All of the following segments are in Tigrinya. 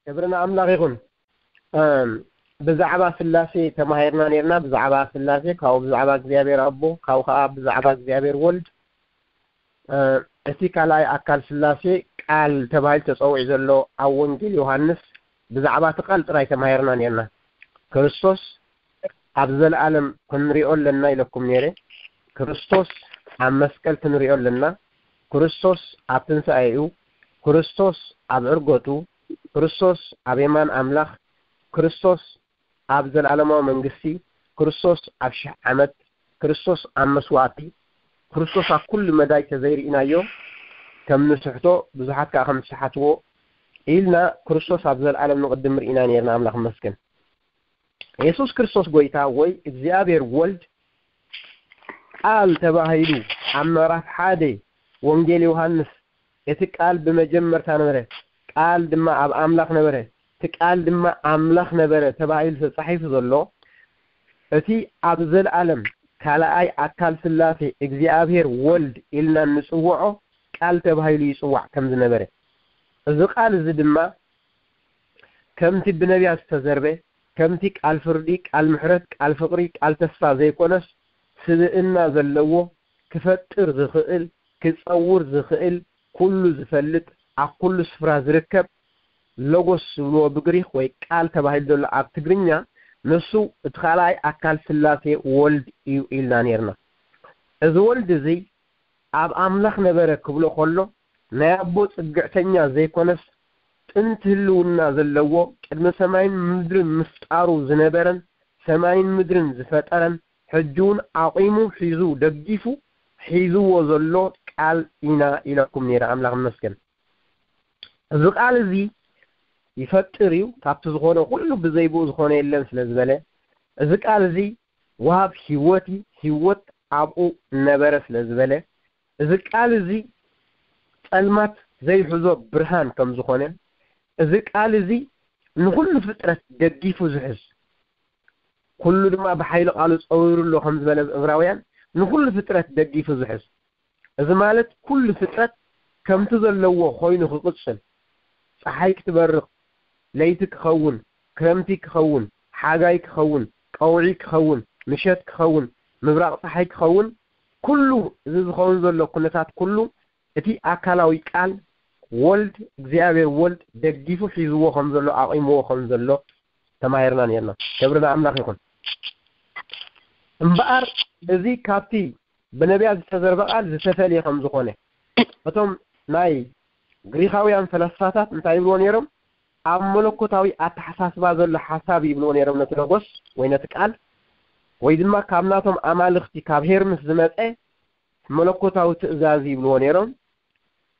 ክብሪ ንኣምላኽ ይኹን። እም፣ ብዛዕባ ስላሴ ተማሂርና ነርና። ብዛዕባ ስላሴ፣ ካብኡ ብዛዕባ እግዚኣብሔር ኣቦ፣ ካብኡ ከኣ ብዛዕባ እግዚኣብሔር ወልድ። እ፣ እቲ ካልኣይ ኣካል ስላሴ ቃል ተባሂሉ ተጸዊዑ ዘሎ ኣብ ወንጌል ዮሃንስ ብዛዕባ እቲ ቃል ጥራይ ተማሂርና ነርና። ክርስቶስ ኣብ ዘለኣለም ክንሪኦ ኣለና ኢለኩም ነይረ። ክርስቶስ ኣብ መስቀል ክንሪኦ ኣለና። ክርስቶስ ኣብ ትንሳኤኡ፣ ክርስቶስ ኣብ ዕርገቱ፣ ክርስቶስ ኣብ የማን ኣምላኽ፣ ክርስቶስ ኣብ ዘለኣለማዊ መንግስቲ፣ ክርስቶስ ኣብ ሽሕ ዓመት፣ ክርስቶስ ኣብ መስዋእቲ፣ ክርስቶስ ኣብ ኩሉ መዳይ ተዘይርኢናዮ፣ ከም ንስሕቶ፣ ብዙሓት ከኣ ከም ዝሰሓትዎ ኢልና፣ ክርስቶስ ኣብ ዘለኣለም ንቕድም ርኢና ነርና። ኣምላኽ ይመስገን። የሱስ ክርስቶስ ጎይታ ወይ እግዚኣብሔር ወልድ ቃል ተባሂሉ ኣብ ምዕራፍ ሓደ ወንጌል ዮሃንስ፣ "እቲ ቃል ብመጀመርታ ነበረ፣ ቃል ድማ ኣብ ኣምላኽ ነበረ፣ እቲ ቃል ድማ ኣምላኽ ነበረ" ተባሂሉ ተጻሒፉ ዘሎ፣ እቲ ኣብ ዘለኣለም ካልኣይ ኣካል ስላሴ እግዚኣብሔር ወልድ ኢልና እንጽውዖ ቃል ተባሂሉ ይጽዋዕ ከም ዝነበረ፣ እዚ ቃል እዚ ድማ ከምቲ ብነቢያት ዝተዘርበ፣ ከምቲ ቃል ፍርዲ፣ ቃል ምሕረት፣ ቃል ፍቕሪ፣ ቃል ተስፋ ዘይኮነስ፣ ስብእና ዘለዎ፣ ክፈጥር ዝኽእል፣ ክጸውር ዝኽእል፣ ኩሉ ዝፈልጥ፣ ኣብ ኩሉ ስፍራ ዝርከብ፣ ሎጎስ ዝብልዎ ብግሪኽ ወይ ቃል ተባሂሉ ዘሎ ኣብ ትግርኛ፣ ንሱ እቲ ካልኣይ ኣካል ስላሴ ወልድ እዩ ኢልና ነርና። እዚ ወልድ እዚ ኣብ ኣምላኽ ነበረ ክብሎ ከሎ፣ ናይ ኣቦ ጽግዕተኛ ዘይኮነስ፣ ጥንቲ ህልውና ዘለዎ፣ ቅድሚ ሰማይን ምድርን ምፍጣሩ ዝነበረን ሰማይን ምድርን ዝፈጠረን፣ ሕጂ እውን ኣቑሙ፣ ሒዙ፣ ደጊፉ፣ ሒዝዎ ዘሎ ቃል ኢና ኢለኩም ነይረ። ኣምላኽ ይመስገን። እዚ ቃል እዚ ይፈጥር እዩ፣ ካብቲ ዝኾነ ኩሉ ብዘይ ብኡ ዝኾነ የለን ስለ ዝበለ፣ እዚ ቃል እዚ ወሃብ ህይወት እዩ፣ ህይወት ኣብኡ ነበረ ስለ ዝበለ፣ እዚ ቃል እዚ ጸልማት ዘይሕዞ ብርሃን ከም ዝኾነ፣ እዚ ቃል እዚ ንኹሉ ፍጥረት ደጊፉ ዝሕዝ፣ ኩሉ ድማ ብሓይሊ ቃሉ ጸዊሩ ኣሎ ከም ዝበለ ዕብራውያን፣ ንኹሉ ፍጥረት ደጊፉ ዝሕዝ። እዚ ማለት ኩሉ ፍጥረት ከምቲ ዘለዎ ኮይኑ ክቕጽል፣ ጸሓይ ክትበርቕ፣ ለይቲ ክኸውን፣ ክረምቲ ክኸውን፣ ሓጋይ ክኸውን፣ ቀውዒ ክኸውን፣ ምሸት ክኸውን፣ ምብራቕ ጸሓይ ክኸውን፣ ኩሉ እዚ ዝኸውን ዘሎ ኩነታት ኩሉ እቲ ኣካላዊ ቃል ወልድ፣ እግዚኣብሔር ወልድ ደጊፉ ሒዝዎ ከም ዘሎ፣ ኣቑምዎ ከም ዘሎ ተማሂርና ነርና። ክብሪ ንኣምላኽ ይኹን። እምበኣር እዚ ካብቲ ብነቢያት ዝተዘርበ ቃል ዝተፈልየ ከም ዝኾነ፣ እቶም ናይ ግሪኻውያን ፈላስፋታት እንታይ ይብልዎ ነይሮም? ኣብ መለኮታዊ ኣተሓሳስባ ዘሎ ሓሳብ ይብልዎ ነይሮም ነቲ ሎጎስ ወይ ነቲ ቃል፣ ወይ ድማ ካብ ናቶም ኣማልኽቲ ካብ ሄርምስ ዝመጸ መለኮታዊ ትእዛዝ ይብልዎ ነይሮም።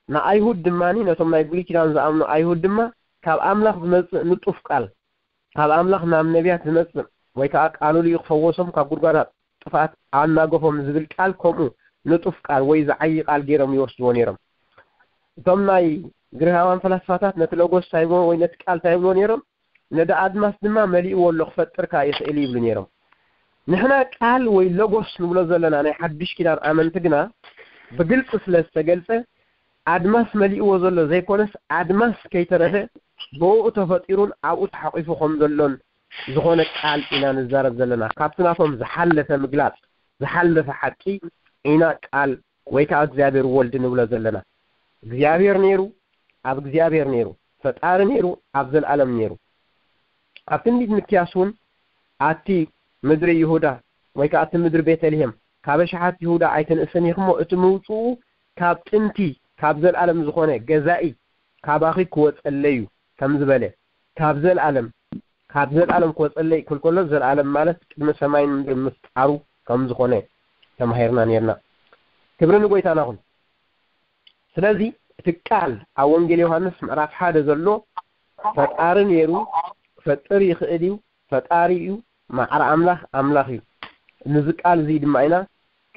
ንኣይሁድ ድማ፣ ነቶም ናይ ብሉይ ኪዳን ዝኣምኑ ኣይሁድ ድማ፣ ካብ ኣምላኽ ዝመጽእ ንጡፍ ቃል፣ ካብ ኣምላኽ ናብ ነቢያት ዝመጽእ ወይ ከዓ ቃሉ ልዩ ክፈወሶም ካብ ጉድጓዳት ጥፍኣት ኣናገፎም ዝብል ቃል ከምኡ ንጡፍ ቃል ወይ ዝዓዪ ቃል ገይሮም ይወስድዎ ነይሮም። እቶም ናይ ግሪኻውያን ፈላስፋታት ነቲ ሎጎስ እንታይ ይብልዎ ወይ ነቲ ቃል እንታይ ይብልዎ ነይሮም? ነቲ ኣድማስ ድማ መሊእዎ ኣሎ ክፈጥር ከኣ ይኽእል ይብሉ ነይሮም። ንሕና ቃል ወይ ሎጎስ ንብሎ ዘለና ናይ ሓድሽ ኪዳን ኣመንቲ ግና ብግልጺ ስለ ዝተገልጸ ኣድማስ መሊእዎ ዘሎ ዘይኮነስ ኣድማስ ከይተረፈ ብኡ ተፈጢሩን ኣብኡ ተሓቂፉ ከም ዘሎን ዝኾነ ቃል ኢና ንዛረብ ዘለና። ካብቲ ናቶም ዝሓለፈ ምግላጽ፣ ዝሓለፈ ሓቂ ኢና ቃል ወይ ከዓ እግዚኣብሔር ወልድ ንብሎ ዘለና። እግዚኣብሔር ነይሩ፣ ኣብ እግዚኣብሔር ነይሩ፣ ፈጣሪ ነይሩ፣ ኣብ ዘለኣለም ነይሩ። ኣብ ትንቢት ሚክያስ እውን ኣቲ ምድሪ ይሁዳ ወይ ከዓ እቲ ምድሪ ቤተልሔም ካብ ኣሽሓት ይሁዳ ኣይትንእስን ኢኹሞ፣ እቲ ምውፅኡ ካብ ጥንቲ ካብ ዘለኣለም ዝኾነ ገዛኢ ካባኺ ክወፀለይ እዩ ከም ዝበለ፣ ካብ ዘለኣለም ካብ ዘለኣለም ክወፀለይ ክብል ከሎ፣ ዘለኣለም ማለት ቅድሚ ሰማይን ምድሪ ምፍጣሩ ከም ዝኾነ ተማሂርና ነርና። ክብሪ ንጎይታና ይኹን። ስለዚ እቲ ቃል ኣብ ወንጌል ዮሃንስ ምዕራፍ ሓደ ዘሎ ፈጣሪ ነይሩ፣ ክፈጥር ይኽእል እዩ፣ ፈጣሪ እዩ፣ ማዕረ ኣምላኽ ኣምላኽ እዩ። ነዚ ቃል እዚ ድማ ኢና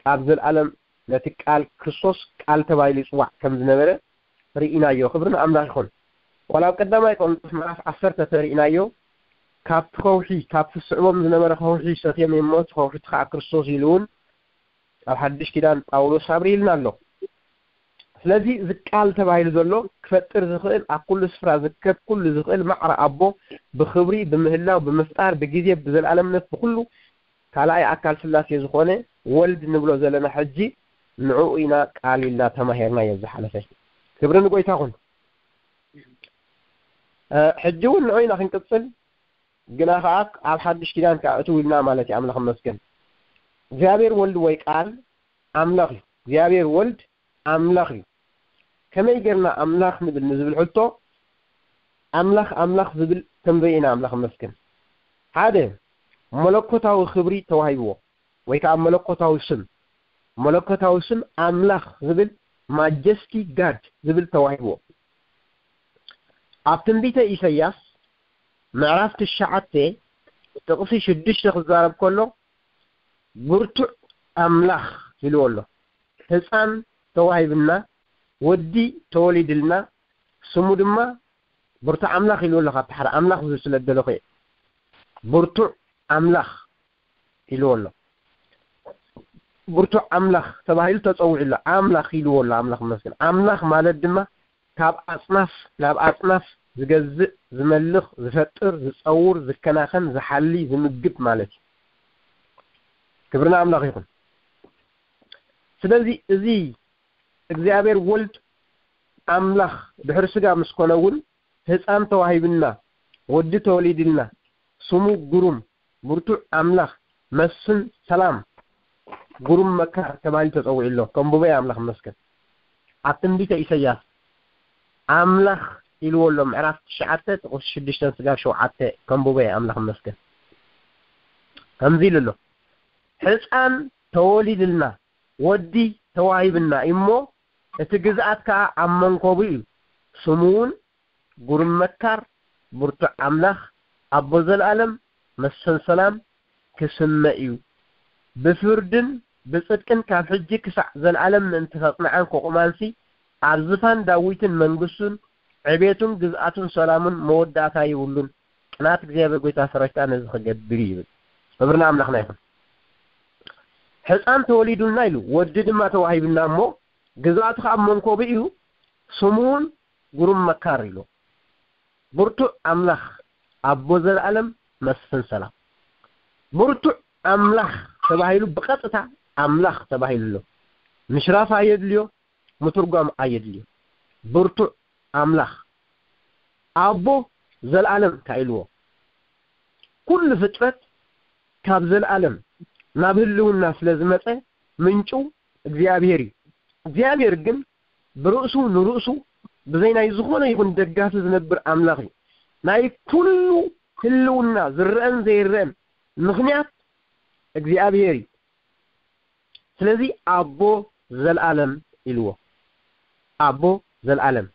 ካብ ዘለኣለም ነቲ ቃል ክርስቶስ ቃል ተባሂሉ ይጽዋዕ ከም ዝነበረ ርኢናዮ። ክብሪ ንኣምላኽ ይኹን። ዋላ ኣብ ቀዳማይ ቆሮንቶስ ምዕራፍ ዓሰርተ ተሪኢናዮ፣ ካብቲ ከውሒ፣ ካብቲ ስዕቦም ዝነበረ ከውሒ ሰትዮም እዮም እሞ፣ እቲ ከውሒ እቲ ኸዓ ክርስቶስ ኢሉ እውን ኣብ ሓድሽ ኪዳን ጳውሎስ ኣብሪህልና ኣሎ። ስለዚ እዚ ቃል ተባሂሉ ዘሎ ክፈጥር ዝኽእል፣ ኣብ ኩሉ ስፍራ ዝርከብ ኩሉ ዝኽእል ማዕረ ኣቦ፣ ብኽብሪ፣ ብምህላው፣ ብምፍጣር፣ ብግዜ፣ ብዘለኣለምነት፣ ብኹሉ ካልኣይ ኣካል ስላሴ ዝኾነ ወልድ ንብሎ ዘለና ሕጂ ንዕኡ ኢና ቃል ኢልና ተማሂርናዮ ዝሓለፈ። ክብሪ ንጎይታ ይኹን። እ፣ ሕጂ እውን ንዑ ኢና ክንቅጽል፣ ግና ኸዓ ኣብ ሓድሽ ኪዳን ከኣ እትው ኢልና ማለት እዩ። ኣምላኽ ይመስገን። እግዚኣብሔር ወልድ ወይ ቃል ኣምላኽ እዩ። እግዚኣብሔር ወልድ ኣምላኽ እዩ። ከመይ ጌርና ኣምላኽ ንብል ንዝብል ሕቶ፣ ኣምላኽ ኣምላኽ ዝብል ከምዘይ ኢና ኣምላኽ ይመስገን። ሓደ፣ መለኮታዊ ክብሪ ተዋሂብዎ፣ ወይ ከኣ መለኮታዊ ስም፣ መለኮታዊ ስም ኣምላኽ ዝብል፣ ማጀስቲ ጋድ ዝብል ተዋሂብዎ። ኣብ ትንቢተ ኢሳይያስ ምዕራፍ ትሽዓተ ጥቕሲ ሽዱሽተ ክዛረብ ከሎ፣ ብርቱዕ ኣምላኽ ኢልዎ ኣሎ። ህፃን ተዋሂብና፣ ወዲ ተወሊድልና፣ ስሙ ድማ ብርቱዕ ኣምላኽ ኢልዎ ኣሎ። ካብቲ ሓደ ኣምላኽ ዝብል ስለ ዝደለኹ እየ። ብርቱዕ ኣምላኽ ኢልዎ ኣሎ። ብርቱዕ ኣምላኽ ተባሂሉ ተጸዊዑ ኣሎ። ኣምላኽ ኢልዎ ኣሎ። ኣምላኽ ይመስገን። ኣምላኽ ማለት ድማ ካብ ኣጽናፍ ናብ ኣጽናፍ ዝገዝእ፣ ዝመልኽ፣ ዝፈጥር፣ ዝጸውር፣ ዝከናኸን፣ ዝሓሊ፣ ዝምግብ ማለት እዩ። ክብሪ ንኣምላኽ ይኹን። ስለዚ እዚ እግዚኣብሔር ወልድ ኣምላኽ ድሕሪ ስጋ ምስ ኮነ እውን ህፃን ተዋሂብና፣ ወዲ ተወሊድልና፣ ስሙ ግሩም፣ ብርቱዕ ኣምላኽ፣ መስፍን ሰላም፣ ግሩም መካር ተባሂሉ ተጸዊዑ ኣሎ። ከንብቦ እየ፣ ኣምላኽ ይመስገን። ኣብ ትንቢተ ኢሳይያስ ኣምላኽ ኢልዎ ኣሎ፣ ምዕራፍ ትሽዓተ ጥቕሲ ሽዱሽተ ስጋብ ሸውዓተ ከንብቦ እየ፣ ኣምላኽ ይመስገን። ከምዚ ኢሉ ኣሎ፣ ህፃን ተወሊድልና፣ ወዲ ተዋሂብና እሞ፣ እቲ ግዝኣት ከኣ ኣብ መንኮቡ እዩ። ስሙ እውን ግሩም መካር፣ ብርቱዕ ኣምላኽ፣ ኣቦ ዘለኣለም፣ መስፍን ሰላም ክስመ እዩ። ብፍርድን ብጽድቅን ካብ ሕጂ ክሳዕ ዘለኣለም ምእንቲ ከጽንዓን ክቑማንሲ፣ ኣብ ዝፋን ዳዊትን መንግስቱን፣ ዕቤቱን ግዝኣቱን ሰላሙን መወዳእታ የብሉን። ቅንኣት እግዚኣብሔር ጎይታ ሰራዊት ከኣ ነዚ ክገብር እዩ ይብል። ክብሪ ንኣምላኽና ይኹን። ሕፃን ተወሊዱልና ኢሉ፣ ወዲ ድማ ተዋሂብና እሞ፣ ግዝኣቱ ከኣ ኣብ መንኮቡ እዩ፣ ስሙ እውን ግሩም መካር ኢሉ። ብርቱዕ ኣምላኽ፣ ኣቦ ዘለኣለም፣ መስፍን ሰላም። ብርቱዕ ኣምላኽ ተባሂሉ ብቐጥታ ኣምላኽ ተባሂሉ ኣሎ። ምሽራፍ ኣየድልዮ፣ ምትርጓም ኣየድልዮ። ብርቱዕ ኣምላኽ፣ ኣቦ ዘለኣለም ከኣ ኢልዎ። ኩሉ ፍጥረት ካብ ዘለኣለም ናብ ህልውና ስለ ዝመጸ ምንጩ እግዚኣብሔር እዩ። እግዚኣብሔር ግን ብርእሱ ንርእሱ ብዘይ ናይ ዝኾነ ይኹን ደጋፊ ዝነብር ኣምላኽ እዩ። ናይ ኩሉ ህልውና ዝረአን ዘይረአን ምኽንያት እግዚኣብሔር እዩ። ስለዚ ኣቦ ዘለኣለም ኢልዎ። ኣቦ ዘለኣለም፣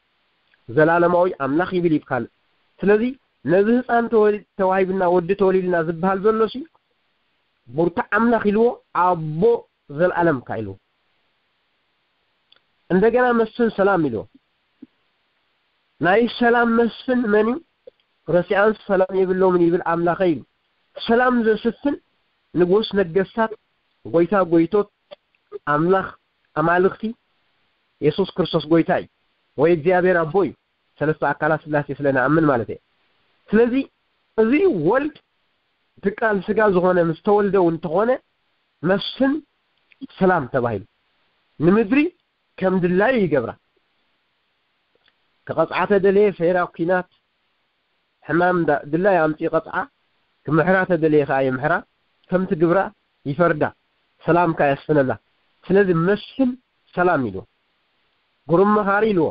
ዘለኣለማዊ ኣምላኽ ይብል እዩ ካልእ። ስለዚ ነዚ ህፃን ተወሊ-፣ ተዋሂብና፣ ወዲ ተወሊድና ዝበሃል ዘሎ ሲ ብርቱዕ ኣምላኽ ኢልዎ፣ ኣቦ ዘለኣለም ከኣ ኢልዎ። እንደገና መስፍን ሰላም ኢልዎ። ናይ ሰላም መስፍን መን እዩ? ረሲኣንስ ሰላም የብሎምን ይብል ኣምላኸይ ኢሉ። ሰላም ዘስፍን ንጉስ ነገስታት፣ ጎይታ ጎይቶት፣ ኣምላኽ ኣማልኽቲ፣ የሱስ ክርስቶስ ጎይታ እዩ፣ ወይ እግዚኣብሔር ኣቦ እዩ። ሰለስተ ኣካላት ስላሴ ስለ ንኣምን ማለት እየ። ስለዚ እዚ ወልድ እቲ ቃል ስጋ ዝኾነ ምስ ተወልደ እውን እንተኾነ መስፍን ሰላም ተባሂሉ፣ ንምድሪ ከም ድላዩ ይገብራ። ክቐጽዓ ተደለየ፣ ፈይራ ኲናት፣ ሕማም እንዳ-፣ ድላዩ ኣምጺኡ ይቐጽዓ፣ ክምሕራ ተደለየ ከኣ ይምሕራ፣ ከምቲ ግብራ ይፈርዳ፣ ሰላም ከኣ የስፍነላ። ስለዚ መስፍን ሰላም ኢልዎ። ግሩም መኻሪ ኢልዎ።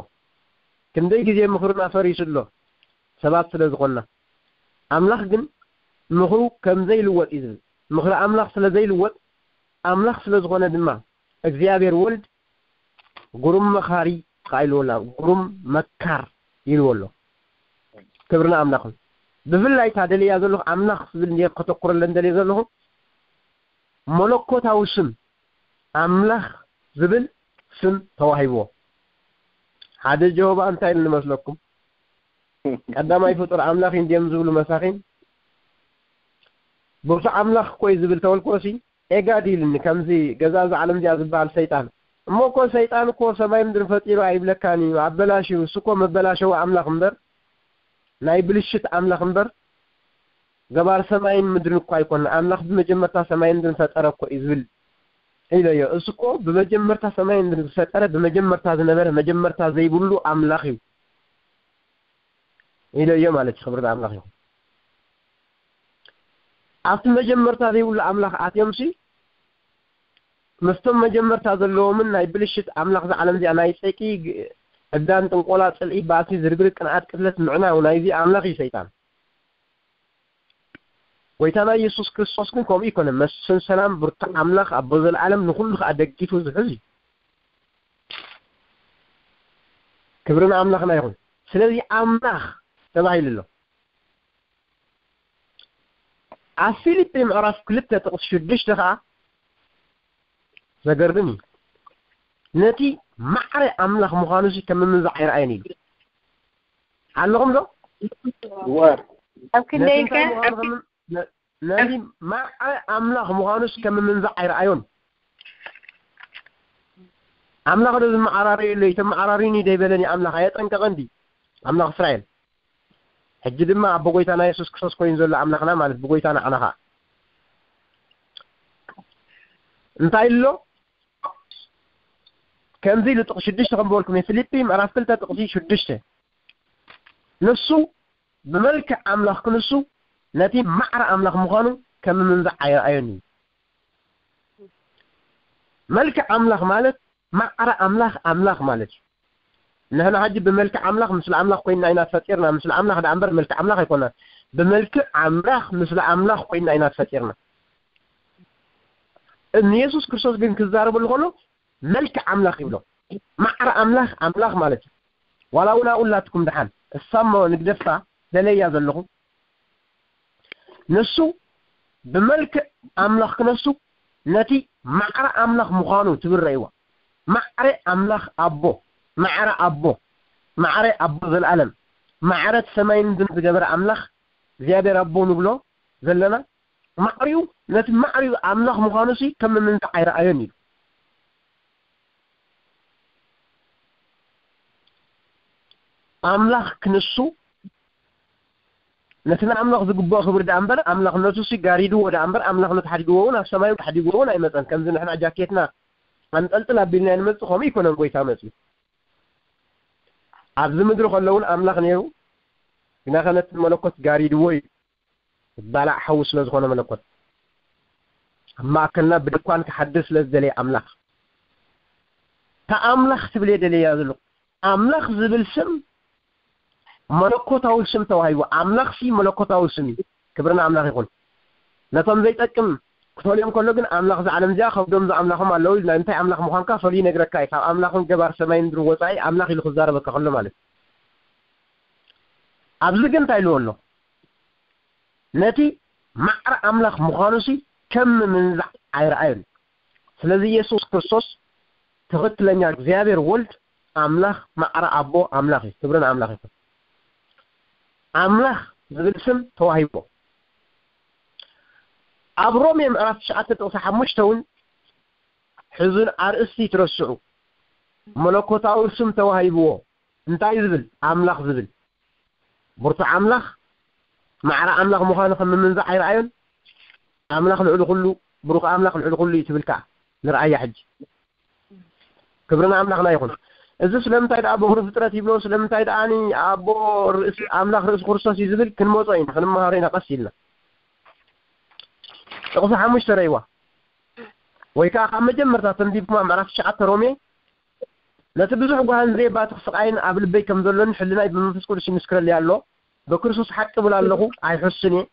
ክንደይ ግዜ ምኽርና ፈሪሱ ኣሎ፣ ሰባት ስለ ዝኾንና። ኣምላኽ ግን ምኽሩ ከም ዘይልወጥ እዩ ዝብል። ምኽሪ ኣምላኽ ስለ ዘይልወጥ፣ ኣምላኽ ስለ ዝኾነ ድማ እግዚኣብሔር ወልድ ግሩም መኻሪ ከኣ ኢልዎ ኣሎ፣ ግሩም መካር ኢልዎ ኣሎ። ክብሪ ንኣምላኽ ይኹን። ብፍላይ እታ ደልያ ዘለኹ ኣምላኽ ዝብል እንድየ ከተኩረለን ደልየ ዘለኹ፣ መለኮታዊ ስም ኣምላኽ ዝብል ስም ተዋሂብዎ። ሓደ ጀሆባ እንታይ ኢሉ ንመስለኩም? ቀዳማይ ፍጡር ኣምላኽ እዩ እንድዮም ዝብሉ መሳኺን። ብርቱዕ ኣምላኽ እኮ እዩ ዝብል ተበልክዎሲ፣ ኤጋድ ኢሉኒ፣ ከምዚ ገዛ እዛ ዓለም እዚኣ ዝበሃል ሰይጣን። እሞ እኮ ሰይጣን እኮ ሰማይ ምድሪ ፈጢሩ ኣይብለካን እዩ፣ ኣበላሽዩ። እሱ እኮ መበላሸዊ ኣምላኽ እምበር፣ ናይ ብልሽት ኣምላኽ እምበር፣ ገባር ሰማይን ምድርን እኮ ኣይኮነ። ኣምላኽ ብመጀመርታ ሰማይን ምድርን ፈጠረ እኮ እዩ ዝብል ኢለዮ። እሱ እኮ ብመጀመርታ ሰማይን ምድርን ዝፈጠረ፣ ብመጀመርታ ዝነበረ፣ መጀመርታ ዘይብሉ ኣምላኽ እዩ ኢለዮ ማለት እዩ። ክብሪ ንኣምላኽ ይኹን። ኣብቲ መጀመርታ ዘይብሉ ኣምላኽ ኣትዮም ሲ፣ ምስቶም መጀመርታ ዘለዎምን ናይ ብልሽት ኣምላኽ፣ እዛ ዓለም እዚኣ ናይ ጸቂ፣ ግ-፣ ዕብዳን፣ ጥንቆላ፣ ጽልኢ፣ ባእሲ፣ ዝርግርግ፣ ቅንኣት፣ ቅትለት፣ ምዕናው ናይዚ ኣምላኽ እዩ ሰይጣን። ጎይታና ኢየሱስ ክርስቶስ ግን ከምኡ ይኮነ። መስፍን ሰላም፣ ብርቱ ኣምላኽ፣ ኣቦ ዘለኣለም፣ ንኹሉ ከኣ ደጊፉ ዝሕዝ እዩ። ክብሪ ንኣምላኽና ይኹን። ስለዚ ኣምላኽ ተባሂሉ ኣሎ። ኣብ ፊልጲ ምዕራፍ ክልተ ጥቕሲ ሽዱሽተ ከኣ ዘገርም እዩ። ነቲ ማዕረ ኣምላኽ ምዃኑ ሲ ከም ምንዛዕ ኣይረኣየን ኢሉ። ኣለኹም ዶ? ወር ኣብ ክንደይ ነቲ እንታይ ምዃኑ ከም ምን-፣ ነ-፣ ነቲ ማዕረ ኣምላኽ ምዃኑስ ከም ምንዛዕ ኣይረኣዮን። ኣምላኽ ዶ ዝመዓራረዩ ኣሎ? ተመዓራሪኒ ዶ ይበለኒ ኣምላኽ? ኣየጠንቀቐን ድዩ ኣምላኽ እስራኤል? ሕጂ ድማ ኣብ ጎይታና የሱስ ክርስቶስ ኮይኑ ዘሎ ኣምላኽና ማለት ብጎይታ ንዓና ኸዓ እንታይ ኣሎ? ከምዚ ኢሉ ጥቕሲ ሽዱሽተ ከም በልኩም፣ ፊልጲ ምዕራፍ ክልተ ጥቕሲ ሽዱሽተ፣ ንሱ ብመልክዕ ኣምላኽ ክንሱ ነቲ ማዕረ ኣምላኽ ምዃኑ ከም ምንዛዕ ኣይረኣዮን እዩ። መልክዕ ኣምላኽ ማለት ማዕረ ኣምላኽ፣ ኣምላኽ ማለት እዩ። ንሕና ሕጂ ብመልክዕ ኣምላኽ፣ ምስለ ኣምላኽ ኮይንና ኢና ተፈጢርና። ምስለ ኣምላኽ ደኣ እምበር መልክዕ ኣምላኽ ኣይኮናን። ብመልክዕ ኣምላኽ፣ ምስለ ኣምላኽ ኮይንና ኢና ተፈጢርና። ንየሱስ ክርስቶስ ግን ክዛረበሉ ከሎ መልክዕ ኣምላኽ ይብሎ። ማዕረ ኣምላኽ፣ ኣምላኽ ማለት እዩ። ዋላ እውን ኣብኡ ኣላትኩም ደሓን፣ እሳ እሞ ንግደፋ ደለያ ዘለኹ። ንሱ ብመልክዕ ኣምላኽ ክነሱ ነቲ ማዕረ ኣምላኽ ምዃኑ ትብል ረእይዋ። ማዕረ ኣምላኽ ኣቦ፣ ማዕረ ኣቦ፣ ማዕረ ኣቦ ዘለኣለም፣ ማዕረ እቲ ሰማይን ምድርን ዝገበረ ኣምላኽ እግዚኣብሔር ኣቦ ንብሎ ዘለና ማዕሪኡ፣ ነቲ ማዕሪኡ ኣምላኽ ምዃኑ ሲ ከም ምንዛዕ ኣይረኣዮን ኢሉ። ኣምላኽ ክንሱ ነቲ ንኣምላኽ ዝግብኦ ክብሪ ደኣ እምበር ኣምላኽነቱ ሲ ጋሪድዎ ደኣ እምበር ኣምላኽነቱ ሓዲግዎ እውን ኣብ ሰማዩ ሓዲግዎ እውን ኣይመጸን። ከምዚ ንሕና ጃኬትና ኣንጠልጥል ኣቢልና ንመጽእ ከምኡ ይኮነን። ጎይታ መጽዩ ኣብዚ ምድሪ ከሎ እውን ኣምላኽ ነይሩ፣ ግናኸ ነቲ መለኮት ጋሪድዎ እዩ። ዝባላዕ ሓዊ ስለ ዝኾነ መለኮት ኣብ ማእከልና ብድኳን ክሓድር ስለ ዝደለየ ኣምላኽ። እታ ኣምላኽ ትብል እየ ደልያ ዘለኹ። ኣምላኽ ዝብል ስም መለኮታዊ ስም ተዋሂቡ። ኣምላኽ ሲ መለኮታዊ ስም እዩ። ክብሪ ንኣምላኽ ይኹን። ነቶም ዘይጠቅም ክፈልዮም ከሎ ግን ኣምላኽ እዛ ዓለም እዚኣ ከብዶም ዝኣምላኾም ኣለዉ ኢልና። እንታይ ኣምላኽ ምዃንካ ፈልዩ ይነግረካ እዩ። ካብ ኣምላኽን ገባር ሰማይ ምድርን ወጻኢ ኣምላኽ ኢሉ ክዛረበካ ከሎ ማለት እዩ። ኣብዚ ግን እንታይ ኢልዎ ኣሎ? ነቲ ማዕረ ኣምላኽ ምዃኑ ሲ ከም ምንዛዕ ኣይረኣዮን። ስለዚ ኢየሱስ ክርስቶስ ትኽክለኛ እግዚኣብሔር ወልድ ኣምላኽ ማዕረ ኣቦ ኣምላኽ እዩ። ክብሪ ንኣምላኽ ይኹን። ኣምላኽ ዝብል ስም ተዋሂቦ። ኣብ ሮሜ ምዕራፍ ትሽዓተ ጥቕሲ ሓሙሽተ እውን ሕዙን ኣርእስቲ ትረስዑ መለኮታዊ ስም ተዋሂብዎ። እንታይ ዝብል? ኣምላኽ ዝብል። ብርቱዕ ኣምላኽ ማዕረ ኣምላኽ ምዃኑ ከም ምንዛዕ ኣይረኣዮን። ኣምላኽ ልዕሊ ኩሉ፣ ብሩኽ ኣምላኽ ልዕሊ ኩሉ እዩ ትብል ከኣ። ንርኣያ ሕጂ። ክብሪ ንኣምላኽና ይኹን። እዚ ስለምንታይ ደኣ ብኹሪ ፍጥረት ይብሎ? ስለምንታይ ደኣ ኣቦ ርእሲ ኣምላኽ ርእሲ ክርስቶስ እዩ ዝብል? ክንመጾ ኢና፣ ክንመሃሮ ኢና ቀስ ኢልና። ጥቕሲ ሓሙሽተ ረእይዋ። ወይ ከኣ ካብ መጀመርታ ተንቢብኩማ ምዕራፍ ትሽዓተ ሮሜ ነቲ ብዙሕ ጓህን ዘየባትኽ ስቓይን ኣብ ልበይ ከም ዘሎን ሕልናይ ብመንፈስ ቅዱስ ይምስክረለይ ኣሎ። ብክርስቶስ ሓቂ እብል ኣለኹ፣ ኣይሕሱን እየ።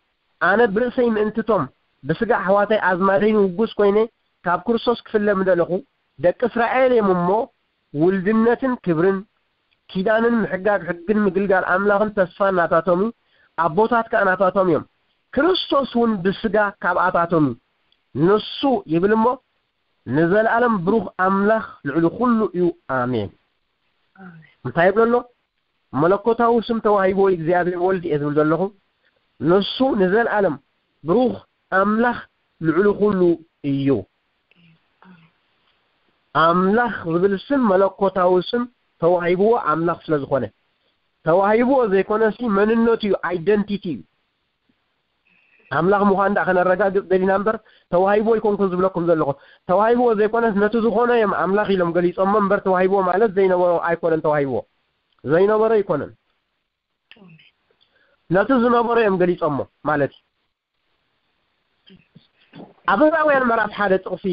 ኣነ ብርእሰይ ምእንትቶም ብስጋ ኣሕዋተይ ኣዝማደይ ንውጉስ ኮይነ ካብ ክርስቶስ ክፍለ ምደለኹ። ደቂ እስራኤል እዮም እሞ ውልድነትን ክብርን ኪዳንን ምሕጋግ ሕግን ምግልጋል ኣምላኽን ተስፋ ናታቶም እዩ። ኣቦታት ከኣ ናታቶም እዮም። ክርስቶስ እውን ብስጋ ካብኣታቶም እዩ። ንሱ ይብል እሞ ንዘለኣለም ብሩኽ ኣምላኽ ልዕሊ ኩሉ እዩ። ኣሜን። እንታይ ይብሎ ኣሎ? መለኮታዊ ስም ተዋሂቦ እግዚኣብሔር ወልድ እየ ዝብል ዘለኹ። ንሱ ንዘለኣለም ብሩኽ ኣምላኽ ልዕሊ ኩሉ እዩ። ኣምላኽ ዝብል ስም መለኮታዊ ስም ተዋሂብዎ ኣምላኽ ስለ ዝኾነ። ተዋሂብዎ ዘይኮነሲ መንነቱ እዩ፣ ኣይደንቲቲ እዩ። ኣምላኽ ምዃን ደኣ ከነረጋግጽ ደሊና እምበር፣ ተዋሂብዎ ኣይኮንኩን ዝብለኩም ዘለኹ። ተዋሂብዎ ዘይኮነስ ነቲ ዝኾነ እዮም ኣምላኽ ኢሎም ገሊጾሞ እምበር፣ ተዋሂብዎ ማለት ዘይነበሮ ኣይኮነን ተዋሂብዎ። ዘይነበሮ ኣይኮነን። ነቲ ዝነበሮ እዮም ገሊጾሞ ማለት እዩ። ኣብ ዕብራውያን ምዕራፍ ሓደ ጥቕሲ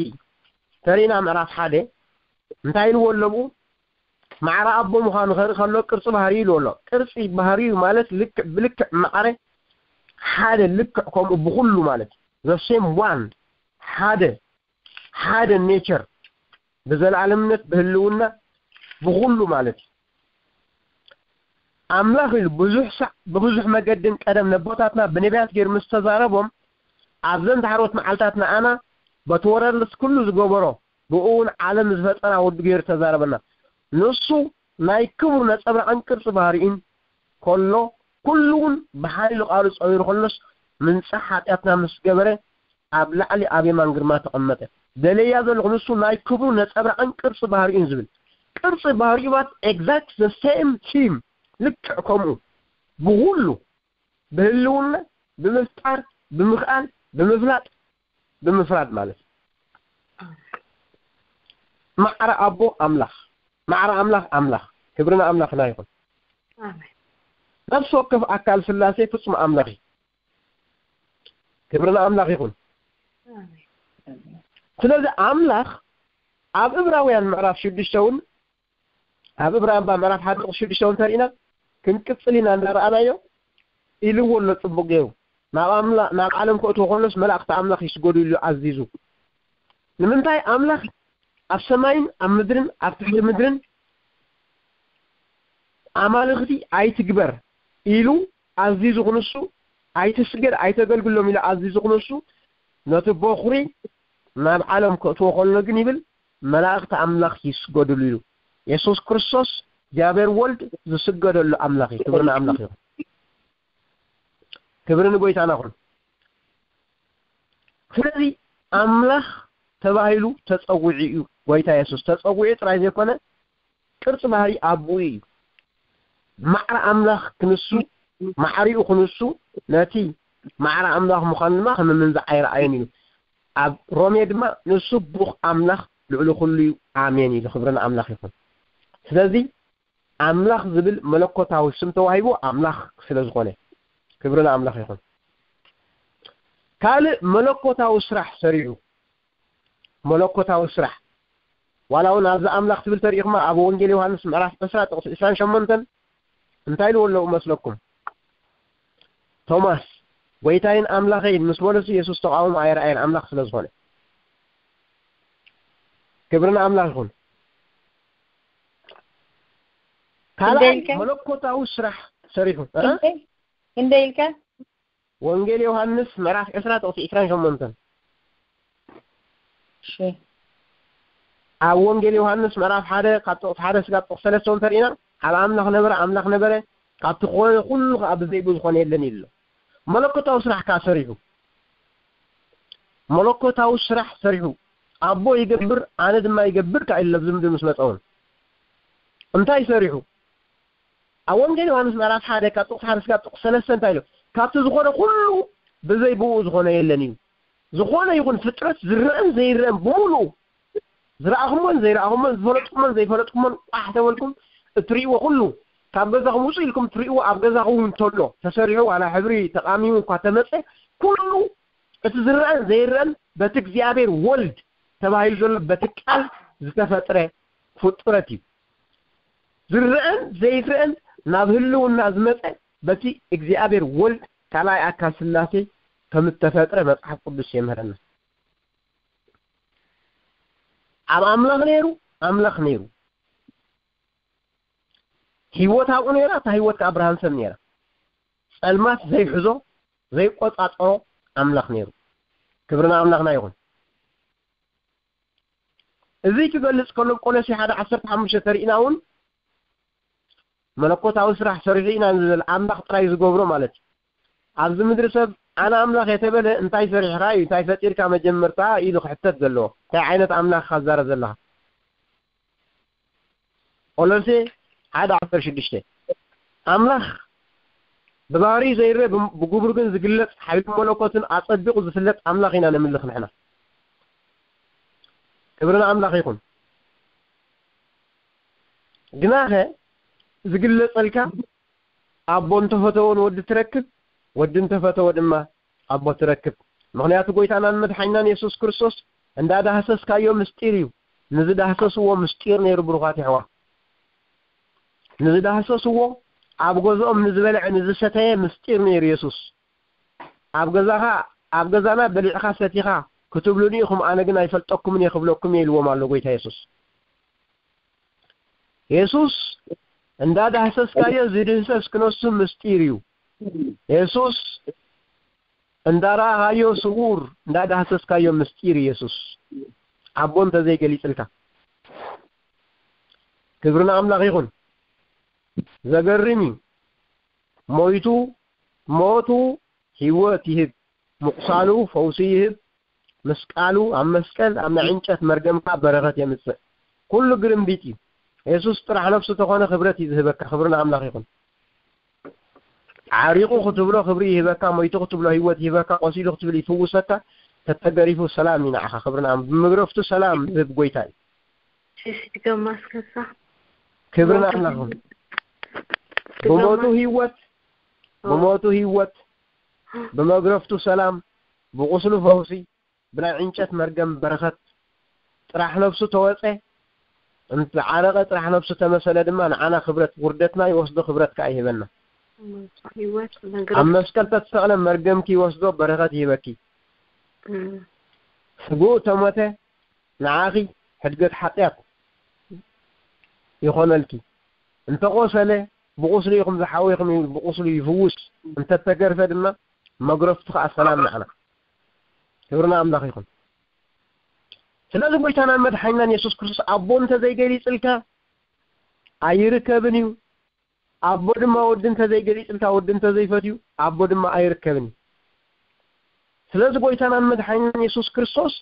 ተሪእና፣ ምዕራፍ ሓደ እንታይ ኢልዎ ኣሎ ብኡ? ማዕረ ኣቦ ምዃኑ ከርኢ ከሎ ቅርጺ ባህሪኡ ኢልዎ ኣሎ። ቅርጺ ባህሪኡ ማለት ልክዕ ብልክዕ ማዕረ ሓደ ልክዕ ከምኡ ብኹሉ ማለት እዩ። The same one፣ ሓደ ሓደ ኔቸር ብዘለኣለምነት ብህልውና ብኹሉ ማለት እዩ። ኣምላኽ ኢሉ ብዙሕ ሳዕ ብብዙሕ መገድን ቀደም ነቦታትና ብነቢያት ገይሩ ምስ ተዛረቦም ኣብዘን ዳሕሮት መዓልታት ንኣና በቲ ወረርልስ ኩሉ ዝገበሮ ብኡ እውን ዓለም ዝፈጠራ ወዱ ገይሩ ተዛረበና። ንሱ ናይ ክብሩ ነጸብራቕን ቅርጺ ባህሪኡን ከሎ ኩሉ እውን ብሓይሉ ቃሉ ጸዊሩ ከሎስ ምንጻሕ ሓጢኣትና ምስ ገበረ ኣብ ላዕሊ ኣብ የማን ግርማ ተቐመጠ። ደለያ ዘለኹ ንሱ ናይ ክብሩ ነጸብራቕን ቅርጺ ባህሪኡን ዝብል ቅርጺ ባህሪኡ ባት exact the same him ልክዕ ከምኡ ብኹሉ ብህልውና ብምፍጣር ብምኽኣል ብምፍላጥ ብምፍራድ ማለት እዩ። ማዕረ ኣቦ ኣምላኽ ማዕረ ኣምላኽ ኣምላኽ ክብርና ኣምላኽና ይኹን። ኣሜን። ነፍሲ ወከፍ ኣካል ስላሴ ፍጹም ኣምላኽ እዩ። ክብርና ኣምላኽ ይኹን። ኣሜን። ስለዚ ኣምላኽ ኣብ እብራውያን ምዕራፍ ሽዱሽተ እውን ኣብ እብራውያን ምዕራፍ ሓደ ጥቕሲ ሽዱሽተ እውን ተሪእና ክንቅጽል ኢና እንዳረኣናዮ ኢልዎ ኣሎ ጽቡቕ ገይሩ ናብ ኣምላ ናብ ዓለም ከእትዎ ከሎስ መላእክቲ ኣምላኽ ይስገዱ ኢሉ ኣዚዙ። ንምንታይ ኣምላኽ ኣብ ሰማይን ኣብ ምድርን ኣብ ትሕቲ ምድርን ኣማልኽቲ ኣይትግበር ኢሉ ኣዚዙ ክንሱ ኣይትስገድ ኣይተገልግሎም ኢሉ ኣዚዙ ክንሱ ነቲ በኹሪ ናብ ዓለም ከእትዎ ከሎ ግን ይብል መላእክቲ ኣምላኽ ይስገድሉ ኢሉ። የሱስ ክርስቶስ እግዚኣብሔር ወልድ ዝስገደሉ ኣምላኽ እዩ። ክብሪ ንኣምላኽ ይኹን። ክብሪ ንጎይታና ይኹን። ስለዚ ኣምላኽ ተባሂሉ ተጸዊዑ እዩ። ጎይታ የሱስ ተጸዊዑ ጥራይ ዘይኮነ ቅርጺ ባህሪ ኣቦኡ እዩ። ማዕረ ኣምላኽ ክንሱ ማዕሪኡ ክንሱ ነቲ ማዕረ ኣምላኽ ምዃኑ ድማ ከም ምንዛዕ ኣይረኣዮን ኢሉ። ኣብ ሮሜ ድማ ንሱ ብሩኽ ኣምላኽ ልዕሊ ኩሉ እዩ ኣሜን ኢሉ። ክብሪ ንኣምላኽ ይኹን። ስለዚ ኣምላኽ ዝብል መለኮታዊ ስም ተዋሂቡ ኣምላኽ ስለ ዝኾነ ክብሪ ንኣምላኽ ይኹን። ካልእ መለኮታዊ ስራሕ ሰሪሑ መለኮታዊ ስራሕ ዋላ እውን ኣብዚ ኣምላኽ ትብል ተሪኢኹማ ኣብ ወንጌል ዮሃንስ ምዕራፍ ዕስራ ጥቕሲ ዕስራን ሸሞንተን እንታይ ኢልዎ ኣለዉ መስለኩም? ቶማስ ጎይታይን ኣምላኸይን ምስ በለሱ የሱስ ተቃውሞ ኣይረኣየን ኣምላኽ ስለ ዝኾነ። ክብሪ ንኣምላኽ ይኹን። ካልኣይ ኢልካ? መለኮታዊ ስራሕ ሰሪሑ እ? ክንደይ ኢልካ? ወንጌል ዮሃንስ ምዕራፍ ዕስራ ጥቕሲ ዕስራን ሸሞንተን እሺ። ኣብ ወንጌል ዮሃንስ ምዕራፍ ሓደ ካብ ጥቕሲ ሓደ ስጋብ ጥቕሲ ሰለስተ እውን ተሪእና ኣብ ኣምላኽ ነበረ ኣምላኽ ነበረ ካብቲ ኮነ ኩሉ ከዓ ብዘይ ብኡ ዝኾነ የለን ኢሉ ኣሎ። መለኮታዊ ስራሕ ከዓ ሰሪሑ መለኮታዊ ስራሕ ሰሪሑ ኣቦ ይገብር ኣነ ድማ ይገብር ከዓ ኢሉ ኣብዚ ምድሪ ምስ መፀ እውን እንታይ ሰሪሑ ኣብ ወንጌል ዮሃንስ ምዕራፍ ሓደ ካብ ጥቕሲ ሓደ ስጋብ ጥቕሲ ሰለስተ እንታይ ኢሉ ካብቲ ዝኾነ ኩሉ ብዘይ ብኡ ዝኾነ የለን እዩ። ዝኾነ ይኹን ፍጥረት ዝረአን ዘይረአን ብምሉኡ ዝረኣኹሞን ዘይረኣኹሞን ዝፈለጥኩሞን ዘይፈለጥኩሞን ቋሕ ተበልኩም እትርእይዎ ኩሉ ካብ ገዛኹም ውፁ ኢልኩም እትርእይዎ ኣብ ገዛኹም እውን እንተሎ ተሰሪሑ ዋላ ሕብሪ ተቃሚሙ እኳ ተመፀ ኩሉ እቲ ዝረአን ዘይረአን በቲ እግዚኣብሔር ወልድ ተባሂሉ ዘሎ በቲ ቃል ዝተፈጥረ ፍጥረት እዩ። ዝረአን ዘይረአን ናብ ህልውና ዝመፀ በቲ እግዚኣብሔር ወልድ ካልኣይ ኣካል ስላሴ ከም እተፈጥረ መፅሓፍ ቅዱስ የምህረና። ኣብ ኣምላኽ ነይሩ ኣምላኽ ነይሩ። ህይወት ኣብኡ ነይራ፣ እታ ህይወት ከዓ ብርሃን ሰብ ነይራ። ጸልማት ዘይሕዞ ዘይቆጻጸሮ ኣምላኽ ነይሩ። ክብሪ ንኣምላኽና ይኹን። እዚ ክገልጽ ከሎ ቆሎሲ ሓደ ዓሰርተ ሓሙሽተ ተሪእና እውን መለኮታዊ ስራሕ ሰሪሑ ኢና ንብል ኣምላኽ ጥራይ ዝገብሮ ማለት እዩ። ኣብዚ ምድሪ ሰብ ኣነ ኣምላኽ እየ ተበለ እንታይ ሰሪሕኻ እዩ እንታይ ፈጢርካ መጀመርታ ኢሉ ክሕተት ዘለዎ እንታይ ዓይነት ኣምላኽ ኢኻ ትዛረብ ዘለኻ? ቆሎሴ ሓደ ዓሰርተ ሽዱሽተ። ኣምላኽ ብባህሪ ዘይረ ብግብሩ ግን ዝግለጽ ሓይሉ መለኮትን ኣጸቢቑ ዝፍለጥ ኣምላኽ ኢና ነምልኽ ንሕና። ክብሪ ንኣምላኽ ይኹን። ግናኸ ዝግለጸልካ ኣቦ እንተፈተወ ንወዲ ትረክብ፣ ወዲ እንተፈተወ ድማ ኣቦ ትረክብ። ምኽንያቱ ጎይታናን መድሓኒናን የሱስ ክርስቶስ እንዳዳህሰስካዮ ምስጢር እዩ። ንዝዳህሰስዎ ምስጢር ነይሩ ብሩኻት የሕዋት። ንዝዳህሰስዎ ኣብ ገዝኦም ንዝበልዐ ንዝሰተየ ምስጢር ነይሩ የሱስ። ኣብ ገዛኻ ኣብ ገዛና በሊዕኻ ሰቲኻ ክትብሉኒ ኢኹም፣ ኣነ ግን ኣይፈልጠኩምን እየ ክብለኩም እየ ኢልዎም ኣሎ ጎይታ የሱስ። የሱስ እንዳዳህሰስካዮ ዝድህሰስ ክነሱ ምስጢር እዩ። የሱስ እንዳረኣኻዮ ስውር እንዳዳህሰስካዮ ምስጢር እዩ የሱስ። ኣቦ እንተዘይገሊጽልካ። ክብሪ ንኣምላኽ ይኹን። ዘገርም እዩ። ሞይቱ ሞቱ ህይወት ይህብ፣ ምቑሳሉ ፈውሲ ይህብ፣ ምስቃሉ ኣብ መስቀል ኣብ ናይ ዕንጨት መርገምካ በረኸት የምጽእ። ኩሉ ግርምቢጥ እዩ። የሱስ ጥራሕ ነፍሱ ተኾነ ክብረት እዩ ዝህበካ። ክብሪ ንኣምላኽ ይኹን። ዓሪቑ ክትብሎ ክብሪ ይህበካ፣ ሞይቱ ክትብሎ ህይወት ይህበካ፣ ቆሲሉ ክትብል ይፍውሰካ፣ ተተገሪፉ ሰላም እዩ ንዓኻ። ክብሪ ንኣም-፣ ብመግረፍቱ ሰላም ዝህብ ጎይታ እዩ። ሽሽ ድገማ እስከ እሳ። ክብሪ ንኣምላኽ ይኹን። ድገማ። ብሞቱ ህይወት፣ ኦ። ብሞቱ ህይወት፣ ብመግረፍቱ ሰላም፣ ብቁስሉ ፈውሲ፣ ብናይ ዕንጨት መርገም በረኸት ጥራሕ ነብሱ ተወጸ፣ እንተ ዓረቐ ጥራሕ ነብሱ ተመሰለ ድማ ንዓና ክብረት፣ ውርደትና ይወስዶ፣ ክብረት ከኣ ይህበና። ህይወት ኣብ መግረፍቱ መስቀል ተተሰቕለ መርገምኪ ይወስዶ፣ በረኸት ይህበኪ። እም። ስግኡ ተሞተ፣ ንዓኺ ሕድገት ሓጢኣት ይኾነልኪ። እንተቆሰለ ብቁስሉ ኢኹም ዝሓወይኹም፣ ብቁስሉ ይፍውስ። እንተተገርፈ ድማ መግረፍቱ ከኣ ሰላም ንዓና። ክብሪ ንኣምላኽ ይኹን። ስለዚ ጎይታናን መድሓኒናን የሱስ ክርስቶስ ኣቦ እንተዘይገሊጽልካ ኣይርከብን እዩ። ኣቦ ድማ ወዲ እንተዘይገሊጽልካ፣ ወዲ እንተዘይፈትዩ፣ ኣቦ ድማ ኣይርከብን እዩ። ስለዚ ጎይታናን መድሓኒናን የሱስ ክርስቶስ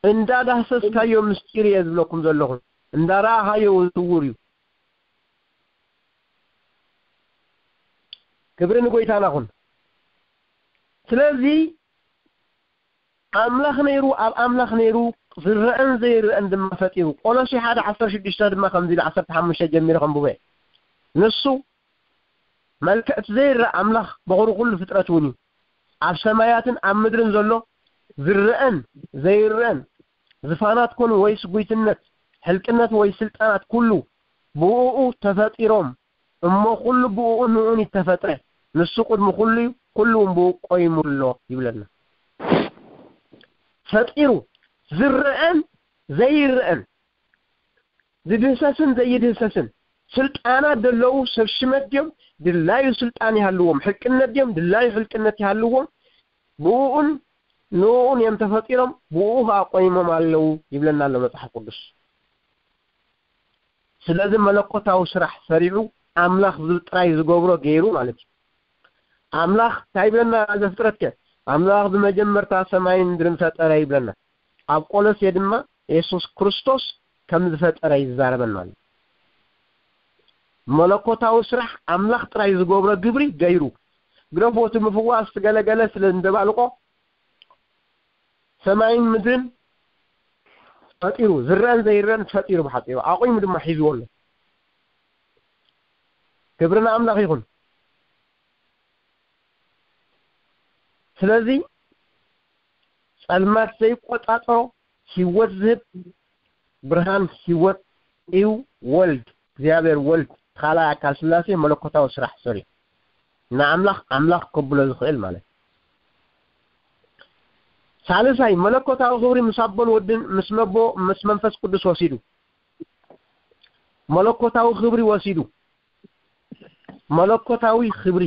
እንዳዳህሰስካዮ ምስጢር እየ ዝብለኩም ዘለኹ፣ እንዳረኣኻዮ እውን ስውር እዩ። ክብሪ ንጎይታና ይኹን። ስለዚ ኣምላኽ ነይሩ፣ ኣብ ኣምላኽ ነይሩ፣ ዝረአን ዘይረአን ድማ ፈጢሩ። ቆሎሴ ሓደ ዓሰርተ ሽዱሽተ ድማ ከምዚ ኢሉ፣ ዓሰርተ ሓሙሽተ ጀሚረ ከንብቦ እየ። ንሱ መልክዕ እቲ ዘይረአ ኣምላኽ በኹሪ ኩሉ ፍጥረት እውን እዩ። ኣብ ሰማያትን ኣብ ምድርን ዘሎ ዝረአን ዘይረአን ዝፋናት ኮኑ ወይስ ጉይትነት፣ ሕልቅነት ወይ ስልጣናት ኩሉ ብእኡ ተፈጢሮም፣ እሞ ኩሉ ብእኡን ንእኡን እዩ ተፈጥረ። ንሱ ቅድሚ ኩሉ እዩ፣ ኩሉ እውን ብእኡ ቆይሙ ኣሎ ይብለና። ፈጢሩ፣ ዝረአን ዘይረአን፣ ዝድህሰስን ዘይድህሰስን፣ ስልጣናት ዘለዉ ሰብ ሽመት ድዮም? ድላዩ ስልጣን ይሃልዎም። ሕልቅነት ድዮም? ድላዩ ሕልቅነት ይሃልዎም። ብእኡን ንእኡን እዮም ተፈጢሮም፣ ብእኡ ኸዓ ቆይሞም ኣለዉ ይብለና ኣሎ መጽሓፍ ቅዱስ። ስለዚ መለኮታዊ ስራሕ ሰሪዑ ኣምላኽ ዝ-፣ ጥራይ ዝገብሮ ገይሩ ማለት እዩ። ኣምላኽ እንታይ ይብለና ዘፍጥረት ከ? ኣምላኽ ብመጀመርታ ሰማይን ምድርን ፈጠረ ይብለና። ኣብ ቆሎሴ ድማ የሱስ ክርስቶስ ከም ዝፈጠረ ይዛረበና ኣሎ። መለኮታዊ ስራሕ ኣምላኽ ጥራይ ዝገብሮ ግብሪ ገይሩ። ግደፎ እቲ ምፍዋስ ገለገለ ስለ እንደባልቆ ሰማይን ምድርን ፈጢሩ፣ ዝረአን ዘይረአን ፈጢሩ፣ ብሓጺሩ ኣቑሙ ድማ ሒዝዎ ኣሎ። ክብሪ ንኣምላኽ ይኹን። ስለዚ ጸልማት ዘይቆጻጸሮ ህይወት ዝህብ ብርሃን ህይወት እዩ። ወልድ፣ እግዚኣብሔር ወልድ፣ ካልኣይ ኣካል ስላሴ መለኮታዊ ስራሕ ሰሪሑ ንኣምላኽ ኣምላኽ ከብሎ ዝኽእል ማለት እዩ። ሳልሳይ፣ መለኮታዊ ክብሪ ምስ ኣቦን ወድን ምስ መቦ ምስ መንፈስ ቅዱስ ወሲዱ። መለኮታዊ ክብሪ ወሲዱ። መለኮታዊ ክብሪ።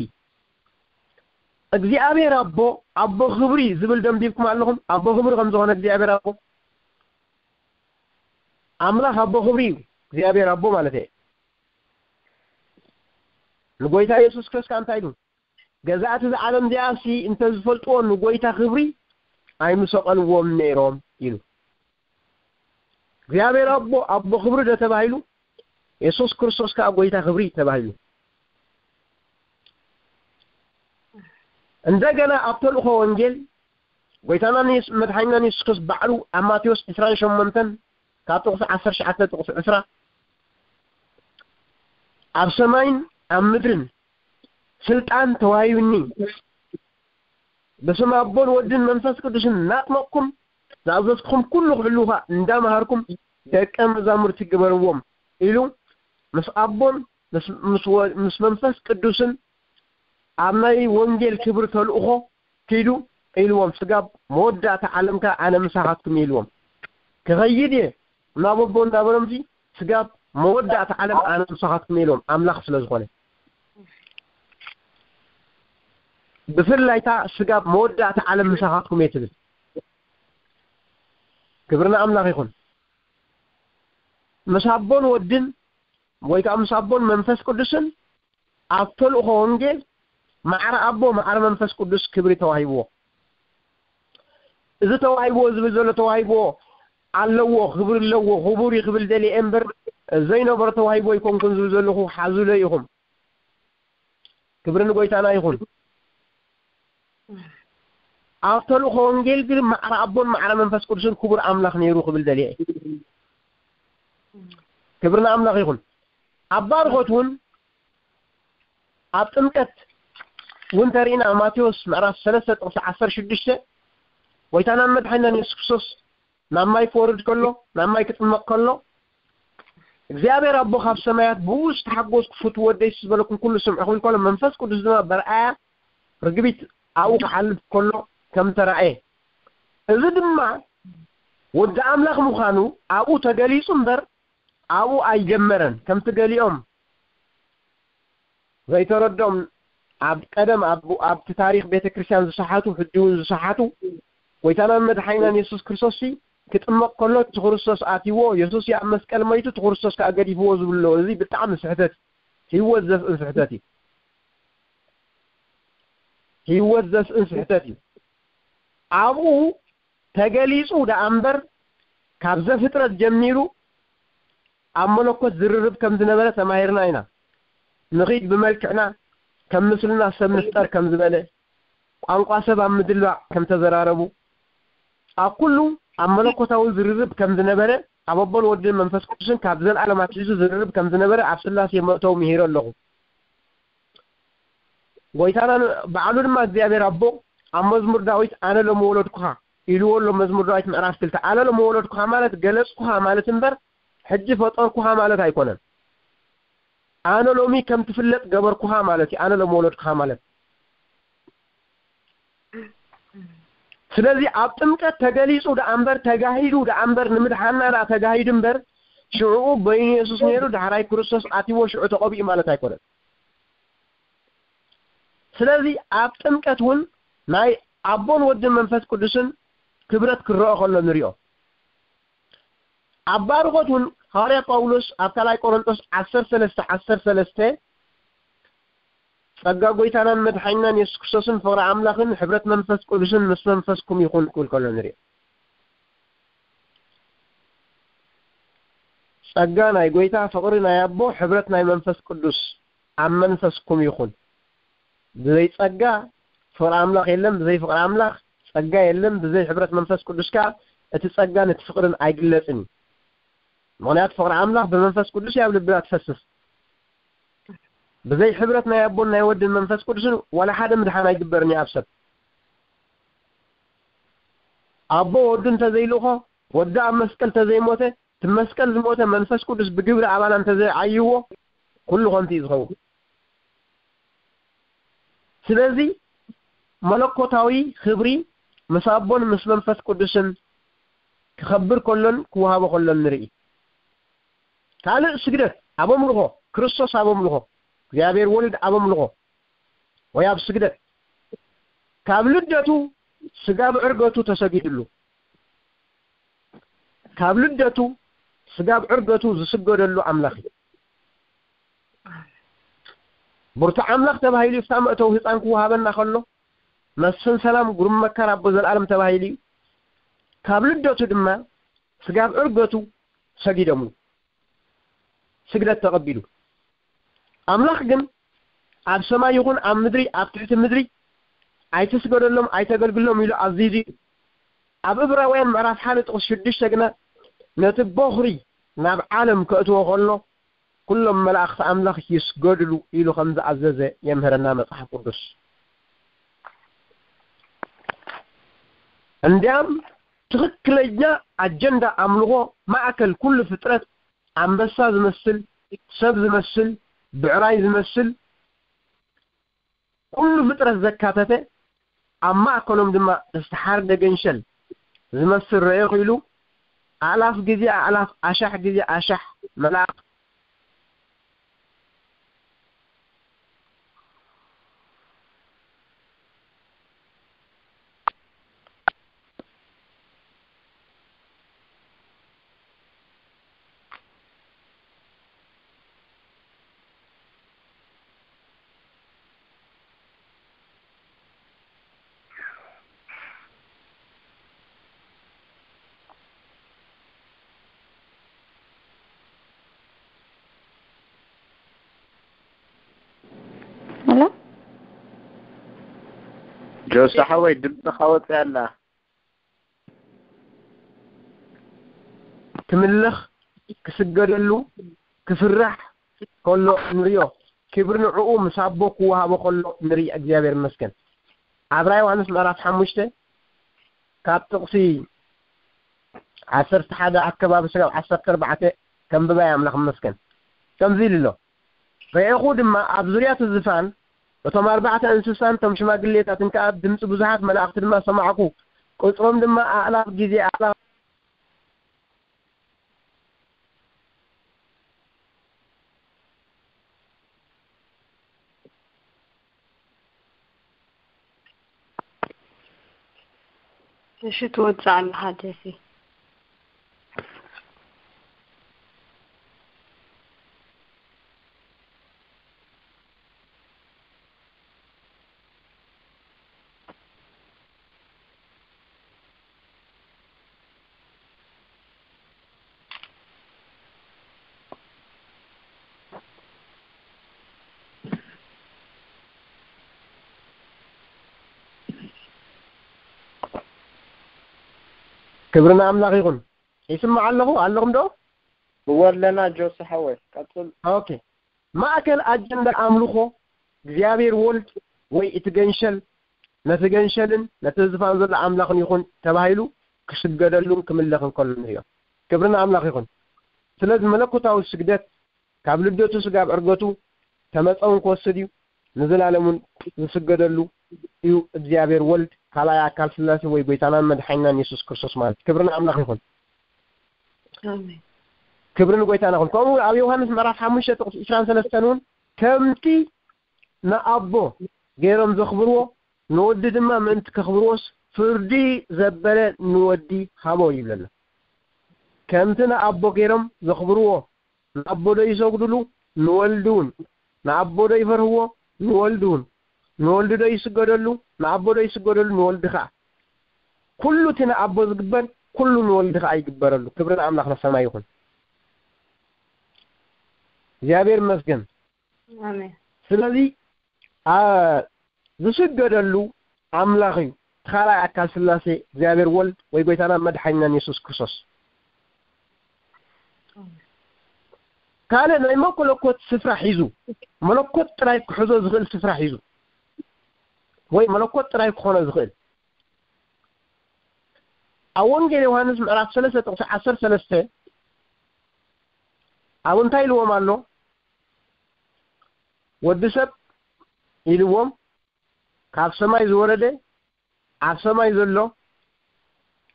እግዚኣብሔር ኣቦ፣ ኣቦ ክብሪ ዝብል ደንቢብኩም ኣለኹም? ኣቦ ክብሪ ከም ዝኾነ እግዚኣብሔር ኣቦ። ኣምላኽ ኣቦ ክብሪ እዩ። እግዚኣብሔር ኣቦ ማለት እየ። ንጎይታ የሱስ ክርስቶስ እንታይ ኢሉ? ገዛእቲ እዛ ዓለም እዚኣሲ እንተ ዝፈልጥዎ ንጎይታ ክብሪ ኣይምሰቐልዎም ነይሮም ኢሉ። እግዚኣብሔር ኣቦ፣ ኣቦ ክብሪ ዶ ተባሂሉ? የሱስ ክርስቶስ ከኣ ጎይታ ክብሪ ተባሂሉ። እንደገና ኣብ ተልእኾ ወንጌል ጎይታናን የስ-፣ መድሓኒናን የሱስ ክርስቶስ ባዕሉ ኣብ ማቴዎስ ዕስራን ሸሞንተን ካብ ጥቕሲ ዓሰርተ ትሽዓተ ጥቕሲ ዕስራ፣ "ኣብ ሰማይን ኣብ ምድርን ስልጣን ተዋሂብኒ፣ ብስም ኣቦን ወድን መንፈስ ቅዱስን እናጥመቕኩም ዝኣዘዝኩኹም ኩሉ ክሕልዉ ኸኣ እንዳምሃርኩም ደቀ መዛሙርቲ ግበርዎም" ኢሉ ምስ ኣቦን ምስ፣ ምስ ወ-፣ ምስ መንፈስ ቅዱስን ኣብ ናይ ወንጌል ክብሪ ተልእኾ ኪዱ ኢልዎም፣ "ስጋብ መወዳእታ ዓለም ከኣ ኣነ ምሳኻትኩም" ኢልዎም። "ክኸይድ እየ ናብ ኣቦ" እንዳበሎምሲ፣ "ስጋብ መወዳእታ ዓለም ኣነ ምሳኻትኩም" ኢልዎም፣ ኣምላኽ ስለ ዝኾነ። ብፍላይ እታ "ስጋብ መወዳእታ ዓለም ምሳኻትኩም እየ" ትብል። ክብሪ ንኣምላኽ ይኹን። ምስ ኣቦን ወድን ወይ ከኣ ምስ ኣቦን መንፈስ ቅዱስን ኣብ ተልእኾ ወንጌል ማዕረ ኣቦ ማዕረ መንፈስ ቅዱስ ክብሪ ተዋሂብዎ። እዚ ተዋሂብዎ ዝብል ዘሎ ተዋሂብዎ ኣለዎ፣ ክብሪ ኣለዎ፣ ክቡር እዩ ክብል ደልየ እምበር ዘይነበሮ ተዋሂብዎ ኣይኮንኩን ዝብል ዘለኹ ሓዙለ ኢኹም። ክብሪ ንጎይታና ይኹን። ኣብ ተልእኾ ወንጌል ግን ማዕረ ኣቦን ማዕረ መንፈስ ቅዱስን ክቡር ኣምላኽ ነይሩ ክብል ደልየ እየ። ክብሪ ንኣምላኽ ይኹን። ኣብ ባርኾት እውን ኣብ ጥምቀት እውን ተሪእና፣ ማቴዎስ ምዕራፍ ሰለስተ ጥቕሲ ዓሰርተ ሽዱሽተ፣ ጎይታናን መድሓኒናን የሱስ ክርስቶስ ናብ ማይ ክወርድ ከሎ፣ ናብ ማይ ክጥመቕ ከሎ፣ እግዚኣብሔር ኣቦ ካብ ሰማያት ብኡ ዝተሓጎስኩ ፍትው ወደይ ዝበለኩም ኩሉ ስምዑ ክብል ከሎ፣ መንፈስ ቅዱስ ድማ በርኣያ ርግቢት ኣብኡ ክሓልፍ ከሎ ከም ተራእየ፣ እዚ ድማ ወዲ ኣምላኽ ምዃኑ ኣብኡ ተገሊጹ እምበር ኣብኡ ኣይጀመረን። ከምቲ ገሊኦም ዘይተረድኦም ኣብ ቀደም ኣብ፣ ኣብቲ ታሪኽ ቤተ ክርስቲያን ዝሰሓቱ፣ ሕጂ እውን ዝሰሓቱ፣ ጎይታናን መድሓኒናን የሱስ ክርስቶስ ሲ ክጥመቕ ከሎ እቲ ክርስቶስ ኣትይዎ፣ የሱስ ኣብ መስቀል መይቱ እቲ ክርስቶስ ከኣ ገዲፍዎ ዝብሉ ኣለዉ። እዚ ብጣዕሚ ስሕተት፣ ህይወት ዘስእን ስሕተት እዩ። ህይወት ዘስእን ስሕተት እዩ። ኣብኡ ተገሊጹ ደኣ እምበር ካብ ዘፍጥረት ጀሚሩ ኣብ መለኮት ዝርርብ ከም ዝነበረ ተማሂርና ኢና። ንኺድ ብመልክዕና ከም ምስልና ሰብ ንፍጠር ከም ዝበለ፣ ቋንቋ ሰብ ኣብ ምድላዕ ከም ተዘራረቡ፣ ኣብ ኩሉ ኣብ መለኮታዊ ዝርርብ ከም ዝነበረ፣ ኣብ ኣቦን ወድን መንፈስ ቅዱስን ካብ ዘለኣለም ኣትሒዙ ዝርርብ ከም ዝነበረ ኣብ ስላሴ መእተዊ ምሂረ ኣለኹ። ጎይታና ን-፣ ባዕሉ ድማ እግዚኣብሔር ኣቦ ኣብ መዝሙር ዳዊት "ኣነ ሎሚ ወለድኩኻ" ኢልዎ ኣሎ። መዝሙር ዳዊት ምዕራፍ ክልተ፣ ኣነ ሎሚ ወለድኩኻ ማለት ገለጽኩኻ ማለት እምበር ሕጂ ፈጠርኩኻ ማለት ኣይኮነን። ኣነ ሎሚ ከም ትፍለጥ ገበርኩኻ ማለት እዩ። ኣነ ሎሚ ወለድኩኻ ማለት። ስለዚ ኣብ ጥምቀት ተገሊጹ ደኣ እምበር፣ ተጋሂዱ ደኣ እምበር፣ ንምድሓና ደኣ ተጋሂዱ እምበር፣ ሽዑኡ በይኑ የሱስ ነይሩ፣ ዳሕራይ ክርስቶስ ኣትይዎ፣ ሽዑ ተቐቢኡ ማለት ኣይኮነን። ስለዚ ኣብ ጥምቀት እውን ናይ ኣቦን ወድን መንፈስ ቅዱስን ክብረት ክረአ ከሎ ንሪኦ። ኣብ ባርኾት እውን ሃዋርያ ጳውሎስ ኣብ ካልኣይ ቆሮንጦስ ዓሰርተ ሰለስተ ዓሰርተ ሰለስተ፣ "ጸጋ ጎይታናን መድሓኒናን የሱስ ክርስቶስን ፍቕሪ ኣምላኽን ሕብረት መንፈስ ቅዱስን ምስ መንፈስኩም ይኹን" ክብል ከሎ ንሪኦ። ጸጋ ናይ ጎይታ፣ ፍቕሪ ናይ ኣቦ፣ ሕብረት ናይ መንፈስ ቅዱስ ኣብ መንፈስኩም ይኹን። ብዘይ ጸጋ ፍቕሪ ኣምላኽ የለን፣ ብዘይ ፍቕሪ ኣምላኽ ጸጋ የለን፣ ብዘይ ሕብረት መንፈስ ቅዱስ ከኣ እቲ ጸጋን እቲ ፍቕርን ኣይግለጽን እዩ። ምኽንያቱ ፍቕሪ ኣምላኽ ብመንፈስ ቅዱስ እዩ ኣብ ልብና ትፈስስ። ብዘይ ሕብረት ናይ ኣቦን ናይ ወድን መንፈስ ቅዱስን ዋላ ሓደ ምድሓን ኣይግበርን እዩ ኣብ ሰብ። ኣቦ ወዱ እንተዘይልእኾ፣ ወዲ ኣብ መስቀል እንተዘይሞተ፣ እቲ መስቀል ዝሞተ መንፈስ ቅዱስ ብግብሪ ኣባና እንተዘይዓይዎ፣ ኩሉ ከንቱ እዩ ዝኸውን። ስለዚ መለኮታዊ ክብሪ ምስ ኣቦን ምስ መንፈስ ቅዱስን ክኸብር ከሎን ክወሃቦ ከሎን ንርኢ። ካልእ ስግደት ኣብ ኣምልኾ፣ ክርስቶስ ኣብ ኣምልኾ፣ እግዚኣብሔር ወልድ ኣብ ኣምልኾ ወይ ኣብ ስግደት፣ ካብ ልደቱ ስጋብ ዕርገቱ ተሰጊድሉ። ካብ ልደቱ ስጋብ ዕርገቱ ዝስገደሉ ኣምላኽ እዩ። ብርቱዕ ኣምላኽ ተባሂሉ፣ እፍታ መእተዊ ህፃን ክወሃበና ከሎ፣ መስፍን ሰላም፣ ግሩም መካር፣ ኣቦ ዘላለም ተባሂሉ እዩ። ካብ ልደቱ ድማ ስጋብ ዕርገቱ ሰጊዶምሉ። ስግደት ተቐቢሉ። ኣምላኽ ግን ኣብ ሰማይ ይኹን ኣብ ምድሪ፣ ኣብ ትሕቲ ምድሪ ኣይትስገደሎም፣ ኣይተገልግሎም ኢሉ ኣዚዙ እዩ። ኣብ ዕብራውያን ምዕራፍ ሓደ ጥቕሲ ሽዱሽተ ግና ነቲ በኹሪ ናብ ዓለም ከእትዎ ከሎ ኩሎም መላእኽቲ ኣምላኽ ይስገድሉ ኢሉ ከም ዝኣዘዘ የምህረና መጽሓፍ ቅዱስ። እንዲያም ትኽክለኛ ኣጀንዳ ኣምልኾ ማእከል ኩሉ ፍጥረት ኣንበሳ ዝመስል፣ ሰብ ዝመስል፣ ብዕራይ ዝመስል ኩሉ ፍጥረት ዘካተተ ኣብ ማእከሎም ድማ ዝተሓርደ ገንሸል ዝመስል ረኤኹ ኢሉ ኣእላፍ ግዜ ኣእላፍ ኣሻሕ ግዜ ኣሻሕ መላእኽቲ ሄሎ ጆሲ ሓወይ ድምፅኻ ወፂኣ ኣላ። ክምለኽ ክስገደሉ ክፍራሕ ከሎ ንሪኦ። ክብሪ ንዕኡ ምስ ኣቦ ክወሃቦ ከሎ ንርኢ። እግዚኣብሔር ይመስገን። ኣብራ ዮሃንስ ምዕራፍ ሓሙሽተ ካብ ጥቕሲ ዓሰርተ ሓደ ኣከባቢ ስጋብ ዓሰርተ ኣርባዕተ ከንብባ ኣምላኽ ይመስገን። ከምዚ ኢሉ ኣሎ። ርኤኹ ድማ ኣብ ዙርያ እቲ ዝፋን እቶም ኣርባዕተ እንስሳን እቶም ሽማግሌታትን ከኣ ድምጺ ብዙሓት መላእኽቲ ድማ ሰማዕኩ። ቁጽሮም ድማ ኣእላፍ ግዜ ኣእላፍ እሺ ትወጽእ ኣለኻ ጀሲ። ክብሪ ንኣምላኽ ይኹን። ይስማዕ ኣለኹ ኣለኹም ዶ? እወ ኣለና ጆሲ ሓወይ ቀጽል። ኦኬ። ማእከል ኣጀንዳ ኣምልኾ እግዚኣብሔር ወልድ ወይ እቲ ገንሸል ነቲ ገንሸልን ነቲ ዝፋን ዘሎ ኣምላኽን ይኹን ተባሂሉ ክስገደሉን ክምለኽን ከሎ ንሪኦ። ክብሪ ንኣምላኽ ይኹን። ስለዚ መለኮታዊ ስግደት ካብ ልደቱ ስጋብ ዕርገቱ ተመጸውን ክወስድ እዩ። ንዘላለሙን ዝስገደሉ እዩ እግዚኣብሔር ወልድ ካልኣይ ኣካል ስላሴ ወይ ጎይታናን መድሓኒናን የሱስ ክርስቶስ ማለት ክብሪ ንኣምላኽ ይኹን። ኣሜን። ክብሪ ንጎይታና ይኹን። ከምኡ እውን ኣብ ዮሃንስ ምዕራፍ ሓሙሽተ ጥቕሲ ዕስራን ሰለስተን እውን ከምቲ ንኣቦ ገይሮም ዘኽብርዎ ንወዲ ድማ ምእንቲ ከኽብርዎስ ፍርዲ ዘበለ ንወዲ ሃቦ ይብለና። ከምቲ ንኣቦ ገይሮም ዘኽብርዎ ንኣቦ ዶ ይሰግድሉ ንወልዲ እውን ንኣቦ ዶ ይፈርህዎ ንወልዲ እውን ንወልዲ ዶ ይስገደሉ ንኣቦ ዶ ይስገደሉ ንወልዲ ከዓ ኩሉ እቲ ንኣቦ ዝግበር ኩሉ ንወልዲ ከዓ ይግበረሉ። ክብሪ ንኣምላኽ ንሰማይ ይኹን። እግዚኣብሔር ይመስገን። ኣሜን። ስለዚ ዝስገደሉ ኣምላኽ እዩ። ካልኣይ ኣካል ስላሴ እግዚኣብሔር ወልድ ወይ ጎይታና መድሓኒናን የሱስ ክርስቶስ። ካልእ ናይ መለኮት ስፍራ ሒዙ መለኮት ጥራይ ክሕዞ ዝኽእል ስፍራ ሒዙ ወይ መለኮት ጥራይ ክኾኖ ዝኽእል ኣብ ወንጌል ዮሃንስ ምዕራፍ ሰለስተ ጥቕሲ ዓሰርተ ሰለስተ ኣብ እንታይ ኢልዎም ኣሎ? ወዲ ሰብ ኢልዎም ካብ ሰማይ ዝወረደ ኣብ ሰማይ ዘሎ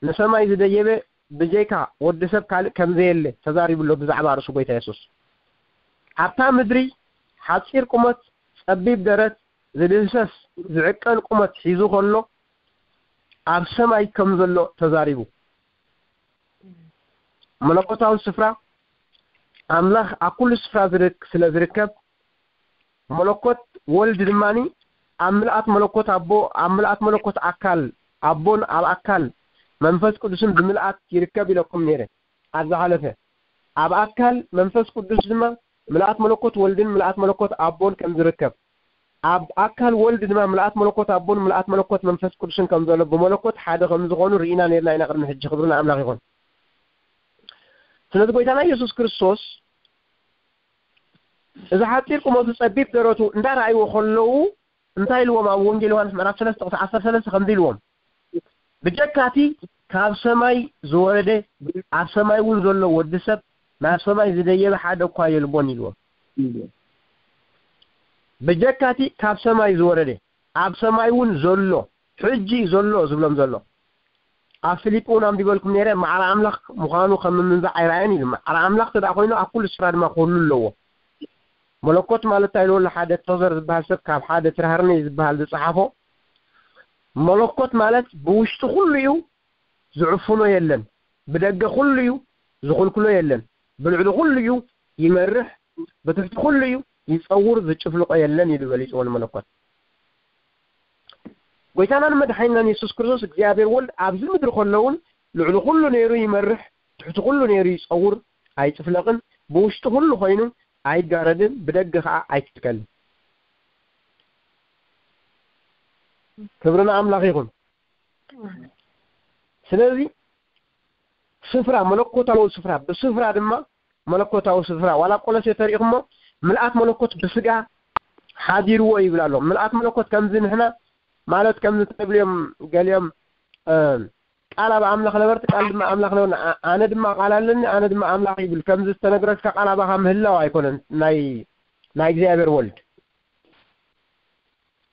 ንሰማይ ዝደየበ ብጀካ ወዲ ሰብ ካልእ ከም ዘየለ ተዛሪቡ ኣሎ ብዛዕባ ርእሱ ጎይታ የሱስ። ኣብታ ምድሪ ሓጺር ቁመት፣ ጸቢብ ደረት፣ ዝድህሰስ ዝዕቀን ቁመት ሒዙ ከሎ ኣብ ሰማይ ከም ዘሎ ተዛሪቡ። መለኮታዊ ስፍራ ኣምላኽ ኣብ ኩሉ ስፍራ ዝርክ- ስለ ዝርከብ መለኮት ወልድ ድማ ኣብ ምልኣት መለኮት ኣቦ ኣብ ምልኣት መለኮት ኣካል ኣቦን ኣብ ኣካል መንፈስ ቅዱስን ብምልኣት ይርከብ ኢለኩም ነይረ ኣብ ዝሓለፈ። ኣብ ኣካል መንፈስ ቅዱስ ድማ ምልኣት መለኮት ወልድን ምልኣት መለኮት ኣቦን ከም ዝርከብ፣ ኣብ ኣካል ወልድ ድማ ምልኣት መለኮት ኣቦን ምልኣት መለኮት መንፈስ ቅዱስን ከም ዘሎ፣ ብመለኮት ሓደ ከም ዝኾኑ ርኢና ነርና ኢና ቅድሚ ሕጂ። ክብሪ ንኣምላኽ ይኹን። ስለዚ ጎይታና ኢየሱስ ክርስቶስ እዚ ሓጺር ቁመቱ ጸቢብ ደረቱ እንዳረኣይዎ ከለዉ እንታይ ኢልዎም? ኣብ ወንጌል ዮሃንስ ምዕራፍ ሰለስተ ቁጽሪ ዓሰርተ ሰለስተ ከምዚ ኢልዎም፣ ብጀካቲ ካብ ሰማይ ዝወረደ ኣብ ሰማይ እውን ዘሎ ወዲ ሰብ ናብ ሰማይ ዝደየበ ሓደ እኳ የልቦን ኢልዎም። ብጀካቲ ካብ ሰማይ ዝወረደ ኣብ ሰማይ እውን ዘሎ፣ ሕጂ ዘሎ ዝብሎም ዘሎ። ኣብ ፊሊጲ እውን ኣንቢበልኩም ነይረ፣ ማዕረ ኣምላኽ ምዃኑ ከም ምምንዛዕ ኣይረኣየን ኢሉ። ማዕረ ኣምላኽ ተደኣ ኮይኑ ኣብ ኩሉ ስፍራ ድማ ክህሉ ኣለዎ። መለኮት ማለት እንታይ ኢልዎ ኣሎ? ሓደ ቶዘር ዝበሃል ሰብ ካብ ሓደ ትራህርኔ ዝበሃል ዝጸሓፎ፣ መለኮት ማለት ብውሽጢ ኩሉ እዩ፣ ዝዕፍኖ የለን። ብደገ ኩሉ እዩ፣ ዝኽልክሎ የለን። ብልዕሊ ኩሉ እዩ፣ ይመርሕ። ብትሕቲ ኩሉ እዩ፣ ይጸውር፣ ዝጭፍልቆ የለን ኢሉ ገሊጽዎ ንመለኮት። ጎይታናን መድሓኒናን የሱስ ክርስቶስ እግዚኣብሔር ወልድ ኣብዚ ምድሪ ከሎ እውን ልዕሊ ኩሉ ነይሩ ይመርሕ፣ ትሕቲ ኩሉ ነይሩ ይጸውር፣ ኣይጭፍለቕን፣ ብውሽጢ ኩሉ ኮይኑ ኣይጋረድን፣ ብደገ ኸዓ ኣይክልከልን። ክብሪ ንኣምላኽ ይኹን። ስለዚ ስፍራ፣ መለኮታዊ ስፍራ፣ ብስፍራ ድማ መለኮታዊ ስፍራ፣ ዋላ ኣብ ቆሎሴ ተሪኢኹሞ ምልኣት መለኮት ብስጋ ሓዲርዎ ይብል ኣሎ። ምልኣት መለኮት ከምዚ ንሕና ማለት ከምዚ ትብልዮም ገሊኦም፣ እ፣ ቃል ኣብ ኣምላኽ ነበርቲ፣ ቃል ድማ ኣምላኽ ነበርና፣ ኣ-፣ ኣነ ድማ ቃል ኣለኒ፣ ኣነ ድማ ኣምላኽ ይብል። ከምዚ ዝተነግረካ ቃል ኣባኻ ምህላው ኣይኮነን ናይ፣ ናይ እግዚኣብሔር ወልድ።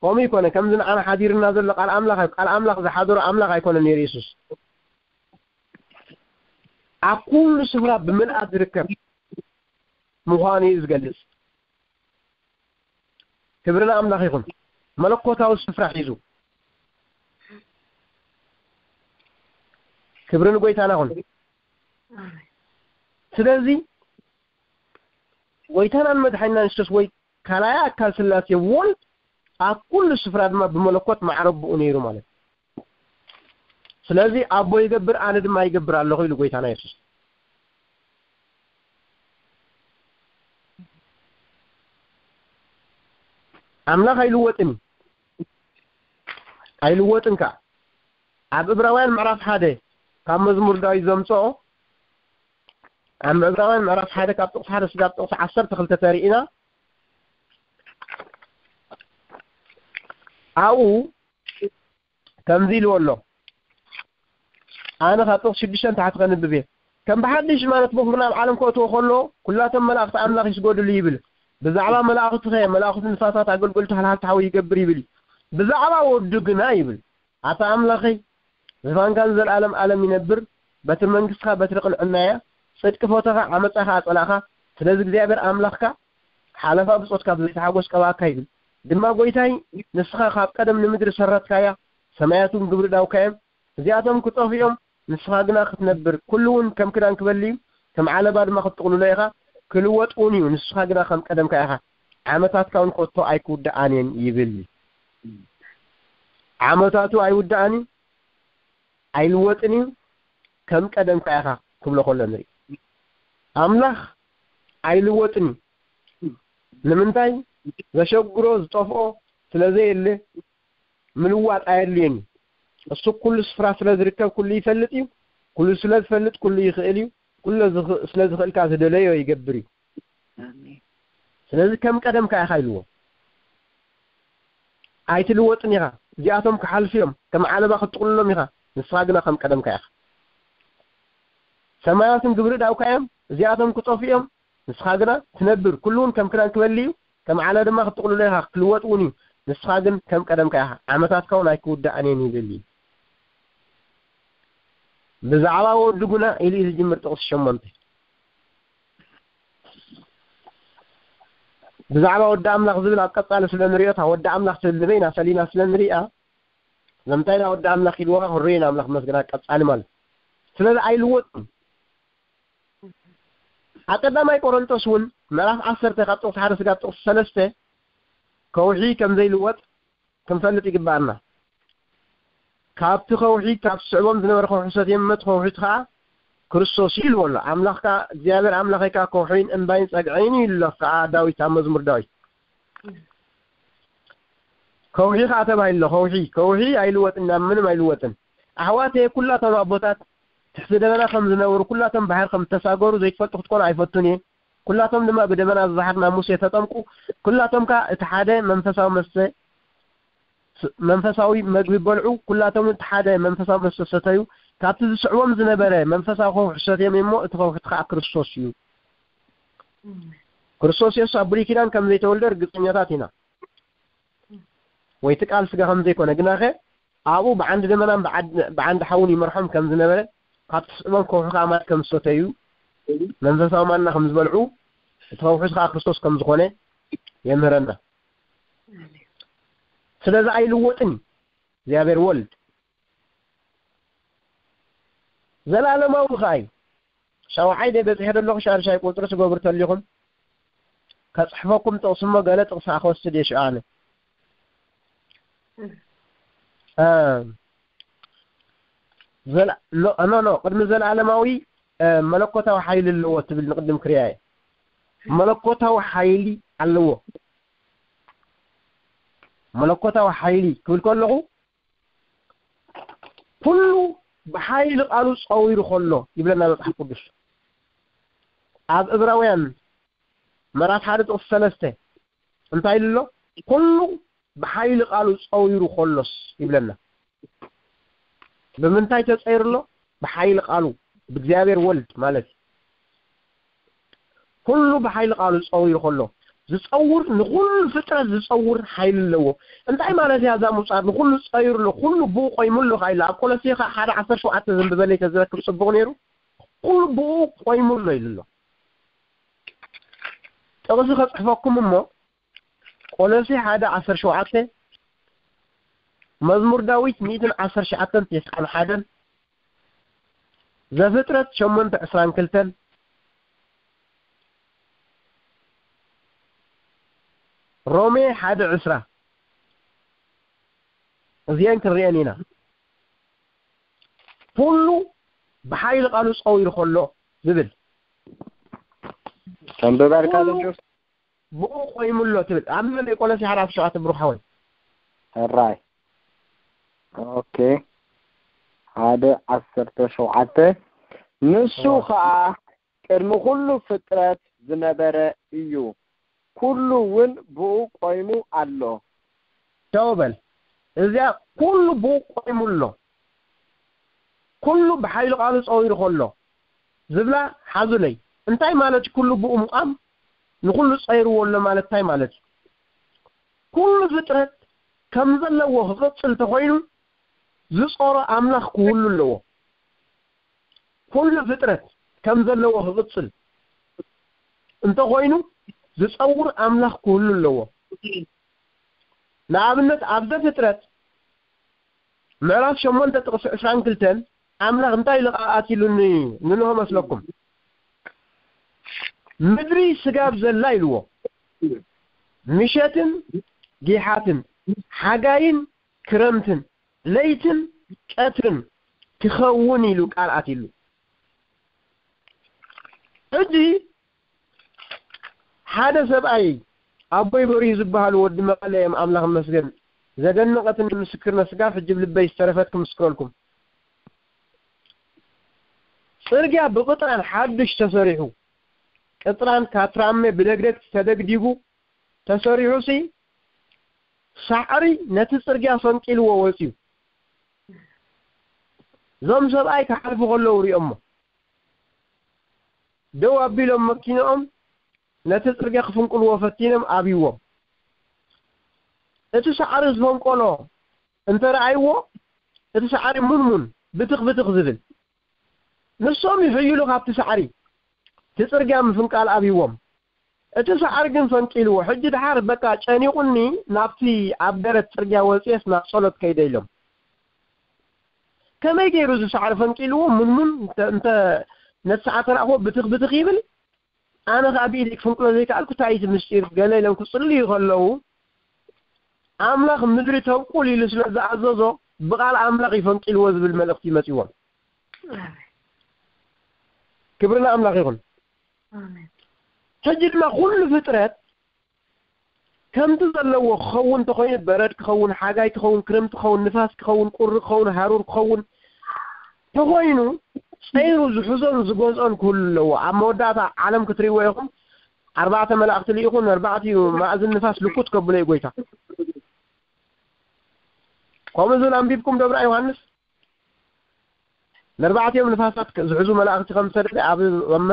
ከምኡ ይኮነ፣ ከምዚ ንዓና ሓዲርና ዘሎ ቃል ኣምላኽ ኣይ-፣ ቃል ኣምላኽ ዝሓደሮ ኣምላኽ ኣይኮነን ነይሩ የሱስ። ኣብ ኩሉ ስፍራ ብምልኣት ዝርከብ ምዃኑ እዩ ዝገልጽ። ክብሪ ንኣምላኽ ይኹን። መለኮታዊ ስፍራ ሒዙ። ክብሪ ንጎይታና ይኹን። ስለዚ ጎይታናን መድሓኒናን የሱስ ወይ ካልኣይ ኣካል ስላሴ ወልድ ኣብ ኩሉ ስፍራ ድማ ብመለኮት ማዕረ ኣቦኡ ነይሩ ማለት እዩ። ስለዚ ኣቦ ይገብር፣ ኣነ ድማ ይገብር ኣለኹ ኢሉ ጎይታና የሱስ። ኣምላኽ ኣይልወጥን እዩ። ኣይልወጥን ከኣ። ኣብ ዕብራውያን ምዕራፍ ሓደ ካብ መዝሙር ዳዊት ዘምጽኦ፣ ኣብ ዕብራውያን ምዕራፍ ሓደ ካብ ጥቕሲ ሓደ ስጋብ ጥቕሲ ዓሰርተ ክልተ ተሪእና፣ ኣብኡ ከምዚ ኢልዎ ኣሎ። ኣነ ካብ ጥቕሲ ሽዱሽተ ንታሕቲ ከንብብ እየ። ከም ብሓድሽ ማለት በኹር ናብ ዓለም ከእትዎ ከሎ፣ ኩላቶም መላእኽቲ ኣምላኽ ይስገዱሉ ይብል። ብዛዕባ መላእኽቱ ኸ፣ መላእኽቱ ንፋሳት ኣገልገልቱ ሃልሃልቲ ሓዊ ይገብር ይብል እዩ። ብዛዕባ ወዱ ግና ይብል፣ ኣታ ኣምላኸይ፣ ዝፋንካ ንዘለኣለም ኣለም ይነብር፣ በትሪ መንግስትኻ በትሪ ቅንዕና እያ፣ ጽድቂ ፈተኻ፣ ዓመጻኻ ኣጸላእኻ፣ ስለዚ እግዚኣብሔር ኣምላኽካ ሓለፋ ብጾትካ ብዘይተሓጎስ ቀባእካ ይብል። ድማ ጎይታይ፣ ንስኻ ካብ ቀደም ንምድሪ ሰረትካያ፣ ሰማያት እውን ግብሪ ዳውካ እዮም፣ እዚኣቶም ክጠፍኡ እዮም፣ ንስኻ ግና ክትነብር፣ ኩሉ እውን ከም ክዳን ክበሊ እዩ፣ ከም ዓለባ ድማ ክትጥቕልሎ ኢኻ፣ ክልወጥ እውን እዩ፣ ንስኻ ግና ከም ቀደምካ ኢኻ፣ ዓመታትካ እውን ከቶ ኣይክውድኣን እየን ይብል። ዓመታቱ ኣይውድኣን እዩ፣ ኣይልወጥን እዩ፣ ከም ቀደምካ ኢኻ ክብሎ ከሎ ንርኢ። ኣምላኽ ኣይልወጥን እዩ። ንምንታይ? ዘሸግሮ ዝጠፍኦ ስለ ዘየለ ምልዋጥ ኣየድልዮን እዩ። እሱ ኩሉ ስፍራ ስለ ዝርከብ ኩሉ ይፈልጥ እዩ። ኩሉ ስለ ዝፈልጥ ኩሉ ይኽእል እዩ። ኩሉ ዝኽ-፣ ስለ ዝኽእል ከኣ ዝደለዮ ይገብር እዩ። ኣሜን። ስለዚ ከም ቀደምካ ኢኻ ኢልዎ። ኣይትልወጥን ኢኻ። እዚኣቶም ክሓልፉ እዮም። ከም ዓለባ ክትጥቕልሎም ኢኻ። ንስኻ ግና ከም ቀደምካ ኢኻ። ሰማያትን ግብሪ ዳውካ እዮም። እዚኣቶም ክጠፍኡ እዮም። ንስኻ ግና ትነብር። ኩሉ እውን ከም ክዳን ክበሊ እዩ። ከም ዓለባ ድማ ክትጥቕልሎ ኢኻ። ክልወጥ እውን እዩ። ንስኻ ግን ከም ቀደምካ ኢኻ። ዓመታትካ እውን ኣይክውዳእን እየን ይብል እዩ። ብዛዕባ ወዱ ግና ኢሉ እዩ ዝጅምር ጥቕሲ ሸሞንተ። ብዛዕባ ወዲ ኣምላኽ ዝብል ኣብ ቀጻሊ ስለ ንሪኦ፣ እታ ወዲ ኣምላኽ ትብል ንበይና ፈሊና ስለ ንሪኣ፣ ስለምንታይ ኢና ወዲ ኣምላኽ ኢልዋ ክንርኢ ኢና፣ ኣምላኽ መስገን ኣብ ቀጻሊ ማለት። ስለዚ ኣይልወጥን። ኣብ ቀዳማይ ቆሮንቶስ እውን ምዕራፍ ዓሰርተ ካብ ጥቕሲ ሓደ ስጋብ ጥቕሲ ሰለስተ ከውሒ ከም ዘይልወጥ ክንፈልጥ ይግባኣና። ካብቲ ከውሒ፣ ካብ ዝስዕቦም ዝነበረ ከውሒ ሰትዮም፣ እቲ ከውሒ ከኣ ክርስቶስ እዩ ኢልዎ ኣሎ። ኣምላኽ ከኣ እግዚኣብሔር ኣምላኸይ ከኣ ከውሒን እምባይን ጸግዒን እዩ ኢሉ ኣሎ ከኣ ዳዊት ኣብ መዝሙር ዳዊት። ከውሒ ከኣ ተባሂሉ ኣሎ። ከውሒ፣ ከውሒ ኣይልወጥን፣ ናብ ምንም ኣይልወጥን። ኣሕዋተየ ኩላቶም ኣቦታት ትሕቲ ደበና ከም ዝነበሩ፣ ኩላቶም ባሕር ከም እተሳገሩ ዘይትፈልጡ ክትኮኑ ኣይፈቱን እየ። ኩላቶም ድማ ብደበና ዝባሕር ናብ ሙሴ ተጠምቁ። ኩላቶም ከኣ እቲ ሓደ መንፈሳዊ መስተ መንፈሳዊ መግቢ በልዑ፣ ኩላቶም እቲ ሓደ መንፈሳዊ መስተ ሰተዩ፣ ካብቲ ዝስዕቦም ዝነበረ መንፈሳዊ ከውሒ ሰትዮም እሞ፣ እቲ ከውሒ እቲ ኸዓ ክርስቶስ እዩ። ክርስቶስ የሱስ ኣብ ብሉይ ኪዳን ከም ዘይተወልደ ርግጸኛታት ኢና። ወይ እቲ ቃል ስጋ ከም ዘይኮነ፣ ግናኸ ኣብኡ ብዓንዲ ደመናን ብዓድ-፣ ብዓንዲ ሓውን ይመርሖም ከም ዝነበረ፣ ካብቲ ዝስዕቦም ከውሒ ኸዓ ማይ ከም ዝሰተዩ፣ መንፈሳዊ ማና ከም ዝበልዑ፣ እቲ ከውሒ ኸዓ ክርስቶስ ከም ዝኾነ የምህረና። ስለዚ ኣይልወጥን እዩ እግዚኣብሔር ወልድ። ዘላለማዊ ኸኣ እዩ። ሻውዓይ ደ በጺሐ ዘለኹ ሻድሻይ ቁጽሪ ትገብሩ ተሊኹም። ከጽሕፈኩም ጥቕሲ እሞ ገለ ጥቕሲ ክወስድ እየ ሽዑ ኣነ። እ፣ ዘላ-፣ ኖ፣ ኖ፣ ኖ፣ ቅድሚ ዘላለማዊ፣ እ፣ መለኮታዊ ሓይሊ ኣለዎ ትብል ንቅድም ክሪያ እየ። መለኮታዊ ሓይሊ ኣለዎ። መለኮታዊ ሓይሊ ክብል ከለኹ፣ ኩሉ ብሓይሊ ቃሉ ጸዊሩ ከሎ ይብለና መጽሓፍ ቅዱስ። ኣብ ዕብራውያን ምዕራፍ ሓደ ጥቕሲ ሰለስተ እንታይ ኢሉ ኣሎ? ኩሉ ብሓይሊ ቃሉ ጸዊሩ ከሎስ ይብለና። ብምንታይ ተጸይሩ ኣሎ? ብሓይሊ ቃሉ፣ ብእግዚኣብሔር ወልድ ማለት እዩ። ኩሉ ብሓይሊ ቃሉ ዝጸውር ከሎ፣ ዝጸውር፣ ንኹሉ ፍጥረት ዝጸውር ሓይሊ ኣለዎ። እንታይ ማለት እያ እዛ ምጻር? ንኹሉ ጸይሩ ኣሎ፣ ኩሉ ብኡ ቆይሙ ኣሎ ከኣ ኢሉ። ኣብ ቆሎሴ ኸዓ ሓደ ዓሰርተ ሸውዓተ ዘንብበለይ ተዝረክብ ጽቡቕ ነይሩ። ኩሉ ብኡ ቆይሙ ኣሎ ኢሉ ኣሎ። ጥቕሲ ከጽሕፈኩም እሞ፣ ቆሎሴ ሓደ ዓሰርተ ሸውዓተ፣ መዝሙር ዳዊት ሚእትን ዓሰርተ ትሽዓተን ተስዓን ሓደን፣ ዘፍጥረት ሸሞንተ ዕስራን ክልተን፣ ሮሜ ሓደ ዕስራ፣ እዚአን ክንሪአን ኢና። ኩሉ ብሓይሊ ቃሉ ጸዊሩ ከሎ ዝብል። ተንብበልካ ኩሉ ዘሎ? ብኡ ቆይሙ ኣሎ ትብል። ኣብ መን ቆሎሴ ሓደ ዓሰርተ ሸውዓተ ብሩኽ ሓወይ? ሕራይ። ኦኬ። ሓደ ዓሰርተ ሸውዓተ። ንሱ ኦ። ኸኣ ቅድሚ ኩሉ ፍጥረት ዝነበረ እዩ። ኩሉ እውን ብኡ ቆይሙ ኣሎ። ደው በል። እዚኣ ኩሉ ብኡ ቆይሙ ኣሎ። ኩሉ ብሓይሊ ቃሉ ጸዊሩ ከሎ ዝብላ ሓዙለይ። እንታይ ማለት እዩ? ኩሉ ብኡ ምቋም ንኹሉ ጸይርዎ ኣሎ ማለት እንታይ ማለት እዩ? ኩሉ ፍጥረት ከም ዘለዎ ክቕጽል እንተኾይኑ ዝጾሮ ኣምላኽ ክህሉ ኣለዎ። ኩሉ ፍጥረት ከም ዘለዎ ክቕጽል እንተኾይኑ ዝጸውር ኣምላኽ ክህሉ ኣለዎ። ንኣብነት ኣብ ዘፍጥረት ምዕራፍ ሸሞንተ ጥቕሲ ዕስራን ክልተን ኣምላኽ እንታይ ኢሉ ቃል ኣትዩሉ ን-፣ ንኖህ መስለኩም? ምድሪ ስጋብ ዘላ ኢልዎ። ምሸትን ጊሓትን፣ ሓጋይን ክረምትን፣ ለይትን ቀትርን ክኸውን ኢሉ ቃል ኣትዩሉ። ሕጂ ሓደ ሰብኣይ ኣቦይ በሪሁ ዝበሃሉ ወዲ መቐለ እዮም፣ ኣምላኽ ይመስገን። ዘደነቐትኒ ምስክርነት ስጋብ ሕጂ ኣብ ልበይ ዝተረፈት ክምስክረልኩም። ጽርግያ ብቕጥራን ሓድሽ ተሰሪሑ፣ ቅጥራን ካትራመ ብደግደግ ተደግዲጉ ተሰሪሑሲ ሳዕሪ ነቲ ጽርግያ ፈንቂልዎ ወጺኡ። እዞም ሰብኣይ ክሓልፉ ከለዉ ሪኦሞ። ደው ኣቢሎም መኪንኦም ነቲ ጽርግያ ክፍንቅልዎ ፈቲኖም ኣብይዎም። እቲ ሳዕሪ ዝፈንቀሎ እንተ ረኣይዎ፣ እቲ ሳዕሪ ሙንሙን ብትኽ ብትኽ ዝብል። ንሶም ይሕይሉ ካብቲ ሳዕሪ፣ እቲ ጽርግያ ምፍንቃል ኣብይዎም። እቲ ሳዕሪ ግን ፈንቂልዎ። ሕጂ ደሓር በቃ ጨኒቑኒ ናብቲ ኣብ ደረት ጽርግያ ወጺኤስ ናብ ጸሎት ከይደ ኢሎም። ከመይ ገይሩ እዚ ሳዕሪ ፈንቂልዎ? ሙንሙን እንተ፣ እንተ ነቲ ሳዕሪ ተራእኽዎ ብትኽ ብትኽ ይብል። ኣነ ኸኣ ብኢደይ ክፍንቅሎ ዘይከኣልኩ፣ እንታይ እዩ እቲ ምስጢር? ገለ ኢሎም ክጽልዩ ከለዉ፣ ኣምላኽ ምድሪ ተብቁል ኢሉ ስለ ዝኣዘዞ፣ ብቓል ኣምላኽ እዩ ፈንቂልዎ ዝብል መልእኽቲ መጺዎም። ክብሪ ንኣምላኽ ይኹን። ሕጂ ድማ ኩሉ ፍጥረት ከምቲ ዘለዎ ክኸውን እንተኾይኑ፣ በረድ ክኸውን፣ ሓጋይ ክኸውን፣ ክረምቲ ክኸውን፣ ንፋስ ክኸውን፣ ቁሪ ክኸውን፣ ሃሩር ክኸውን ተኾይኑ፣ ጸይሩ ዝሕዞን ዝገዝኦን ክህሉ ኣለዎ። ኣብ መወዳእታ ዓለም ክትርእይዎ ኢኹም፣ ኣርባዕተ መላእኽቲ ልኢኹ ነርባዕቲኡ ማእዝን ንፋስ ልኩት ከብሎ እዩ ጎይታ። ከምኡ ዝብል ኣንቢብኩም ዶ ብራእይ ዮሃንስ? ነርባዕቲኦም ንፋሳት ዝሕዙ መላእኽቲ ከም ዝሰደደ ኣብ ኣብ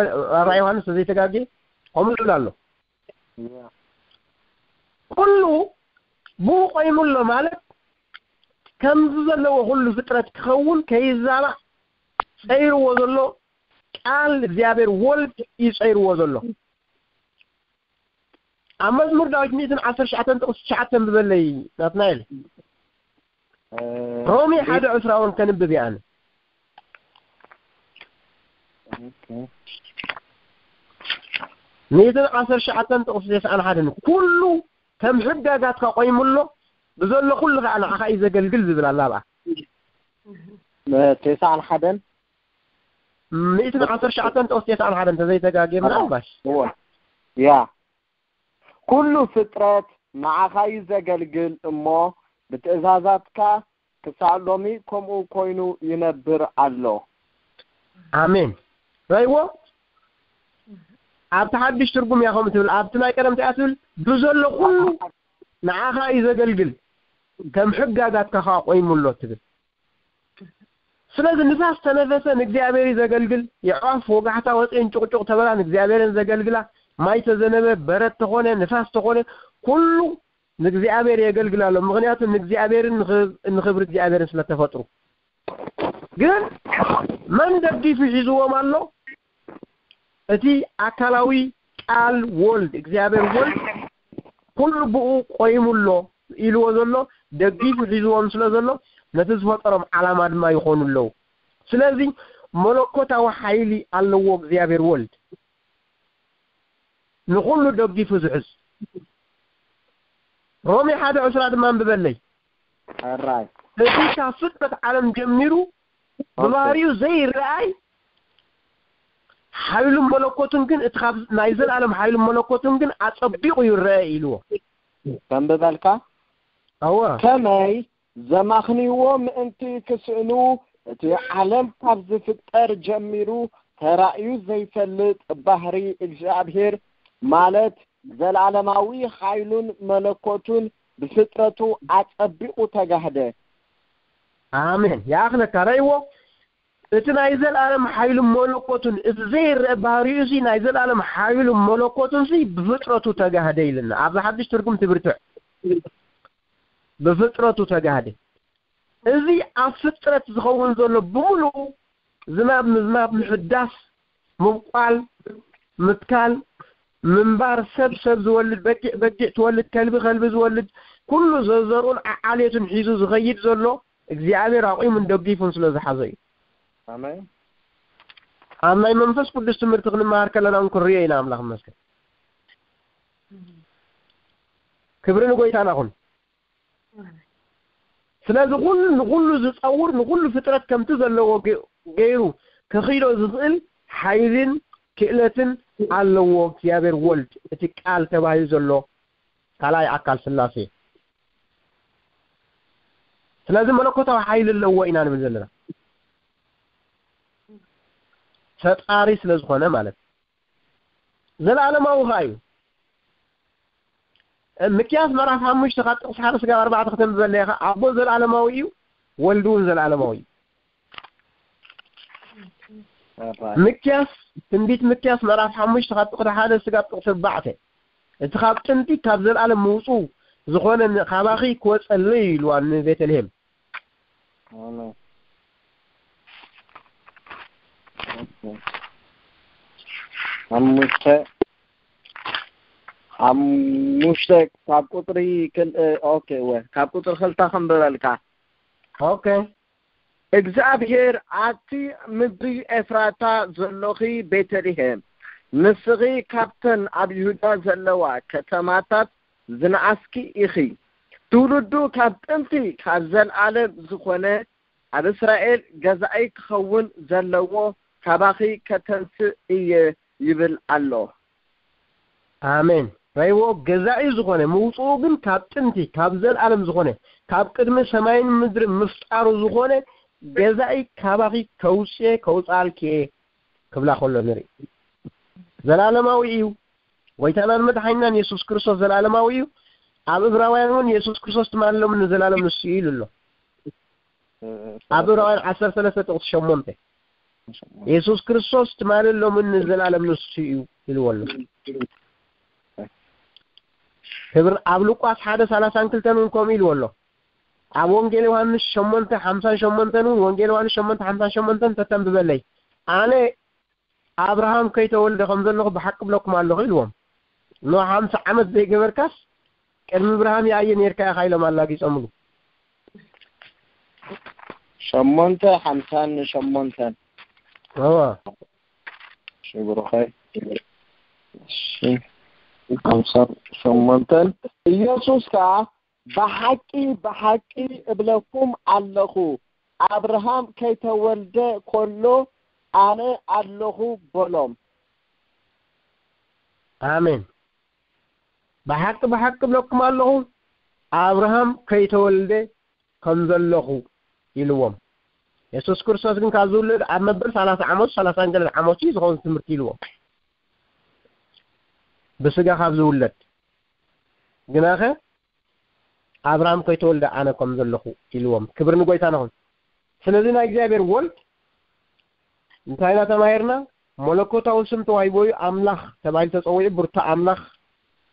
ራእይ ዮሃንስ ዘይተጋጌ ከምኡ ዝብል ኣሎ። ኩሉ ብኡ ቆይሙ ኣሎ ማለት ከምዚ ዘለዎ ኩሉ ፍጥረት ክኸውን ከይዛባእ ጸይርዎ ዘሎ ቃል እግዚኣብሔር ወልድ እዩ ጸይርዎ ዘሎ። ኣብ መዝሙር ዳዊት ሚእትን ዓሰርተ ትሽዓተን ጥቕሲ ትሽዓተ ኣንብበለይ ናትናኤል። ሮሜ ሓደ ዕስራ እውን ከንብብ እየ ኣነ። ሚእትን ዓሰርተ ትሽዓተን ጥቕሲ ተስዓን ሓደን ኩሉ ከም ሕጋጋትካ ቆይሙ ኣሎ፣ ብዘሎ ኩሉ ከዓ ንዓኻ እዩ ዘገልግል ዝብል ኣላ ኣብኣ። ተስዓን ሓደን ሚእትን ዓሰርተ ትሽዓተን ጥቕሲ ተስዓን ሓደን እንተዘይተጋጌ ምናልባሽ እወ ያ ኩሉ ፍጥረት ንዓኻ እዩ ዘገልግል እሞ ብትእዛዛትካ ክሳዕ ሎሚ ከምኡ ኮይኑ ይነብር ኣሎ። ኣሜን። ራይዎ ኣብቲ ሓድሽ ትርጉም እያ ከምኡ ትብል፣ ኣብቲ ናይ ቀደም እንታይ እያ ትብል? ብዘሎ ኩሉ ንዓኻ እዩ ዘገልግል፣ ከም ሕጋጋትካ ከዓ ቆይሙ ኣሎ ትብል። ስለዚ ንፋስ ተነፈሰ ንእግዚኣብሔር እዩ ዘገልግል። የዕዋፍ ወጋሕታ ወፅኤን ጭቕጭቕ ተበላ ንእግዚኣብሔርን ዘገልግላ። ማይ ተዘነበ፣ በረድ ተኾነ፣ ንፋስ ተኾነ፣ ኩሉ ንእግዚኣብሔር የገልግል ኣሎ። ምኽንያቱ ንእግዚኣብሔርን ንኽብ- ንኽብሪ እግዚኣብሔርን ስለተፈጥሩ። ግን መን ደጊፉ ሒዝዎም ኣሎ? እቲ ኣካላዊ ቃል ወልድ እግዚኣብሔር ወልድ ኩሉ ብኡ ቆይሙ ኣሎ ኢልዎ ዘሎ ደጊፉ ሒዝዎም ስለ ዘሎ ነቲ ዝፈጠሮም ዓላማ ድማ ይኾኑ ኣለዉ። ስለዚ መለኮታዊ ሓይሊ ኣለዎ እግዚኣብሔር ወልድ ንኹሉ ደጊፉ ዝሕዝ። ሮሜ ሓደ ዕስራ ድማ ኣንብበለይ። ሕራይ እቲ ካብ ፍጥረት ዓለም ጀሚሩ ብባህሪኡ ዘይረኣይ ሓይሉን መለኮቱን ግን እቲ ካብ ናይ ዘላለም ሓይሉን መለኮቱን ግን ኣጸቢቑ ይረአ ኢልዎ። ከንብበልካ ኣወ ከመይ ዘማኽንዎ ምእንቲ ክስእኑ እቲ ዓለም ካብ ዝፍጠር ጀሚሩ ተራእዩ ዘይፈልጥ ባህሪ እግዚኣብሔር ማለት ዘላለማዊ ሓይሉን መለኮቱን ብፍጥረቱ ኣጸቢቑ ተጋህደ። ኣሜን። ይኣኽለካ ረእይዎ እቲ ናይ ዘላለም ሓይሉ መለኮቱን እቲ ዘይረአ ባህሪኡ ሲ ናይ ዘላለም ሓይሉ መለኮቱን ሲ ብፍጥረቱ ተጋህደ ኢልና ኣብዚ ሓድሽ ትርጉም ትብርትዕ ብፍጥረቱ ተጋህደ። እዚ ኣብ ፍጥረት ዝኸውን ዘሎ ብምሉኡ ዝናብ ምዝናብ ምሕዳስ ምብቋል ምትካል ምንባር ሰብ ሰብ ዝወልድ በጊዕ በጊዕ ትወልድ ከልቢ ከልቢ ዝወልድ ኩሉ ዘዘርኡን ዓዓሌቱን ሒዙ ዝኸይድ ዘሎ እግዚኣብሔር ኣቑሙን ደጊፉን ስለ ዝሓዞ እዩ። ኣሜን። ኣብ ናይ መንፈስ ቅዱስ ትምህርቲ ክንመሃር ከለና እውን ክንሪኦ ኢና። ኣምላኽ ይመስገን። ክብሪ ንጎይታና ይኹን። ስለዚ ኩሉ ንኩሉ ዝጸውር ንኩሉ ፍጥረት ከምቲ ዘለዎ ገ- ገይሩ ከኺዶ ዝኽእል ሓይልን ክእለትን ኣለዎ እግዚኣብሔር ወልድ እቲ ቃል ተባሂሉ ዘሎ ካልኣይ ኣካል ስላሴ። ስለዚ መለኮታዊ ሓይሊ ኣለዎ ኢና ንብል ዘለና ፈጣሪ ስለ ዝኾነ ማለት እዩ። ዘለኣለማዊ ኸኣ እዩ። ምክያስ ምዕራፍ ሓሙሽተ ካብ ጥቕሲ ሓደ ስጋብ ኣርባዕተ ከተንብበለይ ኢኻ። ኣቦ ዘለኣለማዊ እዩ፣ ወልዲ እውን ዘለኣለማዊ እዩ። ምክያስ ትንቢት ምክያስ ምዕራፍ ሓሙሽተ ካብ ጥቕሲ ሓደ ስጋብ ጥቕሲ ኣርባዕተ እቲ ካብ ጥንቲ ካብ ዘለኣለም ምውፁ ዝኾነ ን- ካባኺ ክወፀለይ እዩ ኢልዋ ንቤተልሔም። ኣሜን። ሓሙሽተ ሓሙሽተ ካብ ቁፅሪ ክል- ኦኬ ወ ካብ ቁፅሪ ክልተ ክንብበልካ። ኦኬ እግዚኣብሔር ኣቲ ምድሪ ኤፍራታ ዘሎኺ ቤተልሔም ንስኺ ካብተን ኣብ ይሁዳ ዘለዋ ከተማታት ዝነኣስኪ ኢኺ። ትውልዱ ካብ ጥንቲ ካብ ዘለኣለም ዝኾነ ኣብ እስራኤል ገዛኢ ክኸውን ዘለዎ ካባኺ ከተንስእ እየ ይብል ኣሎ። ኣሜን። ራይዎ ገዛኢ ዝኾነ፣ ምውፅኡ ግን ካብ ጥንቲ፣ ካብ ዘልኣለም ዝኾነ፣ ካብ ቅድሚ ሰማይን ምድሪ ምፍጣሩ ዝኾነ ገዛኢ ካባኺ ከውፅኤ፣ ከውፅኣልኪ እየ ክብላ ከሎ ንርኢ። ዘላለማዊ እዩ። ጎይታናን መድሓኒናን የሱስ ክርስቶስ ዘላለማዊ እዩ። ኣብ እብራውያን እውን የሱስ ክርስቶስ ትማሊ ሎምን ንዘላለም ንሱ እዩ ኢሉ ኣሎ። ኣብ እብራውያን ዓሰርተ ሰለስተ ጥቕሲ ሸሞንተ፣ የሱስ ክርስቶስ ትማሊ ሎምን ንዘላለም ንሱ እዩ ኢልዎ ኣሎ። ክብር፣ ኣብ ሉቃስ ሓደ ሰላሳን ክልተን እውን ከምኡ ኢልዎ ኣሎ። ኣብ ወንጌል ዮሃንስ ሸሞንተ ሓምሳን ሸሞንተን እውን፣ ወንጌል ዮሃንስ ሸሞንተ ሓምሳን ሸሞንተን ተተንብበለይ፣ ኣነ ኣብርሃም ከይተወልደ ከም ዘለኹ ብሓቂ እብለኩም ኣለኹ ኢልዎም። ኖ ሓምሳ ዓመት ዘይገበርካስ ቅድሚ እብርሃም ይኣየ ነርካ ኢኻ ኢሎም ኣላጊጾምሉ። ሸሞንተ ሓምሳን ሸሞንተን። እወ። እሺ ብሩኸይ። እሺ፣ ሓምሳን ሸሞንተን። ኢየሱስ ከኣ ብሓቂ ብሓቂ እብለኩም ኣለኹ፣ ኣብርሃም ከይተወልደ ከሎ ኣነ ኣለኹ በሎም። ኣሜን። ብሓቂ ብሓቂ እብለኩም ኣለኹ፣ ኣብርሃም ከይተወልደ ከም ዘለኹ ኢልዎም። የሱስ ክርስቶስ ግን ካብ ዝውለድ ኣብ መበል ሰላሳ ዓመቱ፣ ሰላሳን ገለን ዓመቱ እዩ ዝኸውን ትምህርቲ ኢልዎም። ብስጋ ካብ ዝውለድ ግናኸ ኣብርሃም ከይተወልደ ኣነ ከም ዘለኹ ኢልዎም። ክብሪ ንጎይታና ይኹን። ስለዚ ናይ እግዚኣብሔር ወልድ እንታይ ኢና ተማሂርና? መለኮታዊ ስም ተዋሂቦ እዩ። ኣምላኽ ተባሂሉ ተጸዊዑ፣ ብርቱ ኣምላኽ፣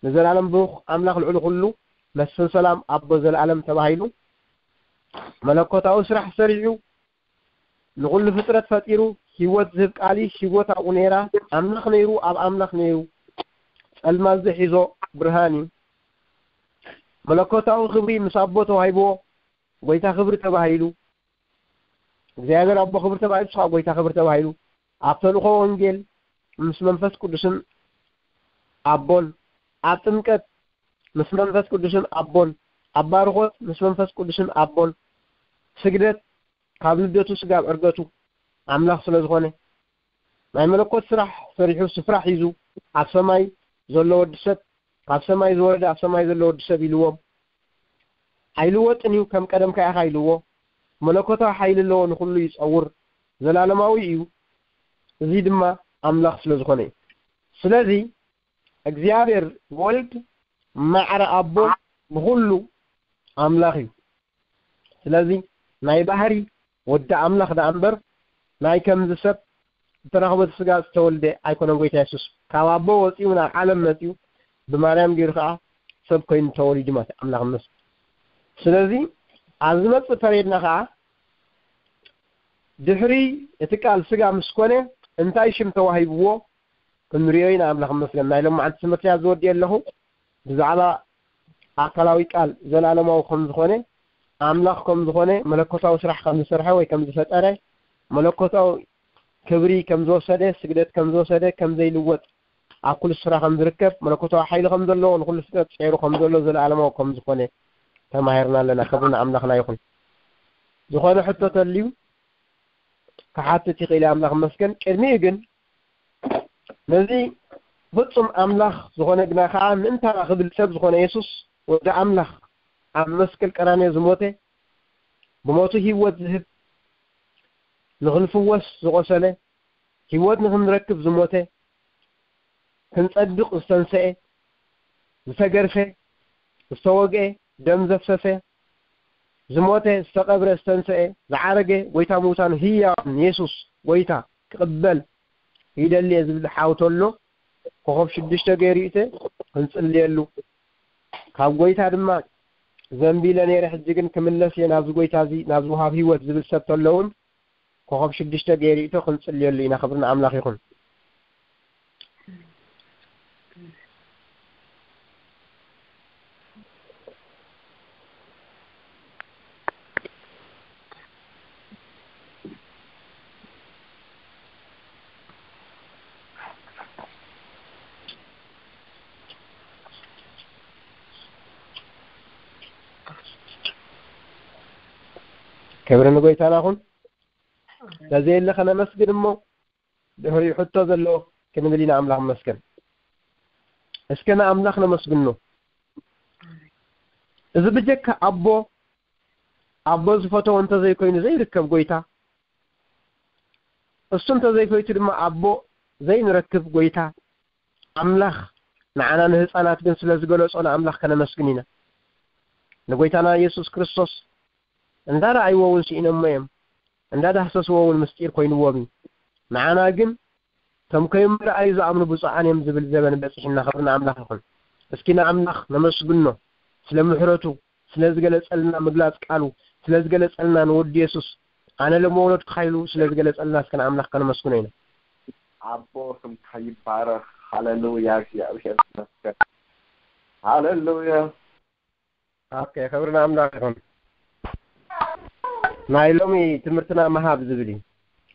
ንዘላለም ብሩኽ ኣምላኽ፣ ልዕሊ ኩሉ መስፍን ሰላም፣ ኣቦ ዘላለም ተባሂሉ መለኮታዊ ስራሕ ሰሪሑ፣ ንኹሉ ፍጥረት ፈጢሩ፣ ህይወት ዝህብ ቃል እዩ። ህይወት ኣብኡ ነይራ። ኣምላኽ ነይሩ፣ ኣብ ኣምላኽ ነይሩ። ጸልማት ዝሒዞ ብርሃን እዩ። መለኮታዊ ክብሪ ምስ ኣቦ ተዋሂብዎ፣ ጎይታ ክብሪ ተባሂሉ። እግዚኣብሔር ኣቦ ክብሪ ተባሂሉ፣ ንሱ ከዓ ጎይታ ክብሪ ተባሂሉ። ኣብ ተልእኾ ወንጌል ምስ መንፈስ ቅዱስን ኣቦን፣ ኣብ ጥምቀት ምስ መንፈስ ቅዱስን ኣቦን፣ ኣብ ባርኾት ምስ መንፈስ ቅዱስን ኣቦን፣ ስግደት ካብ ልደቱ ስጋብ ዕርገቱ ኣምላኽ ስለ ዝኾነ፣ ናይ መለኮት ስራሕ ሰሪሑ ስፍራ ሒዙ ኣብ ሰማይ ዘሎ ወዲ ሰብ፣ ካብ ሰማይ ዝወረደ ኣብ ሰማይ ዘሎ ወዲ ሰብ ኢልዎም። ኣይልወጥን እዩ፣ ከም ቀደምካ ኢኻ ኢልዎ። መለኮታዊ ሓይሊ ኣለዎ፣ ንኹሉ ይጸውር፣ ዘላለማዊ እዩ። እዚ ድማ ኣምላኽ ስለ ዝኾነ እዩ። ስለዚ እግዚኣብሔር ወልድ ማዕረ ኣቦ ንኹሉ ኣምላኽ እዩ። ስለዚ ናይ ባህሪ ወዲ ኣምላኽ ደኣ እምበር ናይ ከምዚ ሰብ ዝተረኽበ ስጋ ዝተወልደ ኣይኮነን። ጎይታ የሱስ ካብ ኣቦ ወፂኡ ናብ ዓለም መፂኡ ብማርያም ገይሩ ከዓ ሰብ ኮይኑ ተወሊዱ ማለት እዩ። ኣምላኽ ይመስገን። ስለዚ ኣብ ዝመፅእ ፐሬድና ከዓ ድሕሪ እቲ ቃል ስጋ ምስ ኮነ እንታይ ሽም ተዋሂብዎ ክንሪኦ ኢና። ኣምላኽ ይመስገን። ናይ ሎማዓንቲ ትምህርቲ እያ ዝወድእ ኣለኹ። ብዛዕባ ኣካላዊ ቃል ዘላለማዊ ከም ዝኾነ፣ ኣምላኽ ከም ዝኾነ፣ መለኮታዊ ስራሕ ከም ዝሰርሐ ወይ ከም ዝፈጠረ፣ መለኮታዊ ክብሪ ከም ዝወሰደ፣ ስግደት ከም ዝወሰደ፣ ከም ዘይልወጥ፣ ኣብ ኩሉ ስፍራ ከም ዝርከብ፣ መለኮታዊ ሓይሊ ከም ዘለዎ፣ ንኹሉ ፍጥረት ጸይሩ ከም ዘሎ፣ ዘለኣለማዊ ከም ዝኾነ ተማሂርና ኣለና። ክብሪ ንኣምላኽና ይኹን። ዝኾነ ሕቶ ተልዩ ክሓትት ይኽእል እዩ። ኣምላኽ ይመስገን። ቅድሚኡ ግን ነዚ ፍጹም ኣምላኽ ዝኾነ ግና ከኣ ምእንታና ክብል ሰብ ዝኾነ የሱስ ወዲ ኣምላኽ ኣብ መስቀል ቀራንዮ ዝሞተ፣ ብሞቱ ህይወት ዝህብ፣ ንኽንፍወስ ዝቖሰለ፣ ህይወት ንኽንረክብ ዝሞተ፣ ክንጸድቕ ዝተንስኤ፣ ዝተገርፈ፣ ዝተወግኤ፣ ደም ዘፍሰሰ፣ ዝሞተ፣ ዝተቐብረ፣ ዝተንስኤ፣ ዝዓረገ፣ ጎይታ ምዉታን ህያውን የሱስ ጎይታ ክቕበል ይደሊ እየ ዝብል ሓው ተሎ፣ ኮኸብ ሽዱሽተ ገይሩ ይእተ፣ ክንጽልየሉ። ካብ ጎይታ ድማ ዘንቢለ ነይረ፣ ሕጂ ግን ክምለስ እየ ናብዚ ጎይታ እዚ፣ ናብዚ ወሃብ ህይወት ዝብል ሰብ ተሎ እውን ኮኸብ ሽዱሽተ ገይሩ ይእቶ፣ ክንጽልየሉ ኢና። ክብሪ ንኣምላኽ ይኹን። ክብሪ ንጎይታና ይኹን። ስለዚ የለ ከነመስግን እሞ ድሕሪኡ ሕቶ ዘለዎ ክንብል ኢና። ኣምላኽ ይመስገን። እስከ ንኣምላኽ ነመስግኖ። እዚ ብጀካ ኣቦ፣ ኣቦ ዝፈተዎ እንተዘይኮይኑ ዘይርከብ ጎይታ፣ እሱ እንተዘይፈይቱ ድማ ኣቦ ዘይንረክብ ጎይታ ኣምላኽ፣ ንዓና ንህፃናት ግን ስለ ዝገለጾ ንኣምላኽ ከነመስግን ኢና። ንጎይታና ኢየሱስ ክርስቶስ እንዳረኣይዎ እውን ስኢኖሞ እዮም፣ እንዳዳህሰስዎ እውን ምስጢር ኮይንዎም እዩ። ንዓና ግን ከም ከይምርኣዩ ዝኣምኑ ብፁዓን እዮም ዝብል ዘበን በፂሕና። ክብሪ ንኣምላኽ ይኹን። እስኪ ንኣምላኽ ነመስግኖ ስለ ምሕረቱ፣ ስለ ዝገለጸልና ምግላጽ ቃሉ፣ ስለ ዝገለጸልና ንወዲ የሱስ ኣነ ለመወለድኩኻ ኢሉ ስለ ዝገለጸልና እስከ ንኣምላኽ ከነመስግኖ ኢና። ኣቦ ስምካ ይባረኽ። ሃሌሉያ፣ እግዚኣብሔር ይመስገን። ሃሌሉያ። ኦኬ፣ ክብሪ ንኣምላኽ ይኹን። ናይ ሎሚ ትምህርትና መሃብ ዝብል እዩ።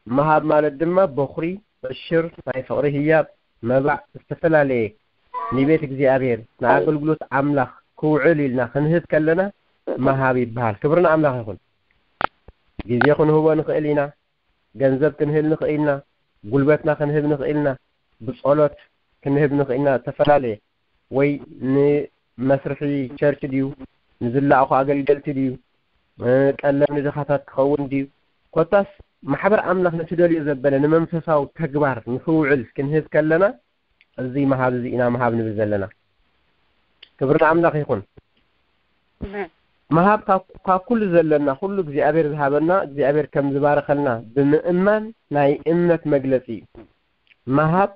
መሃብ ማለት ድማ በኹሪ፣ ዕሽር፣ ናይ ፍቕሪ ህያብ፣ መባዕ፣ ዝተፈላለየ ንቤት እግዚኣብሔር፣ ንኣገልግሎት ኣምላኽ ክውዕል ኢልና ክንህብ ከለና መሃብ ይበሃል። ክብሪ ንኣምላኽ ይኹን። ግዜ ክንህቦ ንኽእል ኢና፣ ገንዘብ ክንህብ ንኽእል ኢና፣ ጉልበትና ክንህብ ንኽእል ኢና፣ ብጸሎት ክንህብ ንኽእል ኢና፣ ዝተፈላለየ ወይ ንመስርሒ ቸርች ድዩ፣ ንዝላእኹ ኣገልገልቲ ድዩ፣ እ፣ ቀለብ ንድኻታት ክኸውን ድዩ፣ ኮታስ ማሕበር ኣምላኽ ንትደልዮ ዘበለ ንመንፈሳዊ ተግባር ንኽውዕል ክንህብ ከለና፣ እዚ መሃብ እዚ ኢና መሃብ ንብል ዘለና። ክብሪ ንኣምላኽ ይኹን። ኣሜን። መሃብ ካብ፣ ካብ ኩሉ ዘለና፣ ኩሉ እግዚኣብሔር ዝሃበና፣ እግዚኣብሔር ከም ዝባረኸልና ብምእማን ናይ እምነት መግለጺ እዩ። መሃብ፣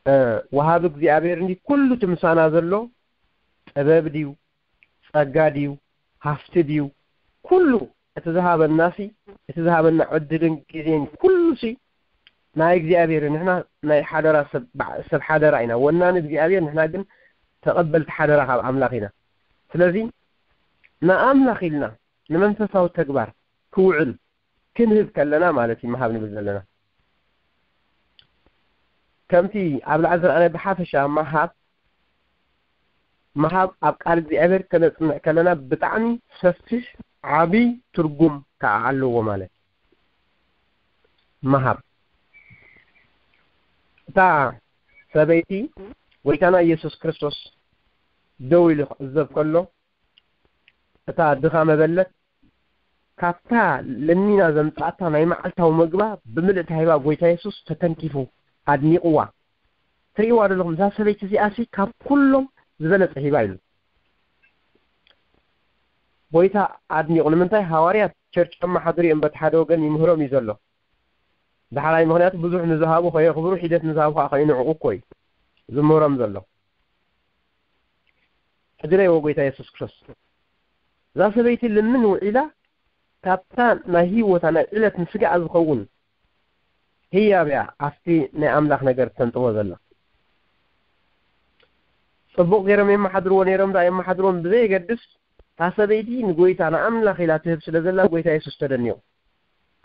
እ፣ ወሃቢ እግዚኣብሔር እንዲ ኩሉ እቲ ምሳና ዘሎ ጥበብ ድዩ፣ ጸጋ ድዩ፣ ሃፍቲ ድዩ፣ ኩሉ እቲ ዝሃበናሲ፣ እቲ ዝሃበና ዕድልን ግዜን ኩሉሲ ናይ እግዚኣብሔር፣ ንሕና ናይ ሓደራ ሰብ፣ በዓ-፣ ሰብ ሓደራ ኢና። ወናኒ እግዚኣብሔር፣ ንሕና ግን ተቐበልቲ ሓደራ ካብ ኣምላኽ ኢና። ስለዚ ንኣምላኽ ኢልና ንመንፈሳዊ ተግባር ክውዕል ክንህብ ከለና ማለት እዩ መሃብ ንብል ዘለና። ከምቲ ኣብ ላዕሊ ዝረኣናዮ ብሓፈሻ መሃብ፣ መሃብ ኣብ ቃል እግዚኣብሔር ከነጽንዕ ከለና ብጣዕሚ ሰፊሕ ዓቢ ትርጉም ከኣ ኣለዎ ማለት እዩ። መሃብ እታ ሰበይቲ ጎይታና ኢየሱስ ክርስቶስ ደው ኢሉ ክዕዘብ ከሎ፣ እታ ድኻ መበለት ካብታ ለሚና ዘምጻእታ ናይ መዓልታዊ መግባ ብምልእታ ሂባ፣ ጎይታ የሱስ ተተንኪፉ ኣድኒቕዋ። ትርእይዋ ዶ ኣለኹም? እዛ ሰበይቲ እዚኣሲ ካብ ኩሎም ዝበለጸ ሂባ ኢሉ። ጎይታ ኣድኒቑ። ንምንታይ? ሃዋርያት ቸርች ከመሓድሩ እዮም፣ በቲ ሓደ ወገን ይምህሮም እዩ ዘሎ። ዳሕራይ ምኽንያቱ ብዙሕ ንዝሃቡ ከየኽብሩ፣ ሒደት ንዝሃቡ ከኣ ከይንዕቑ እኮ እዩ ዝምህሮም ዘሎ። ሕጂ ረእይዎ ጎይታ የሱስ ክርስቶስ። እዛ ሰበይቲ ልምን ውዒላ፣ ካብታ ናይ ህይወታ ናይ ዕለት ንስጋኣ ዝኸውን ህያብ እያ ኣብቲ ናይ ኣምላኽ ነገር ተንጥቦ ዘላ። ጽቡቕ ገይሮም የመሓድርዎ ነይሮም፣ ደኣ የመሓድርዎም ብዘየገድስ፣ እታ ሰበይቲ ንጎይታ ንኣምላኽ ኢላ ትህብ ስለ ዘላ፣ ጎይታ የሱስ ተደኒቑ።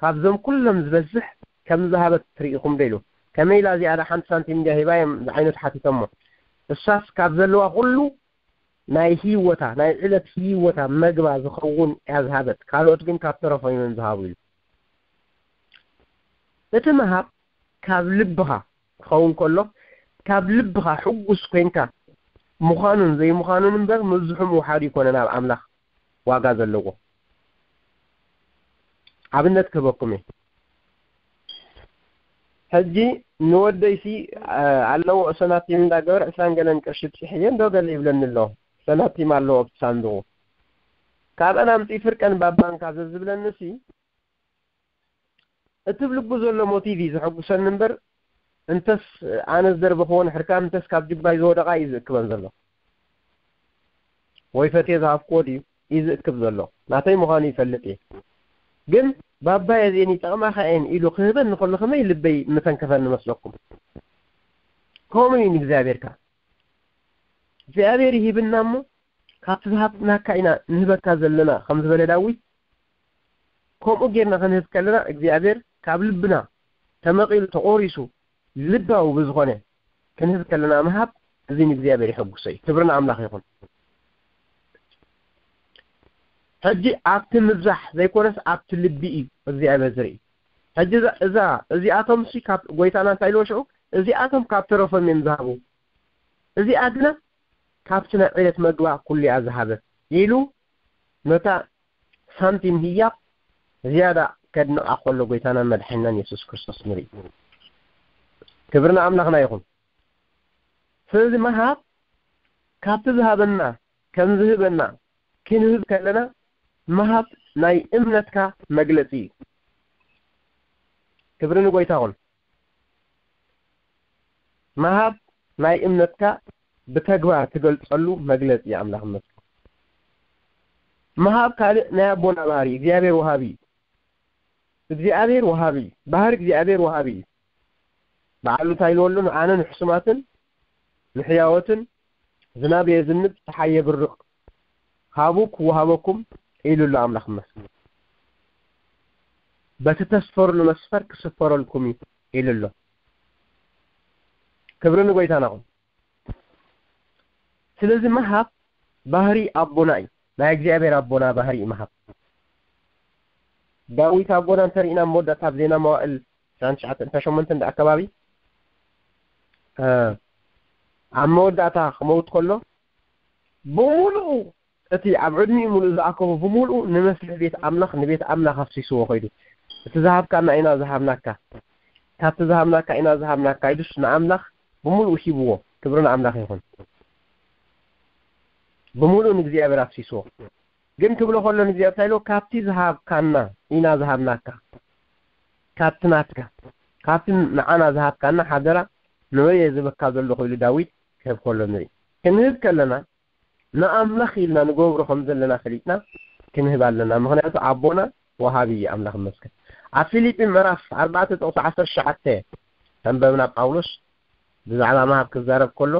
ካብዞም ኩሎም ዝበዝሕ ከም ዝሃበት ትርኢኹም ዶ ኢሉ። ከመይ ኢላ እዚኣ ደኣ ሓንቲ ሳንቲም እንድያ ሂባ እዮም ዝዓይነቱ ሓቲቶሞ። እሳስ ካብ ዘለዋ ኩሉ ናይ ህይወታ፣ ናይ ዕለት ህይወታ መግባ ዝኸውን እያ ዝሃበት። ካልኦት ግን ካብ ተረፎም እዮም ዝሃቡ ኢሉ። እቲ ምሃብ ካብ ልብኻ ክኸውን ከሎ፣ ካብ ልብኻ ሕጉስ ኮይንካ ምዃኑን ዘይምዃኑን እምበር፣ ምብዝሑ ምውሓዱ ይኮነን ኣብ ኣምላኽ ዋጋ ዘለዎ። ኣብነት ክህበኩም እየ። ሕጂ ንወደይሲ፣ አ፣ ኣለዎ፣ ሰናቲም እንዳገበረ ዕስራን ገለን ቅርሺ ብፂሐዮ እንዶ ገለ ይብለኒ ኣሎ። ሰናቲም ኣለዎ ኣብቲ ሳንዱቑ። ካብአን ኣምፂእ ፍርቀን ባባንካ ዘዝብለኒሲ፣ እቲ ብልቡ ዘሎ ሞቲቭ እዩ ዘሐጉሰኒ እምበር፣ እንተስ ኣነ ዝደርበኽዎ ንሕርካ፣ እንተስ ካብ ጅባይ ዝወደቓ እዩ ዝእክበን ዘሎ። ወይ ፈትየ ዝሃብክዎ ድዩ እዩ ዝእክብ ዘሎ? ናተይ ምዃኑ ይፈልጥ እየ። ግን ባባየ እዚአን ይጠቕማኻ እየን ኢሉ ክህበኒ ከሎ ከመይ ልበይ ምተንከፈኒ መስለኩም? ከምኡ እዩ ንእግዚኣብሔር ከ። እግዚኣብሔር ይሂብና እሞ፣ ካብቲ ዝሃብናካ ኢና ንህበካ ዘለና፣ ከም ዝበለ ዳዊት፣ ከምኡ ጌርና ክንህብ ከለና፣ እግዚኣብሔር ካብ ልብና ተመቒሉ፣ ተቖሪሱ፣ ልባዊ ብዝኾነ ክንህብ ከለና ምሃብ፣ እዚ ንእግዚኣብሔር የሐጉሶ እዩ። ክብሪ ንኣምላኽ ይኹን። ሕጂ ኣብቲ ምብዛሕ ዘይኮነስ፣ ኣብቲ ልቢ እዩ እግዚኣብሔር ዝርኢ። ሕጂ እዛ እዛ እዚኣቶም ሲ ካብ ጎይታና እንታይ ኢልዎ ሽዑ? እዚኣቶም ካብ ተረፎም እዮም ዝሃቡ፣ እዚኣ ግና ካብቲ ናይ ዕለት መግባ ኩሉ እያ ዝሃበት ኢሉ ነታ ሳንቲም ህያብ ዝያዳ ከድንቓ ከሎ ጎይታናን መድሓኒናን የሱስ ክርስቶስ ንርኢ። ክብሪ ንኣምላኽና ይኹን። ስለዚ ምሃብ ካብቲ ዝሃበና ከም ዝህበና ክንህብ ከለና ምሃብ ናይ እምነትካ መግለጺ እዩ። ክብሪ ንጎይታ ይኹን። ምሃብ ናይ እምነትካ ብተግባር ትገልጸሉ መግለጺ እዩ። ኣምላኽ ይመስገን። ምሃብ ካልእ ናይ ኣቦና ባህሪ እዩ። እግዚኣብሔር ወሃቢ እዩ። እግዚኣብሔር ወሃቢ እዩ። ባህሪ እግዚኣብሔር ወሃቢ እዩ። በዓሉ እንታይ ኢልዎ ኣሎ? ንኣነ ንሕሱማትን ንሕያዎትን ዝናብ የዝንብ፣ ጸሓይ የብርቕ፣ ሃቡ ክወሃበኩም ኢሉ ኣሎ ኣምላኽ ይመስገን። በቲ ተስፈርሉ መስፈር ክስፈረልኩም እዩ ኢሉ ኣሎ። ክብሪ ንጎይታና ይኹን። ስለዚ ምሃብ ባህሪ ኣቦና እዩ። ናይ እግዚኣብሔር ኣቦና ባህሪ እዩ ምሃብ። ዳዊት ኣቦና እንተሪእና መወዳእታ ኣብ ዜና መዋእል ዕስራን ትሽዓተን ዕስራን ሸሞንተን ኣካባቢ፣ እ፣ ኣብ መወዳእታ ክመውት ከሎ ብምሉኡ እቲ ኣብ ዕድሚኡ ምሉእ ዝኣከቦ ብምሉኡ ንመስርሒ ቤት ኣምላኽ፣ ንቤት ኣምላኽ ኣፍሲስዎ ከይዱ። እቲ ዝሃብካና ኢና ዝሃብናካ፣ ካብቲ ዝሃብናካ ኢና ዝሃብናካ ኢሉስ ንኣምላኽ ብምሉኡ ሂብዎ። ክብሪ ንኣምላኽ ይኹን። ብምሉኡ ንእግዚኣብሔር ኣፍሲስዎ። ግን ክብሎ ከሎ ንእግዚኣብሔር እንታይ ኢልዎ? ካብቲ ዝሃብካና ኢና ዝሃብናካ፣ ካብቲ ናትካ፣ ካብቲ ንዓና ዝሃብካና ሓደራ ንበየ ዝህበካ ዘለኹ ኢሉ ዳዊት ክህብ ከሎ ንርኢ። ክንህብ ከለና ንኣምላኽ ኢልና ንገብሮ ከም ዘለና ፈሊጥና ክንህብ ኣለና። ምኽንያቱ ኣቦና ወሃቢ እዩ። ኣምላኽ ይመስገን። ኣብ ፊልጲ ምዕራፍ ኣርባዕተ ጥቕሲ ዓሰርተ ትሽዓተ ተንበብና ጳውሎስ ብዛዕባ ምሃብ ክዛረብ ከሎ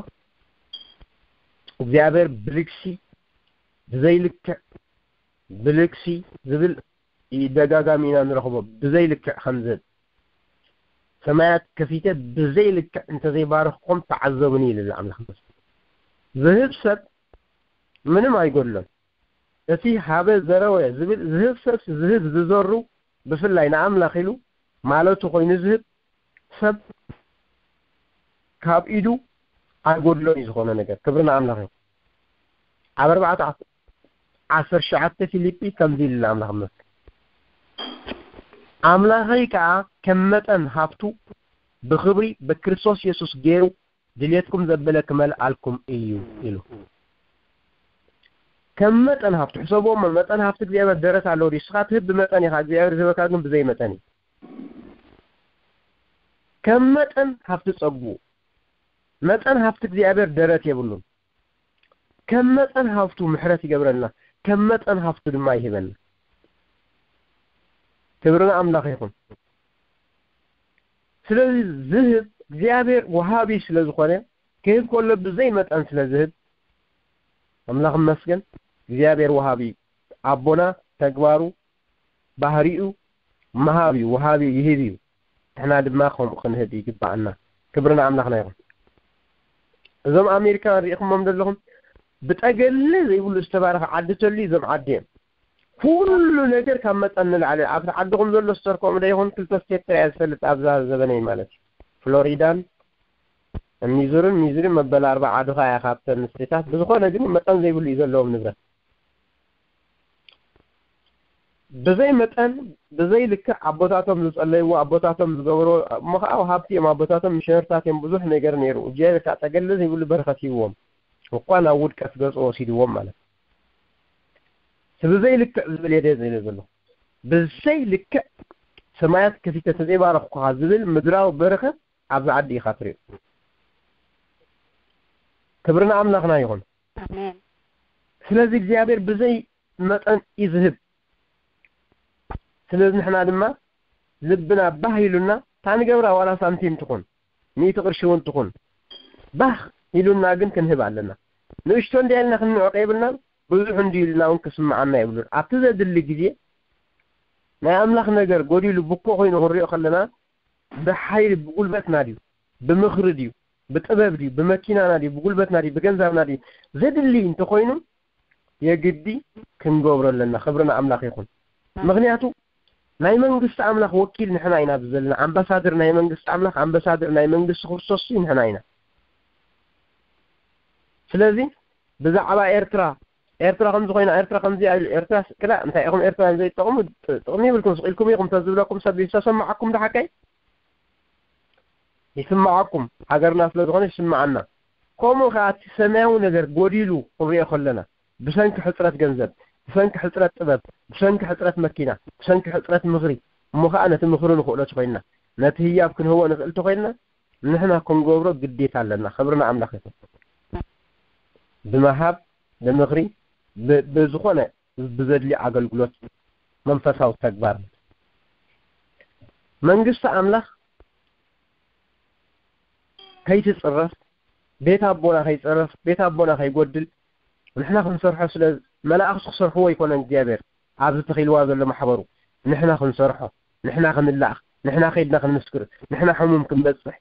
እግዚኣብሔር ብልግሲ ብዘይልክዕ ብልግሲ ዝብል ደጋጋሚ ኢና ንረኽቦ። ብዘይልክዕ ከም ዝህብ ሰማያት ከፊተ ብዘይልክዕ እንተዘይባረኽኩም ተዓዘቡኒ ይብል ኣምላኽ። ዝህብ ሰብ ምንም ኣይጎድሎን። እቲ ሃበ ዘረወ ዝብል ዝህብ ሰብ ዝህብ ዝዘሩ ብፍላይ ንኣምላኽ ኢሉ ማለቱ ኮይኑ ዝህብ ሰብ ካብ ኢዱ ኣይጎድሎን እዩ ዝኾነ ነገር። ክብሪ ንኣምላኽ እዩ። ኣብ ኣርባዕተ ዓሰርተ ትሽዓተ ፊልጲ ከምዚ ኢሉ ኣምላኽ መስል ኣምላኸይ ከኣ ከም መጠን ሃብቱ ብኽብሪ ብክርስቶስ የሱስ ገይሩ ድሌትኩም ዘበለ ክመልኣልኩም እዩ ኢሉ። ከም መጠን ሃብቱ ሕሰብዎ እሞ፣ መጠን ሃብቲ እግዚኣብሔር ደረት ኣለዎ ድዩ? ንስኻ ትህብ ብመጠን ኢኻ፣ እግዚኣብሔር ዝህበካ ግን ብዘይ መጠን እዩ። ከም መጠን ሃብቲ ጸጉኡ፣ መጠን ሃብቲ እግዚኣብሔር ደረት የብሉን። ከም መጠን ሃብቱ ምሕረት ይገብረልና፣ ከም መጠን ሃብቱ ድማ ይህበና። ክብሪ ንኣምላኽ ይኹን። ስለዚ ዝህብ እግዚኣብሔር ወሃቢ ስለ ዝኾነ፣ ክህብ ከሎ ብዘይ መጠን ስለ ዝህብ ኣምላኽ ይመስገን። እግዚኣብሔር ወሃቢ ኣቦና፣ ተግባሩ፣ ባህሪኡ መሃብ እዩ፣ ወሃቢ እዩ፣ ይህብ እዩ። ንሕና ድማ ከምኡ ክንህብ ይግባኣና። ክብሪ ንኣምላኽና ይኹን። እዞም ኣሜሪካውያን ርኢኹሞም ዘለኹም፣ ብጠገለ ዘይብሉ ዝተባረኸ ዓዲ ተልዩ እዞም ዓዲ እዮም። ኩሉ ነገር ካብ መጠን ንላዕሊ። ኣብቲ ዓድኹም ዘሎ ስቶር ከምኡ ዶ ይኹን? ክልተ ስቴት ጥራይ እየ ዝፈልጥ ኣብዛ ዘበነይ ማለት እዩ። ፍሎሪዳን ሚዙርን፣ ሚዙሪ መበል ኣርባዓ ድኻ እያ ካብተን ስቴታት። ብዝኾነ ግን መጠን ዘይብሉ እዩ ዘለዎም ንብረት። ብዘይ መጠን፣ ብዘይ ልክዕ ኣቦታቶም ዝጸለይዎ፣ ኣቦታቶም ዝገበርዎ፣ እሞ ኸዓ ወሃብቲ እዮም ኣቦታቶም፣ ሚሽነርታት እዮም፣ ብዙሕ ነገር ነይሩ። እግዚኣብሔር ከኣ ጠገለ ዘይብሉ በረኸት ሂብዎም። እኳ ናብ ውድቀት ገጹ ወሲድዎም ማለት። እቲ ብዘይ ልክዕ ዝብል እየ ደየ ዝብል ዘለኹ። ብዘይ ልክዕ ሰማያት ከፊተ ተዘይባረኽኩኻ ዝብል ምድራዊ በረኸት ኣብዚ ዓዲ ኢኻ ትሪኦ። ክብሪ ንኣምላኽና ይኹን። ኣሜን። ስለዚ እግዚኣብሔር ብዘይ መጠን እዩ ዝህብ። ስለዚ ንሕና ድማ ልብና ባህ ኢሉና፣ እታ ንገብራ ዋላ ሳንቲም ትኹን፣ ሚእቲ ቅርሺ እውን ትኹን፣ ባህ ኢሉና ግን ክንህብ ኣለና። ንእሽቶ እንድያ ኢልና ክንንዕቕ የብልናን፣ ብዙሕ እንድዩ ኢልና እውን ክስምዓና የብሉን። ኣብቲ ዘድሊ ግዜ ናይ ኣምላኽ ነገር ጎዲሉ ብኮ ኮይኑ ክንሪኦ ከለና፣ ብሓይሊ ብጉልበትና ድዩ፣ ብምኽሪ ድዩ፣ ብጥበብ ድዩ፣ ብመኪናና ድዩ፣ ብጉልበትና ድዩ፣ ብገንዘብና ድዩ፣ ዘድሊ እንተኾይኑ፣ የግዲ ክንገብሮ ኣለና። ክብሪ ንኣምላኽ ይኹን። ምኽንያቱ ናይ መንግስቲ ኣምላኽ ወኪል ንሕና ኢና ኣብዚ ዘለና። ኣምባሳደር ናይ መንግስቲ ኣምላኽ፣ ኣምባሳደር ናይ መንግስቲ ክርስቶስ ንሕና ኢና። ስለዚ ብዛዕባ ኤርትራ፣ ኤርትራ ከምዚ ኮይና፣ ኤርትራ ከምዚ ኢሉ፣ ኤርትራ ክላ እንታይ ኢኹም ኤርትራውያን ዘይጠቕሙ፣ ጥቕሚ ይብልኩም፣ ስቕ ኢልኩም ኢኹም ተዝብለኩም ሰብ ዝተሰማዓኩም ዶ ሓቀይ? ይስማዓኩም፣ ሃገርና ስለ ዝኾነ ይስማዓና። ከምኡ ከኣ እቲ ሰማያዊ ነገር ጎዲሉ ክንሪኦ ከለና፣ ብሰንኪ ሕጽረት ገንዘብ፣ ብሰንኪ ሕጽረት ጥበብ፣ ብሰንኪ ሕጽረት መኪና፣ ብሰንኪ ሕጽረት ምኽሪ፣ እሞ ከኣ ነቲ ምኽሪ ንኽእሎ ተኾይንና፣ ነቲ ህያብ ክንህቦ ንኽእል ተኾይንና፣ ንሕና ክንገብሮ ግዴታ ኣለና። ክብሪ ንኣምላኽ ይኹን። ብምሃብ፣ ብምኽሪ፣ ብ-፣ ብዝኾነ ብዘድሊ ኣገልግሎት መንፈሳዊ ተግባር። መንግስቲ ኣምላኽ ከይትጽረፍ፣ ቤት ኣቦና ከይጽረፍ፣ ቤት ኣቦና ከይጎድል፣ ንሕና ክንሰርሖ ስለ መላእኽቲ ክሰርሕዎ ኣይኮነን እግዚኣብሔር ኣብዚ ተኺልዋ ዘሎ ማሕበሩ። ንሕና ክንሰርሖ፣ ንሕና ክንላእኽ፣ ንሕና ከይድና ክንምስክር፣ ንሕና ሕሙም ክንበጽሕ፣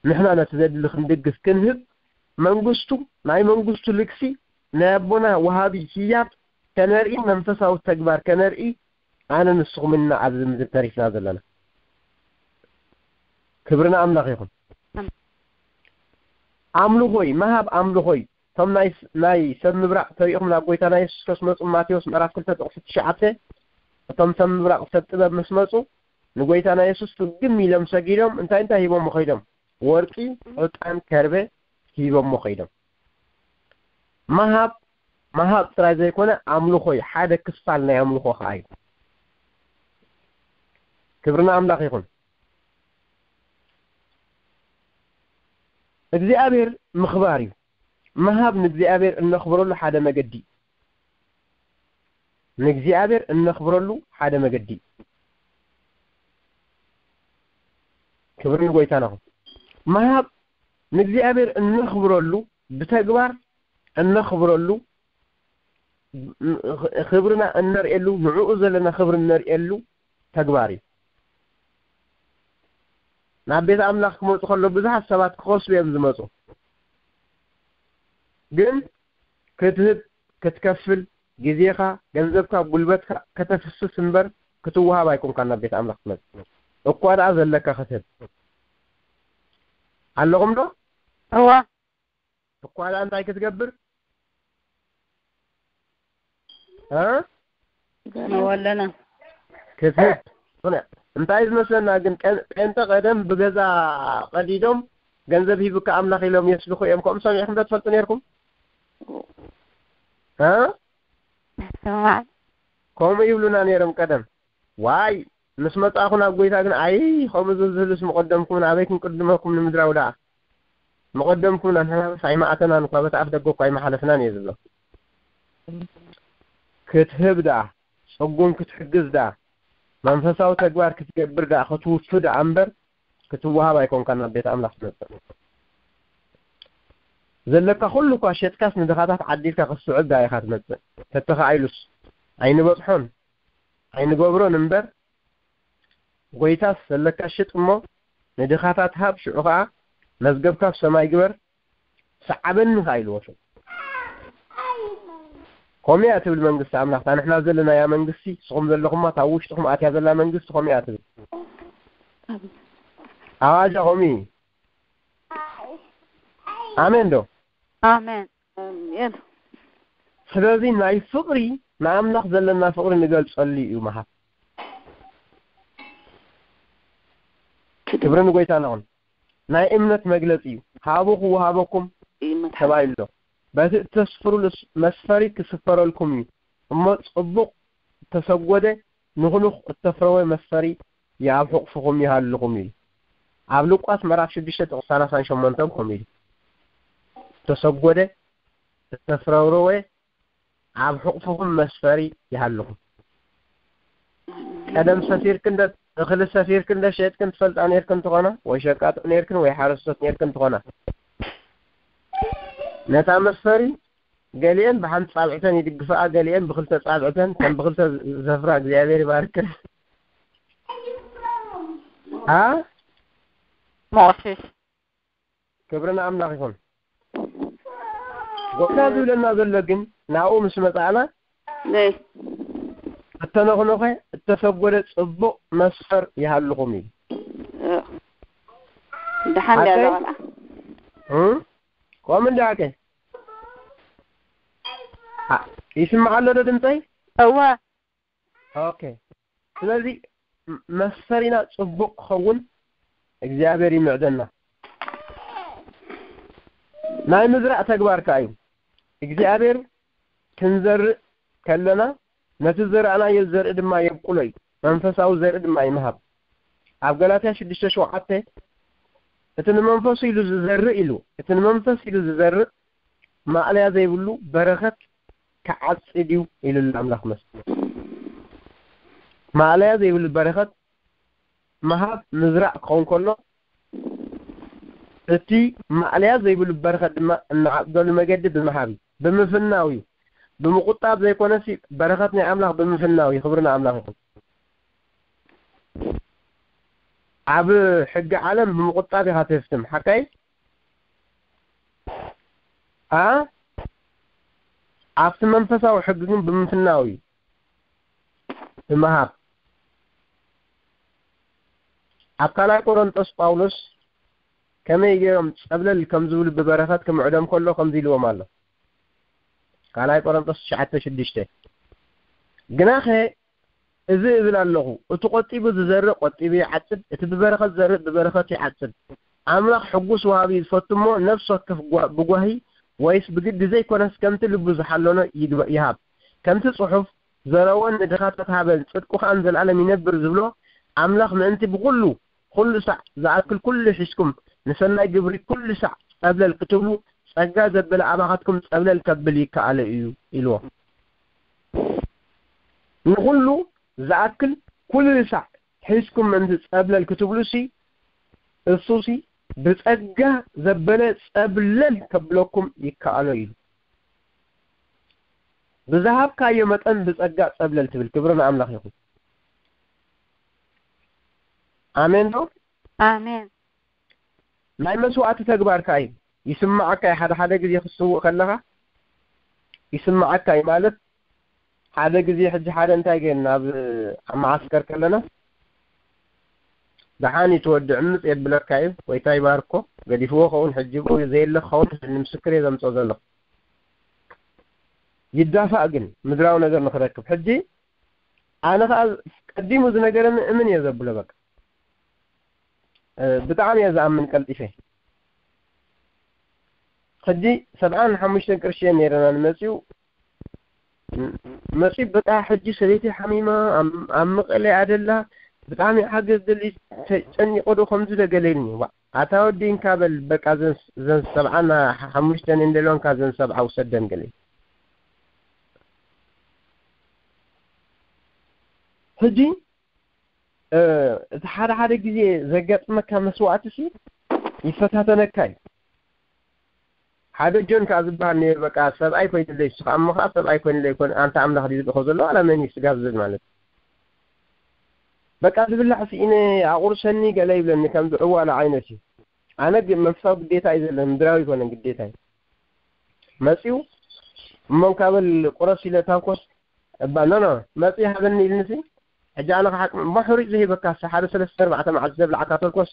ንሕና ነቲ ዘድሊ ክንድግፍ፣ ክንህብ፣ መንግስቱ፣ ናይ መንግስቱ ልግሲ፣ ናይ ኣቦና ወሃቢ ህያብ ከነርኢ፣ መንፈሳዊ ተግባር ከነርኢ፣ ኣነ ንስኹም ኢና ኣብዚ ምድሪ ተሪፍና ዘለና። ክብሪ ንኣምላኽ ይኹን። ኣምልኾይ፣ ምሃብ ኣምልኾይ፣ እቶም ናይ፣ ናይ ሰብ ምብራቕ ተሪእኹም ናብ ጎይታና የሱስ ከስመጹ፣ ማቴዎስ ምዕራፍ ክልተ ጥቕሲ ትሽዓተ፣ እቶም ሰብ ምብራቕ ሰብ ጥበብ ምስ መጹ፣ ንጎይታና የሱስ ፍግም ኢሎም ሰጊዶም፣ እንታይ እንታይ ሂቦሞ ኸይዶም? ወርቂ፣ ዕጣን፣ ከርቤ ሂቦሞ ኸይዶም። ምሃብ፣ ምሃብ ጥራይ ዘይኮነ፣ ኣምልኾ እዩ። ሓደ ክፋል ናይ ኣምልኾ ኸኣ እዩ። ክብሪ ንኣምላኽ ይኹን። እግዚኣብሔር ምኽባር እዩ። ምሃብ ንእግዚኣብሔር እነኽብረሉ ሓደ መገዲ እዩ። ንእግዚኣብሔር እነኽብረሉ ሓደ መገዲ እዩ። ክብሪ ንጎይታና ይኹን። ምሃብ ንእግዚኣብሔር እነኽብረሉ፣ ብተግባር እነኽብረሉ፣ ክብርና እነርእየሉ፣ ንዕኡ ዘለና ክብሪ እነርእየሉ ተግባር እዩ። ናብ ቤት ኣምላኽ ክመጹ ከሎ ብዙሓት ሰባት ክኸስቡ እዮም ዝመጹ። ግን ክትህብ፣ ክትከፍል፣ ግዜኻ፣ ገንዘብካ፣ ጉልበትካ ከተፍስስ እምበር ክትወሃብ ኣይኮንካን ናብ ቤት ኣምላኽ ትመጽእ። እኳ ደኣ ዘለካ ክትህብ። ኣለኹም ዶ? እዋ። እኳ ደኣ እንታይ ክትገብር? እ? ንወለና። ክትህብ። ኾነ፣ እንታይ ዝመስለና ግን ቀን-፣ ጴንጠ ቀደም ብገዛ ቀዲዶም ገንዘብ ሂብካ ኣምላኽ ኢሎም የስልኹ እዮም። ከምኡ ሰሚዕኩም ዶ ትፈልጡ ነይርኩም? እ? ሰማዕ። ከምኡ ይብሉና ነይሮም ቀደም። ዋይ፣ ምስ መጻእኹ ናብ ጎይታ ግን፣ ኣይ፣ ከምኡ ዝብልስ ምቐደምኩምን፣ ኣበይ ክንቅድመኩም ንምድራዊ ደኣ? ምቐደምኩምን፣ ንሕናስ ኣይመኣተናን እኳ፣ በቲ ኣፍ ደገ እኳ ኣይመሓለፍናን እየ ዝብሎ። ክትህብ ደኣ፣ ጽጉም ክትሕግዝ ደኣ፣ መንፈሳዊ ተግባር ክትገብር ደኣ፣ ክትውፊ ደኣ እምበር፣ ክትወሃብ ኣይኮንካን ናብ ቤት ኣምላኽ ትመጽእ። ዘለካ ኩሉ እኳ ሸጥካስ ንድኻታት ዓዲልካ ክትስዕብ ደኣ ኢኻ ትመጽእ። ተተኻኢሉስ፣ ኣይንበጽሖን፣ ኣይንገብሮን እምበር፣ ጎይታስ ዘለካ ሽጥ እሞ ንድኻታት ሃብ፣ ሽዑ ኸኣ መዝገብካ ኣብ ሰማይ ግበር፣ ሰዓበኒ ኸኣ ኢልዎ ሽዑ። ከምኡ እያ ትብል መንግስቲ ኣምላኽ። እታ ንሕና ዘለናያ መንግስቲ፣ ንስኹም ዘለኹማ፣ እታ ኣብ ውሽጥኹም ኣትያ ዘላ መንግስቲ ከምኡ እያ ትብል። ኣዋጃ ከምኡ እዩ። ኣሜን ዶ? ኣሜን። ኣሜን። ስለዚ ናይ ፍቕሪ፣ ንኣምላኽ ዘለና ፍቕሪ ንገልጸሉ እዩ ምሃብ። ክብሪ ንጎይታና ይኹን። ናይ እምነት መግለጺ እዩ። ሃቡ ክወሃበኩም እዩ መትሓዚ። ተባሂሉ ኣሎ። በቲ እተስፍሩሉ መስፈሪ ክስፈረልኩም እዩ። እሞ ጽቡቕ እተሰጎደ ንኹኑኽ እተፍረወ መስፈሪ ኣብ ሕቑፍኹም ይሃልኹም እዩ። ኣብ ሉቃስ ምዕራፍ ሽዱሽተ ጥቕሲ ሰላሳን ሸሞንተን ከምኡ ኢሉ። እተሰጎደ እተፍረወ ኣብ ሕቑፍኹም መስፈሪ ይሃልኹም። ቀደም ሰፊርክን ደ-፣ እኽሊ ሰፊርክን ዶ ሸጥክን ትፈልጣ ነይርክን ትኾና? ወይ ሸቃጦ ነይርክን ወይ ሓረስቶት ነይርክን ትኾና? ነታ መስፈሪ ገሊኤን ብሓንቲ ጻብዕተን ይድግፍኣ፣ ገሊኤን ብኽልተ ጻብዕተን፣ ከም ብኽልተ ዘፍራ እግዚኣብሔር ይባርክን። ኣ? መቑሽሽ። ክብሪ ንኣምላኽ ይኹን። ጎይታ ዝብለና ዘሎ ግን ናብኡ ምስ መጻእና ነይ። እተነኽነኸ እተሰጎደ ጽቡቕ መስፈር ይሃልኹም እዩ። ደሓን ድያ እዛ ቆልዓ? ከምኡ እንዲ ሓቀይ ይስማዕ ኣሎ ዶ ድምፀይ? እወ። ኦኬ። ስለዚ መስፈሪና ጽቡቕ ክኸውን እግዚኣብሔር ይምዕደና። ናይ ምዝራእ ተግባር ከኣ እዩ። እግዚኣብሔር ክንዘርእ ከለና ነቲ ዝዘራእናዮ ዘርኢ ድማ የብቁሎ እዩ። መንፈሳዊ ዘርኢ ድማ ይምሃብ። ኣብ ገላትያ ሽዱሽተ ሸውዓተ እቲ ንመንፈሱ ኢሉ ዝዘርእ ኢሉ እቲ ንመንፈስ ኢሉ ዝዘርእ ማእለያ ዘይብሉ በረኸት ክዓጽድ እዩ ኢሉ ኣሎ ኣምላኽ። መስሎ ማእለያ ዘይብሉ በረኸት ምሃብ ምዝራእ ክኸውን ከሎ እቲ ማእለያ ዘይብሉ በረኸት ድማ እንዓጽደሉ መገዲ ብምሃብ እዩ፣ ብምፍናው እዩ። ብምቁጣብ ዘይኮነሲ በረኸት ናይ ኣምላኽ ብምፍናው እዩ። ክብሪ ንኣምላኽ ይኹን። ኣብ ሕጊ ዓለም ብምቁጣብ ኢኻ ትህፍትም ሓካይ ኣ ኣብቲ መንፈሳዊ ሕጊ ግን ብምፍናው እዩ። ብምሃብ ኣብ ካልኣይ ቆሮንጦስ ጳውሎስ ከመይ ገይሮም ጸብለል ከም ዝብሉ ብበረኸት ክምዕዶም ከሎ ከምዚ ኢልዎም ኣሎ። ካልኣይ ቆሮንጦስ ትሽዓተ ሽዱሽተ ግናኸ እዚ እብል ኣለኹ፣ እቲ ቆጢቡ ዝዘርእ ቆጢቡ ይዓጽድ፣ እቲ ብበረኸት ዝዘርእ ብበረኸት ይዓጽድ። ኣምላኽ ሕጉስ ወሃቢ እዩ ዝፈቱ እሞ፣ ነፍሲ ወከፍ ጓ-፣ ብጓሂ ወይስ ብግዲ ዘይኮነስ፣ ከምቲ ልቡ ዝሓለኖ ይግበ-፣ ይሃብ። ከምቲ ጽሑፍ፣ "ዘረወን ንድኻታት ሃበን፣ ጽድቁ ኸኣ ንዘለኣለም ይነብር" ዝብሎ፣ ኣምላኽ ምእንቲ ብኹሉ፣ ኩሉ ሳዕ ዝኣክል ኩሉ ሒዝኩም፣ ንሰናይ ግብሪ ኩሉ ሳዕ ጸብለል ክትብሉ፣ ጸጋ ዘበለ ኣባኻትኩም ጸብለል ከብል ይከኣሎ እዩ ኢልዎ። ንኹሉ ዝኣክል ኩሉ ሳዕ ሒዝኩም ምእንቲ ጸብለል ክትብሉሲ፣ እሱሲ ብጸጋ ዘበለ ጸብለል ከብለኩም ይከኣሎ ኢሉ። ብዝሃብካዮ መጠን ብጸጋ ጸብለል ትብል። ክብሪ ንኣምላኽ ይኹን። ኣሜን ዶ? ኣሜን። ናይ መስዋእቲ ተግባር ከኣ እዩ። ይስምዓካ እዩ፣ ሓደ ሓደ ግዜ ክትስውእ ከለኻ ይስምዓካ እዩ። ማለት ሓደ ግዜ ሕጂ ሓደ እንታይ ገይርና ኣብ፣ ኣብ መዓስከር ከለና ደሓን እዩ ትወድእ፣ ዕምፅ የብለካ እዩ። ጎይታ ይባርኮ። ገዲፍዎ ኸውን ሕጂ ብኡ ዘየለ ኸውን ንምስክር እየ ዘምፅኦ ዘለኹ። ይዳፋእ ግን ምድራዊ ነገር ንኽረክብ። ሕጂ ኣነ ኸዓ ቀዲሙ ዝነገረኒ እምን እየ ዘብሎ። በቃ ብጣዕሚ እየ ዝኣምን ቀልጢፈ። ሕጂ ሰብዓን ሓሙሽተን ቅርሺ እየ ነይረና ንመፅኡ። መፅኡ በቃ ሕጂ ሰበይቲ ሓሚማ ኣብ፣ ኣብ መቐለ ኣደላ ብጣዕሚ ሓገዝ ደሊ ተጨኒቆ ዶ ከምዚ ዶ ገለ ኢልኒ። ዋ፣ ኣታ ወዲ እንካ በል በቃ ዘን፣ ዘን ሰብዓን ሓሙሽተን እንደለዋ እንካ ዘን ሰብዓ ውሰደን ገለ። ሕጂ፣ እ፣ እቲ ሓደ ሓደ ግዜ ዘጋጥመካ መስዋእቲ ሲ ይፈታተነካ እዩ። ሓደ ጆን ከኣ ዝበሃል ነይሩ፣ በቃ ሰብኣይ ኮይኑለይ፣ እሱ ከኣ እሞ ከኣ ሰብኣይ ኮይኑለይ፣ ኮን-፣ ኣንታ ኣምላኽ ድዩ ዝልእኾ ዘሎ ዋላ መን እዩ ስጋ ዝብል ማለት እዩ። በቃ ዝብላዕ ስኢነ ኣቑርሰኒ ገለ ይብለኒ፣ ከም ዝዕዋላ ዓይነት እዩ። ኣነ ግን መንፈሳዊ ግዴታ እዩ ዘለኒ፣ ምድራዊ ኣይኮነን ግዴታ እዩ። መጺኡ እሞ እንካ በል ቁረስ ኢለ ታንኮስ እባ፣ ኖ፣ ኖ፣ መጺኡ ሃበኒ ኢልኒ ሲ፣ ሕጂ ኣነ ክሓቅም እሞ ሕሩጭ ዝሂበካ ሲ፣ ሓደ ሰለስተ ኣርባዕተ መዓልቲ ዘብላዕካ ተልኮስ፣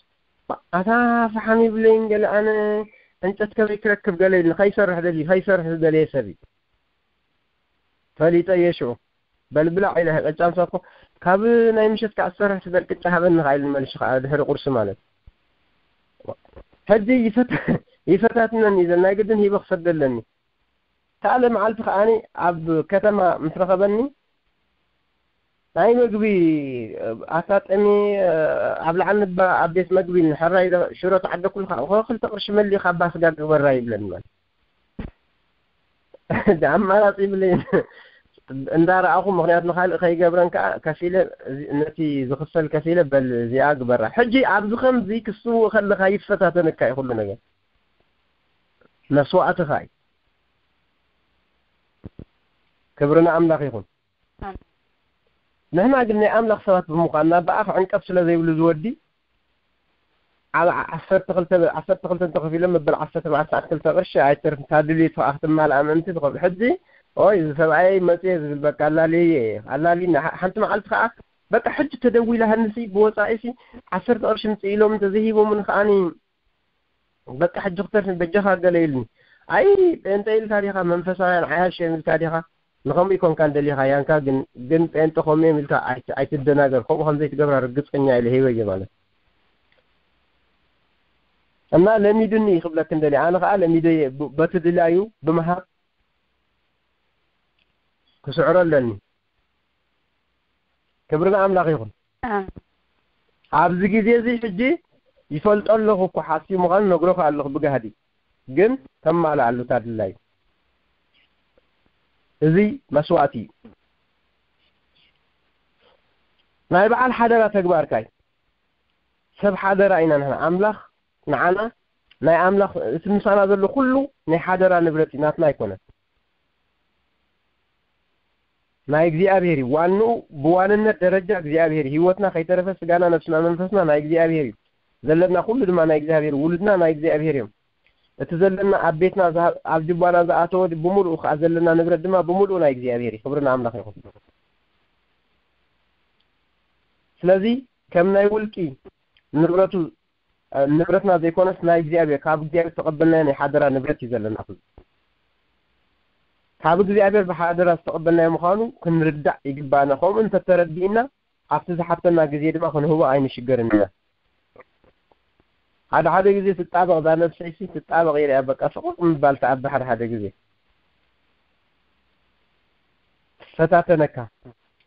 ባ-፣ ኣታ ፈሓም ይብለይን ገለ ኣነ ዕንጨት ከበይ ክረክብ ገለ ኢልኒ፣ ከይሰርሕ ደልዩ፣ ከይሰርሕ ዝደለየ ሰብ እዩ። ፈሊጠ እየ ሽዑ። በል ብላዕ ኢለ፣ ቅጫ ምሳኮ፣ ካብ ናይ ምሸት ከዓ ዝሰርሕ ስበል ቅጫ ሃበኒ ከኣ ኢልኒ መልሱ ከኣ ድሕሪ ቁርሲ ማለት። ሕጂ ይፈት-፣ ይፈታትነኒ እዩ ዘሎ፣ ናይ ግድን ሂበ ክሰዶ ኣለኒ። ካልእ መዓልቲ ከኣኒ ኣብ ከተማ ምስ ረኸበኒ፣ ናይ መግቢ ኣጋጣሚ ኣብ ላዕሊ ንባ ኣብ ቤት መግቢ ንሕራይ ዶ ሽሮ ተዓደኩልካ፣ እኮ ክልተ ቅርሺ መሊእካ ኣባ ስጋ ግበራ ይብለኒ ማለት። ኣማራፂ ይብለይ እንዳረኣኹ፣ ምኽንያቱ ንኻልእ ከይገብረን ከዓ ከፊለ፣ እዚ፣ ነቲ ዝኽፈል ከፊለ፣ በል እዚኣ ግበራ። ሕጂ ኣብዚ ከምዚ ክስውእ ከለኻ ይፈታተነካ እዩ ኩሉ ነገር። መስዋእትኻ እዩ። ክብሪ ንኣምላኽ ይኹን። ኣሜን። ንሕና ግን ናይ ኣምላኽ ሰባት ብምዃንና፣ ብኣኽ ዕንቀፍ ስለ ዘይብሉ ዝወዲ፣ ኣብ ዓሰርተ ክልተ፣ ዓሰርተ ክልተ እንተኸፊሎም መበል ዓሰርተ ኣርባዕተ ሰዓት ክልተ ቅርሺ ኣይተርፍን። እታ ድልየቱ ከዓ ክትማልኣ ምእንቲ ትኸፍል። ሕጂ ኦይ፣ እዚ ሰብኣይ መጽየ ዝብል፣ በቃ ኣላልየ፣ ኣላልዩና። ሓ-፣ ሓንቲ መዓልቲ ከኣ፣ በቃ ሕጂ ተደዊላ ሃንሲ ብወጻኢሲ ዓሰርተ ቅርሺ ምጽእ ኢሎም እንተዘይሂቦምን ከኣኒ፣ በቃ ሕጂ ክተርፍ በጃኻ ገለ ኢሉኒ። ኣይ፣ ጴንጠ ኢልካ ዲኻ፣ መንፈሳውያን ዓያሽ እዮም ኢልካ ዲኻ፣ ንኸምኡ ይኮንካን ደሊኻ ያንካ፣ ግን፣ ግን ጴንጠ ከምኡ እዮም ኢልካ ኣይት-፣ ኣይትደናገር። ከምኡ ከም ዘይትገብራ ርግጸኛ ኢለ ሂበዮ ማለት። እና ለሚዱኒ ክብለክን ደልየ። ኣነ ኸኣ ለሚደየ ብ-፣ በቲ ድላዩ ብምሃብ ክስዕሮ ኣለኒ። ክብሪ ንኣምላኽ ይኹን። ኣሜን። ኣብዚ ግዜ እዚ ሕጂ ይፈልጦ ኣለኹ እኮ፣ ሓስዩ ምዃኑ ነግሮኻ ኣለኹ ብጋህዲ። ግን ተማልኣሉ እታ ድላዩ። እዚ መስዋእቲ እዩ። ናይ በዓል ሓደራ ተግባርካ እዩ። ሰብ ሓደራ ኢና ንሕና። ኣምላኽ ንዓና ናይ ኣምላኽ፣ እቲ ምሳና ዘሎ ኩሉ ናይ ሓደራ ንብረት እዩ፣ ናትና ኣይኮነን። ናይ እግዚኣብሔር እዩ። ዋንኡ ብዋንነት ደረጃ እግዚኣብሔር እዩ። ህይወትና ከይተረፈ ስጋና፣ ነብስና፣ መንፈስና ናይ እግዚኣብሔር እዩ። ዘለና ኩሉ ድማ ናይ እግዚኣብሔር፣ ውሉድና ናይ እግዚኣብሔር እዮም። እቲ ዘለና ኣብ ቤትና ዝሃ-፣ ኣብ ጅባና ዝኣተወ ብምሉኡ፣ ከዓ ዘለና ንብረት ድማ ብምሉኡ ናይ እግዚኣብሔር እዩ። ክብሪ ንኣምላኽ ይኹን። ስለዚ ከም ናይ ውልቂ ንብረቱ፣ ንብረትና ዘይኮነስ ናይ እግዚኣብሔር፣ ካብ እግዚኣብሔር ዝተቐበልናዮ ናይ ሓደራ ንብረት እዩ ዘለና። ኩሉ ካብ እግዚኣብሔር ብሓደራ ዝተቐበልናዮ ምዃኑ ክንርዳእ ይግባእና። ከምኡ እንተተረዲእና፣ ኣብቲ ዝሓተና ግዜ ድማ ክንህቦ ኣይንሽገርን ኢና። ሓደ ሓደ ግዜ ትጣበቕ፣ እዛ ነብሰይሲ ትጣበቕ ኢለ እያ፣ በቃ ስቑጥ ምባል ትኣቢ። ሓደ ሓደ ግዜ ትፈታተነካ።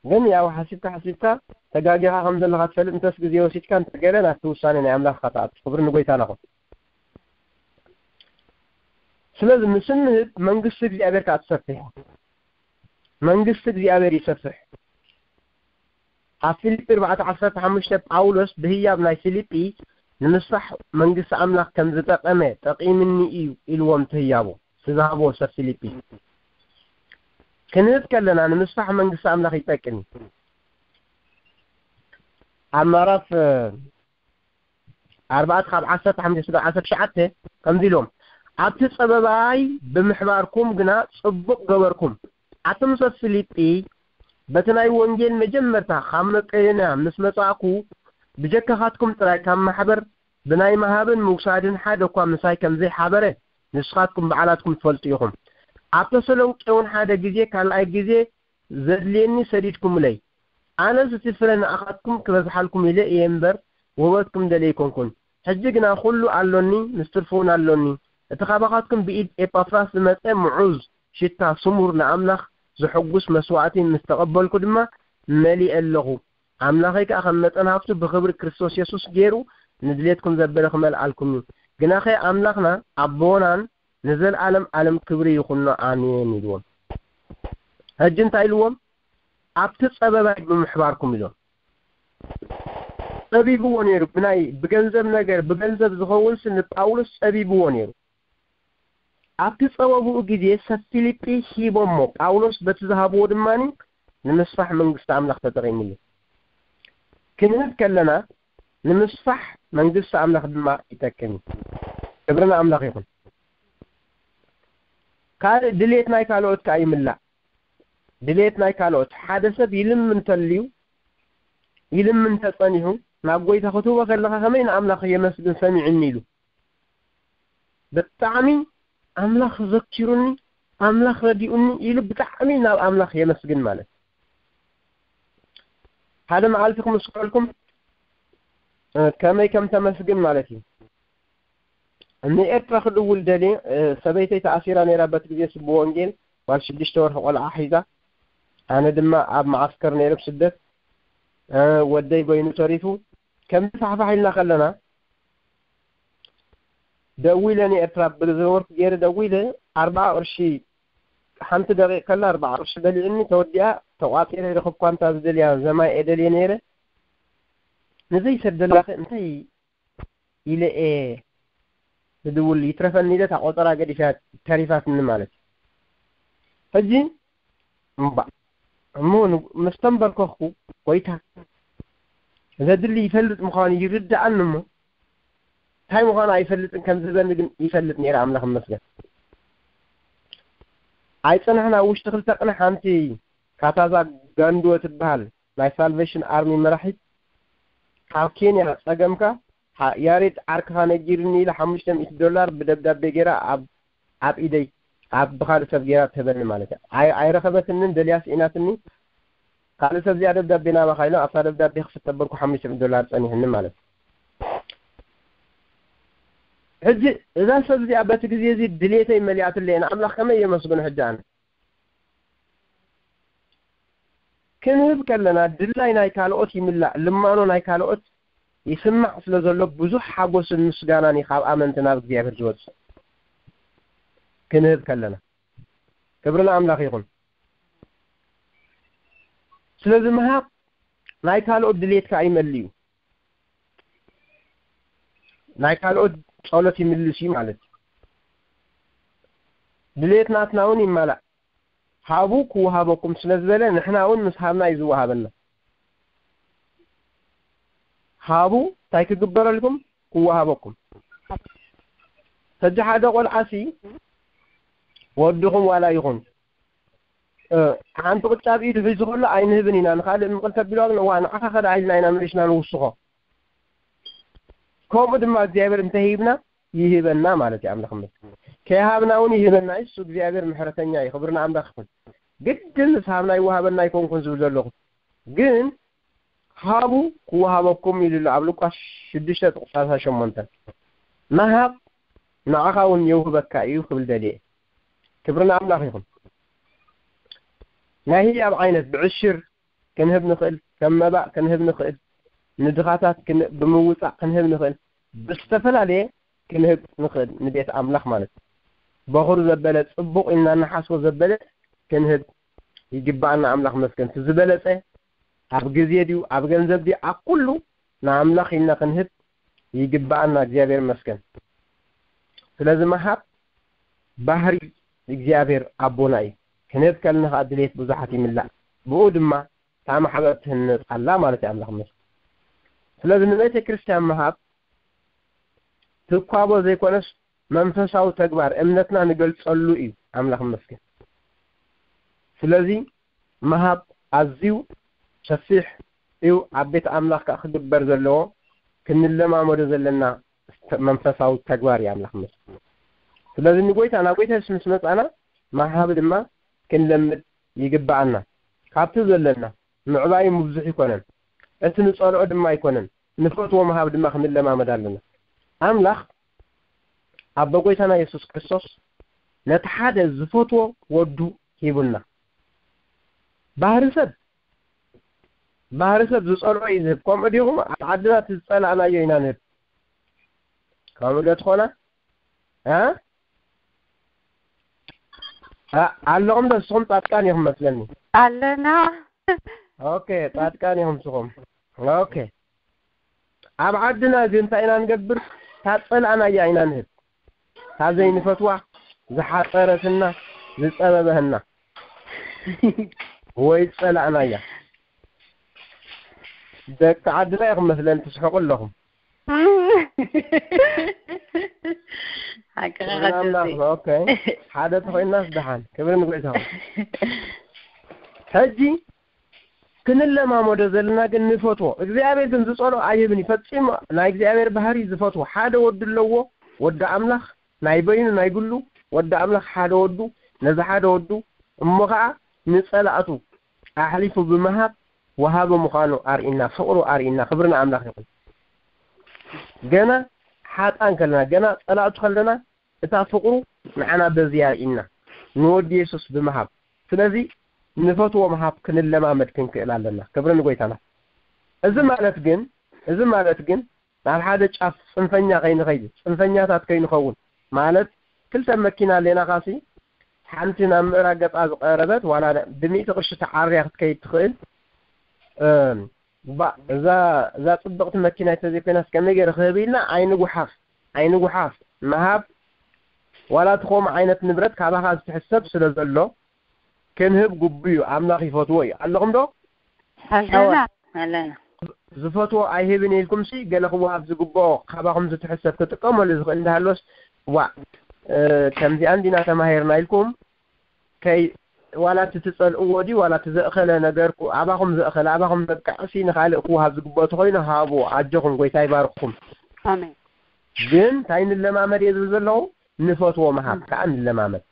ግን ያው ሓሲብካ ሓሲብካ ተጋጊኻ ከም ዘለኻ ትፈልጥ፣ እንተስ ግዜ ወሲድካ እንተገለ ናብቲ ውሳኔ ናይ ኣምላኽ ኢኻ ትኣቱ። ክብሪ ንጎይታና ይኹን። ስለዚ ምስ እንህብ መንግስቲ እግዚኣብሔር ከኣ ትሰፍሕ። መንግስቲ እግዚኣብሔር ይሰፍሕ። ኣብ ፊልጲ ኣርባዕተ ዓሰርተ ሓሙሽተ ጳውሎስ ብህያብ ናይ ፊልጲ ንምስፋሕ መንግስቲ ኣምላኽ ከም ዝጠቐመ፣ "ጠቒምኒ እዩ" ኢልዎም እቲ ህያቦ፣ እቲ ዝሃብዎ ሰብ ፊልጲ። ክንህብ ከለና ንምስፋሕ መንግስቲ ኣምላኽ ይጠቅም እዩ። ኣብ ምዕራፍ ኣርባዕተ ካብ ዓሰርተ ሓሙሽተ እስካብ ዓሰርተ ትሽዓተ ከምዚ ኢሎም፣ "ኣብቲ ጸበባይ ብምሕባርኩም ግና ጽቡቕ ገበርኩም። ኣቱም ሰብ ፊልጲ፣ በቲ ናይ ወንጌል መጀመርታ ካብ መቄዶንያ ምስ መጻእኩ፣ ብጀካኻትኩም ጥራይ ካብ ማሕበር ብናይ ምሃብን ምውሳድን ሓደ እኳ ምሳይ ከም ዘይሓበረ ንስኻትኩም ባዕላትኩም ትፈልጡ ኢኹም። ኣብ ተሰሎንቄ እውን ሓደ ግዜ፣ ካልኣይ ግዜ ዘድልየኒ ሰዲድኩምለይ። ኣነስ እቲ ፍረ ንኣኻትኩም ክበዝሓልኩም ኢለ እየ እምበር፣ ውህበትኩም ደልየ ኣይኮንኩን። ሕጂ ግና ኩሉ ኣሎኒ፣ ምስ ትርፉ እውን ኣሎኒ። እቲ ካባኻትኩም ብኢድ ኤጳፍራስ ዝመጸ ምዑዝ ሽታ ስሙር ንኣምላኽ ዘሐጉስ መስዋእቲ ምስ ተቐበልኩ ድማ መሊኤ ኣለኹ። ኣምላኸይ ከኣ ከም መጠን ሃብቱ ብኽብሪ ክርስቶስ የሱስ ገይሩ ንድሌትኩም ዘበለ ክመልኣልኩም እዩ። ግናኸ ኣምላኽና ኣቦናን ንዘለኣለም ኣለም ክብሪ ይኹኖ፣ ኣሜን" ኢልዎም። ሕጂ እንታይ ኢልዎም? "ኣብቲ ጸበባይ ብምሕባርኩም" ኢሎም። ጸቢብዎ ነይሩ። ብናይ፣ ብገንዘብ ነገር፣ ብገንዘብ ዝኸውንስ ንጳውሎስ ጸቢብዎ ነይሩ። ኣብቲ ጸበብኡ ግዜ ሰብ ፊልጲ ሂቦሞ፣ ጳውሎስ በቲ ዝሃብዎ ድማ ንምስፋሕ መንግስቲ ኣምላኽ ተጠቒምሉ። ክንህብ ከለና ንምስፋሕ መንግስቲ ኣምላኽ ድማ ይጠቅም እዩ። ክብሪ ንኣምላኽ ይኹን። ካልእ ድሌት ናይ ካልኦት ከኣ ይምላእ። ድሌት ናይ ካልኦት፣ ሓደ ሰብ ይልምን እንተልዩ፣ ይልምን እንተጸኒሑ፣ ናብ ጎይታ ክትህቦ ከለኻ፣ "ከመይ ንኣምላኽ የመስግን ሰሚዑኒ" ኢሉ። ብጣዕሚ ኣምላኽ ዘኪሩኒ፣ ኣምላኽ ረዲኡኒ ኢሉ ብጣዕሚ ናብ ኣምላኽ የመስግን ማለት። ሓደ መዓልቲ ክምስክረልኩም፣ እ፣ ከመይ ከም ተመስግን ማለት እዩ። ንኤርትራ ክድውል ደልየ፣ እ፣ ሰበይተይ ተኣሲራ ነይራ በቲ ግዜ፣ ስቡ ወንጌል፣ ጓል ሽዱሽተ ወርሒ ቆልዓ ሒዛ። ኣነ ድማ ኣብ መዓስከር ነይረ ብስደት። እ፣ ወደይ በይኑ ተሪፉ። ከምዚ ፋሕፋሕ ኢልና ከለና፣ ደዊለ ንኤርትራ ብዝነበርኩ ገይረ ደዊለ፣ ኣርብዓ ቅርሺ፣ ሓንቲ ደቂቕ ከላ ኣርብዓ ቅርሺ በሊዕኒ፣ ተወዲኣ፣ ተቋጺረ፣ ረኸብኳ እንታ ዝደልያ ዘማይ እየ ደልየ ነይረ። ንዘይሰደላኸ እንታይ ኢለ እየ ዝድውል፣ ይትረፈኒ ኢለ እታ ቆጸራ ገዲፈያ ተሪፋትኒ ማለት እዩ። ሕጂ እምባ እሞ ን-፣ ምስ ተንበርከኽኩ፣ ጎይታ ዘድሊ ይፈልጥ ምዃኑ ይርድኣኒ እሞ፣ እንታይ ምዃኑ ኣይፈልጥን ከም ዝህበኒ ግን ይፈልጥ ነይረ፣ ኣምላኽ ይመስገን። ኣይጸናሕን። ኣብ ውሽጢ ክልተ ቅነ ሓንቲ ካታዛ ጋንዱወ ትበሃል ናይ ሳልቬሽን ኣርሚ መራሒት ካብ ኬንያ ጸገምካ፣ ሓ- ያሬድ ዓርክኻ ነጊርኒ ኢላ ሓሙሽተ ሚእቲ ዶላር ብደብዳቤ ገይራ ኣብ ኣብ ኢደይ ኣብ ብኻልእ ሰብ ገይራ ትህበኒ ማለት እያ። ኣይ- ኣይረኸበትንን፣ ደልያ ስኢናትኒ። ካልእ ሰብ እዚኣ ደብዳቤ ናባኻ ኢሎም ኣብታ ደብዳቤ ክፍተበልኩ ሓሙሽተ ሚእቲ ዶላር ጸኒሕኒ ማለት እዩ። ሕጂ እዛ ሰብ እዚኣ በቲ ግዜ እዚ ድሌተይ መሊኣትለይ፣ ንኣምላኽ ከመይ የመስግኖ ሕጂ ኣነ? ክንህብ ከለና ድላይ ናይ ካልኦት ይምላእ፣ ልማኖ ናይ ካልኦት ይስማዕ ስለ ዘሎ ብዙሕ ሓጎስን ምስጋናን እዩ ካብ ኣመንቲ ናብ እግዚኣብሔር ዝወጽእ። ክንህብ ከለና ክብሪ ንኣምላኽ ይኹን። ስለዚ ምሃብ ናይ ካልኦት ድሌት ከኣ ይመልእ እዩ። ናይ ካልኦት ጸሎት ይምልስ እዩ ማለት እዩ። ድሌት ናትና እውን ይማላእ። ሃቡ ክወሃበኩም ስለ ዝበለ ንሕና እውን ምስ ሃብና እዩ ዝወሃበና። ሃቡ እንታይ ክግበረልኩም? ክወሃበኩም። ሕጂ ሓደ ቆልዓሲ ወድኹም ዋላ ይኹን እ፣ ሓንቲ ቅጫ ኣብ ኢዱ ሒዙ ከሎ ኣይንህብን ኢና፣ ንኻልእ ምቕል ተቢልዋ ግን እዋ ንዓኻ ከዳ ኢልና ኢና መሊስና ንውስኾ። ከምኡ ድማ እግዚኣብሔር እንተሂብና ይህበና ማለት እዩ። ኣምላኽ ይመስገን። ከይሃብና እውን ይህበና እዩ። እሱ እግዚኣብሔር ምሕረተኛ እዩ። ክብሪ ንኣምላኽ ይኹን። ግድን ምስ ሃብና ይወሃበና ኣይኮንኩን ዝብል ዘለኹ። ግን ሃቡ ክወሃበኩም ኢሉ ኣሎ ኣብ ሉቃስ ሽዱሽተ ጥቕሲ ሰላሳ ሸሞንተ። ምሃብ ንዓኻ እውን የውህበካ እዩ ክብል ደልየ። ክብሪ ንኣምላኽ ይኹን። ናይ ህያብ ዓይነት ብዕሽር ክንህብ ንኽእል፣ ከም መባእ ክንህብ ንኽእል፣ ንድኻታት ክን- ብምውጻእ ክንህብ ንኽእል፣ ብዝተፈላለየ ክንህብ ንኽእል ንቤት ኣምላኽ ማለት እዩ። በኹር ዘበለ ጽቡቕ ኢልና ንሓስቦ ዘበለ ክንህብ ይግባኣና። ኣምላኽ መስገን እቲ ዝበለጸ ኣብ ግዜ ድዩ ኣብ ገንዘብ ድዩ ኣብ ኩሉ ንኣምላኽ ኢልና ክንህብ ይግባኣና። እግዚኣብሔር መስገን። ስለዚ ምሃብ ባህሪ እግዚኣብሔር ኣቦና እዩ። ክንህብ ከልና ከዓ ድሌት ብዙሓት ይምላእ፣ ብኡ ድማ እታ ማሕበር ትህነጽ ኣላ ማለት እዩ። ኣምላኽ መስገን። ስለዚ ንቤተ ክርስቲያን ምሃብ ትኳቦ ዘይኮነስ መንፈሳዊ ተግባር እምነትና ንገልጸሉ እዩ። ኣምላኽ መስገን። ስለዚ ምሃብ ኣዝዩ ሰፊሕ እዩ። ኣብ ቤት ኣምላኽ ከዓ ክግበር ዘለዎ ክንለማመዶ ዘለና መንፈሳዊ ተግባር እዩ። ኣምላኽ መስገን። ስለዚ ንጎይታ ናብ ጎይታ የሱስ ምስ መጻና ምሃብ ድማ ክንለምድ ይግባኣና። ካብቲ ዘለና ምዕባይ ምብዙሕ ይኮነን፣ እቲ ንጸልኦ ድማ ኣይኮነን፣ ንፈትዎ ምሃብ ድማ ክንለማመድ ኣለና። ኣምላኽ ኣቦ ጎይታና የሱስ ክርስቶስ ነቲ ሓደ ዝፈትዎ ወዱ ሂቡና። ባህሪ ሰብ ባህሪ ሰብ ዝጸልኦ እዩ ዝህብ። ከምኡ ዲኹም? ኣብ ዓድና እቲ ዝጸላእናዮ ኢና ንህብ። ከምኡ ዶ ትኾና? እ? እ፣ ኣለኹም ዶ ንስኹም ጻድቃን ኢኹም መስለኒ። ኣለና። ኦኬ፣ ጻድቃን ኢኹም ንስኹም። ኦኬ። ኣብ ዓድና እዚ እንታይ ኢና ንገብር? ታጸላእናያ ኢና ንህብ። ታዘይ ንፈትዋ ዝሓጸረትና ዝጸበበህና ወይ ጸላእናያ። ደቂ ዓድና ኢኹም መስለኒ ትስሕቁ ኣለኹም። ሓቅኻ ክብሪ ኣምላኽ ቅዱስ ነው። ኦኬ፣ ሓደ ተኾይናስ ደሓን። ክብሪ ንጎይታ ይኹን። ሕጂ ክንለማመዶ ዘለና ግን ንፈትዎ። እግዚኣብሔር ግን ዝጸልኦ ኣይህብን እዩ። ፈጺሙ ናይ እግዚኣብሔር ባህሪ ዝፈትዎ ሓደ ወዲ ኣለዎ። ወዲ ኣምላኽ ናይ በይኑ ናይ ግሉ ወዲ ኣምላኽ ሓደ ወዱ፣ ነዚ ሓደ ወዱ እሞ ኸዓ ንጸላእቱ ኣሕሊፉ ብምሃብ ወሃቢ ምዃኑ ኣርእና፣ ፍቕሩ ኣርእና። ክብሪ ንኣምላኽ ይኹን። ገና ሓጣን ከለና፣ ገና ጸላእቱ ከለና እታ ፍቕሩ ንዓና በዚ ኣርእና ንወዲ የሱስ ብምሃብ። ስለዚ ንፈትዎ ምሃብ ክንለማመድ ክንክእል ኣለና። ክብሪ ንጎይታና። እዚ ማለት ግን እዚ ማለት ግን ናብ ሓደ ጫፍ ጽንፈኛ ከይንኸይድ፣ ጽንፈኛታት ከይንኸውን ማለት ክልተ መኪና ኣለና ካሲ ሓንቲ ናብ ምዕራብ ገጻ ዝቐረበት ዋላ ብሚእቲ ቅርሺ ተዓርያ ክትከይድ ትኽእል። እም፣ ባ- እዛ እዛ ጽብቕቲ መኪና ተዘይኮይናስ ከመይ ገይረ ክህብ ኢልና ኣይንጉሓፍ ኣይንጉሓፍ። ምሃብ ዋላ እቲ ከምኡ ዓይነት ንብረት ካባኻ ዝትሕሰብ ስለ ዘሎ ክንህብ ግቡእ እዩ። ኣምላኽ ይፈትዎ እዩ። ኣለኹም ዶ? ኣለና ኣለና ዝፈትዎ ኣይህብን ኢልኩም ሲ ገለ ክወሃብ ዝግብኦ ካባኹም ዝትሕሰብ ክጥቀመሉ ዝኽእል እንዳሃለወስ ዋዕ እ፣ ከምዚኣ እንዲና ተማሂርና ኢልኩም ከይ ዋላ እቲ ትጸልእዎ ድዩ ዋላ እቲ ዘእኸለ ነገርኩ ኣባኹም ዘእኸለ ኣባኹም ዘብቅዕሲ ንኻልእ ክወሃብ ዝግበኦ ተኾይኑ ሃቡ። ኣጆኹም፣ ጎይታ ይባርኽኩም። ኣሜን። ግን እንታይ ንለማመድ እየ ዝብል ዘለኹ? ንፈትዎ ምሃብ ከዓ ንለማመድ።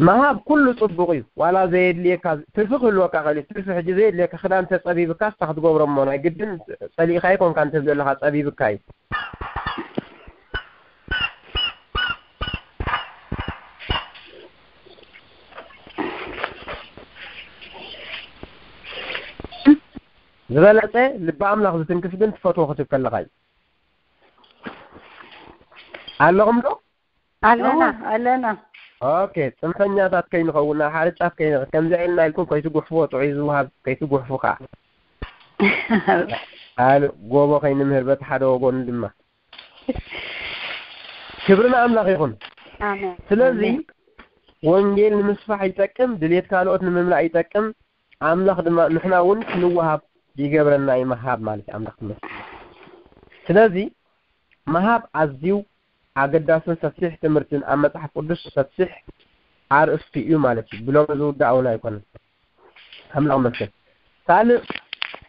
ምሃብ ኩሉ ጽቡቕ እዩ። ዋላ ዘየድልየካ ትርፊ ክህልወካ ኸእል ትርፊ ሕጂ ዘየድልየካ ክዳን ተጸቢብካ ስታ ክትገብሮ እሞ ናይ ግድን ጸሊእካ ይኮንካ እንትብ ዘለኻ ጸቢብካ እዩ። ዝበለጸ ልቢ ኣምላኽ ዝትንክፍ ግን ትፈትዎ ክትብ ከለኻ እዩ። ኣለኹም ዶ? ኣለና ኣለና። ኦኬ፣ ጽንፈኛታት ከይንኸውን ናብ ሓደ ጫፍ ከይንኸ ከምዚ ኢልና ኢልኩም ከይትጉሕፍዎ ጥዑይ ዝውሃብ ከይትጉሕፉ ከዓ ኣል ጎቦ ከይንምህር በቲ ሓደ ወገኑ ድማ ክብሪ ንኣምላኽ ይኹን። ኣሜን። ስለዚ ኣሜን። ወንጌል ንምስፋሕ ይጠቅም፣ ድሌት ካልኦት ንምምላእ ይጠቅም። ኣምላኽ ድማ ንሕና እውን ክንወሃብ ይገብረና እዩ። ምሃብ ማለት እዩ ኣምላኽ ትምህርቲ። ስለዚ ምሃብ ኣዝዩ ኣገዳስን ሰፊሕ ትምህርትን ኣብ መጽሓፍ ቅዱስ ሰፊሕ ኣርእስቲ እዩ ማለት እዩ። ብሎም ዝውዳእ እውን ኣይኮነን። ኣምላኽ መስገን። ካልእ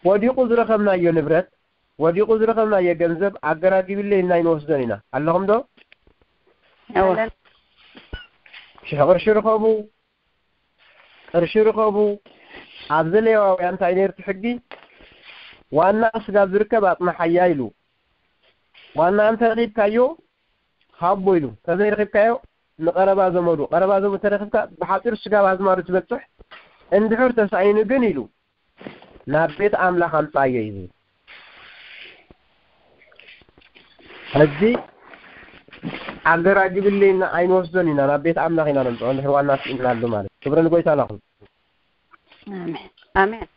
ወዲቑ ዝረኸብናዮ ንብረት ወዲቑ ዝረኸብናዮ ገንዘብ ኣገራጊብለ ኢልና ይንወስዶን ኢና። ኣለኹም ዶ? እወ። ሽሕ ቅርሺ ርኸቡ፣ ቅርሺ ርኸቡ። ኣብዚ ሌዋውያን እንታይ ነርቱ ሕጊ? ዋና ስጋብ ዝርከብ ኣጽናሓያ ኢሉ። ዋና እንተ ረኺብካዮ ሃቦ ኢሉ። ተዘይረኺብካዮ ንቐረባ ዘመዱ። ቀረባ ዘመዱ ተረኺብካ ብሓፂሩ ስጋብ ኣዝማዱ ትበፅሕ። እንድሕር ተሳኢኑ ግን ኢሉ ናብ ቤት ኣምላኽ ኣምጻዮ እዩ ዝብል። ሕጂ ኣገራጊብለይና ኣይንወስዶን ኢና፣ ናብ ቤት ኣምላኽ ኢና ነምጽኦ። እንድሕር ዋና ስኢንናሉ ማለት ክብሪ ንጎይታ ናኹም። ኣሜን ኣሜን።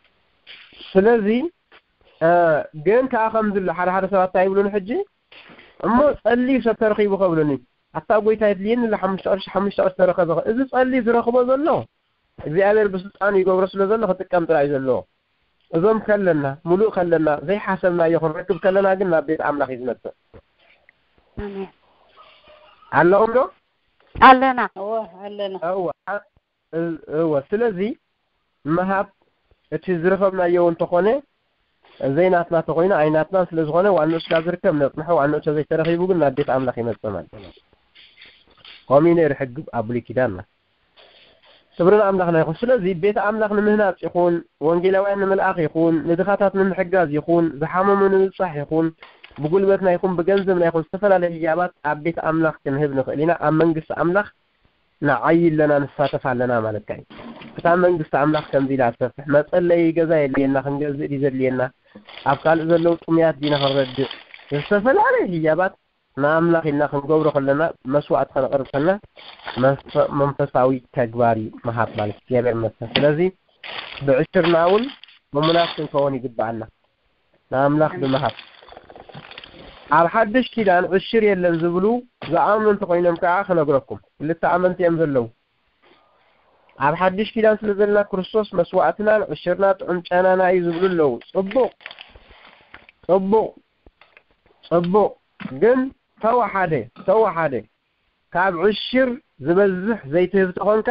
ስለዚ እ፣ ግን ከኣ ከም ዝብሉ ሓደ ሓደ ሰባት እንታይ ይብሉኒ ሕጂ እሞ ጸልዩ ሰብ ተረኺቡ ከብሉኒ ኣታ ጎይታ የድልየኒ ለ ሓሙሽተ ቅርሺ ሓሙሽተ ቅርሺ ተረኸበ እዚ ጸልዩ ዝረኽቦ ዘሎ እግዚኣብሔር ብስልጣኑ ይገብሮ ስለ ዘሎ ክጥቀም ጥራይ ዘለዎ እዞም ከለና ሙሉእ ከለና ዘይሓሰብናዮ ክንረክብ ከለና ግን ናብ ቤት ኣምላኽ እዩ ዝመጽእ ኣለኹም ዶ ኣለና እወ ኣለና እወ እወ ስለዚ ምሃብ እቲ ዝረኸብናዮ እውን ተኾነ ዘይናትና ተኾይኑ ኣይናትናን ስለ ዝኾነ ዋንኡ ስጋ ዝርከብ ነጽንሖ ዋንኡ ተዘይተረኺቡ ግን ናብ ቤት ኣምላኽ ይመጽእ ማለት እዩ። ከምኡ ነይሩ ሕጊ ኣብ ብሉይ ኪዳንና። ክብሪ ንኣምላኽና ይኹን። ስለዚ ቤት ኣምላኽ ንምህናጽ ይኹን፣ ወንጌላውያን ንምልኣኽ ይኹን፣ ንድኻታት ንምሕጋዝ ይኹን፣ ዝሓመሙ ንምብጻሕ ይኹን፣ ብጉልበትና ይኹን ብገንዘብና ይኹን ዝተፈላለየ ህያባት ኣብ ቤት ኣምላኽ ክንህብ ንኽእል ኢና። ኣብ መንግስቲ ኣምላኽ ንዓዪ ኣለና ንሳተፍ ኣለና ማለትካ እዩ። እታ መንግስቲ ኣምላኽ ከምዚ ኢላ ትሰፍሕ። መጸለዪ ገዛ የድልየና፣ ክንገዝእ ድዩ ዘድልየና? ኣብ ካልእ ዘለዉ ጥሙያት ዲና ክንረድእ? ዝተፈላለየ ህያባት ንኣምላኽ ኢልና ክንገብሮ ከለና መስዋዕቲ ከነቕርብ ከለና መንፈሳዊ ተግባር እዩ ምሃብ ማለት እግዚኣብሔር ይመስገን። ስለዚ ብዕሽርና እውን እሙናት ክንከውን ይግብኣና ንኣምላኽ ብምሃብ። ኣብ ሓድሽ ኪዳን ዕሽር የለን ዝብሉ ዝኣምኑ እንተኾይኖም ከዓ ክነግረኩም ክልተ ኣመንቲ እዮም ዘለዉ። ኣብ ሓድሽ ኪዳን ስለ ዘለና ክርስቶስ መስዋዕትናን ዕሽርና ጥዑም ጨናና እዩ ዝብሉ ኣለዉ። ጽቡቕ ጽቡቕ ጽቡቕ ግን ተወሓደ ተወሓደ ካብ ዕሽር ዝበዝሕ ዘይትህብ ተኾንካ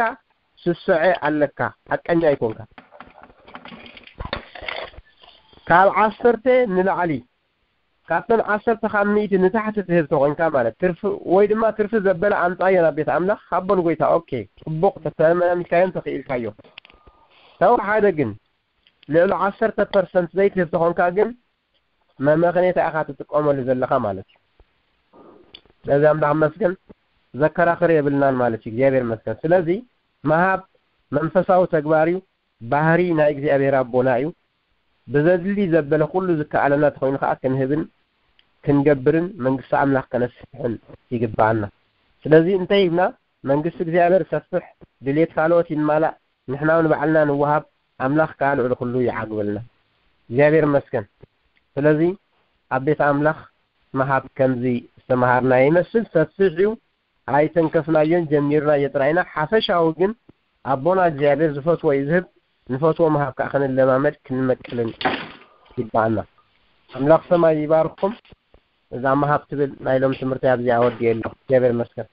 ስስዐ ኣለካ፣ ሓቀኛ ኣይኮንካ። ካብ ዓሰርተ ንላዕሊ ካብተን ዓሰርተ ካብ ሚእቲ ንታሕቲ ትህብ ተኾንካ ማለት ትርፊ ወይ ድማ ትርፊ ዘበለ ኣምጻዮ ናብ ቤት ኣምላኽ ሃቦ ንጎይታ። ኦኬ ጽቡቕ ተተለማሚድካዮን ተኽኢልካዮ። ተወሓደ ግን ልዕሊ ዓሰርተ ፐርሰንት ዘይትህብ ተኾንካ ግን መመኽኔታ ኢኻ ትጥቀመሉ ዘለኻ ማለት እዩ። ስለዚ ኣምላኽ መስገን ዘከራኽር የብልናን ማለት እዩ። እግዚኣብሔር መስገን። ስለዚ መሃብ መንፈሳዊ ተግባር እዩ፣ ባህሪ ናይ እግዚኣብሔር ኣቦና እዩ። ብዘድሊ ዘበለ ኩሉ ዝከኣለና ተኾይኑ ከዓ ክንህብን ክንገብርን መንግስቲ ኣምላኽ ከነስፍሕን ይግብኣና። ስለዚ እንታይ ሂብና መንግስቲ እግዚኣብሔር ሰፍሕ ድሌት ካልኦት ይማላእ ንሕና እውን ባዕልና ንወሃብ ኣምላኽ ከዓ ልዕሊ ኩሉ ይዓግበልና እግዚኣብሔር ይመስገን ስለዚ ኣብ ቤት ኣምላኽ ምሃብ ከምዚ ዝተምሃርና ይመስል ሰፊሕ እዩ ኣይተንከፍናዮን ጀሚርናዮ ጥራይና ሓፈሻዊ ግን ኣቦና እግዚኣብሔር ዝፈትዎ እዩ ዝህብ ንፈትዎ ምሃብ ከዓ ክንለማመድ ክንመቅልን ይበኣና ኣምላኽ ሰማይ ይባርኩም እዛ ምሃብ ትብል ናይ ሎም ትምህርቲ ኣብዚኣ ወዲኤ ኣለኹ እግዚኣብሔር ይመስገን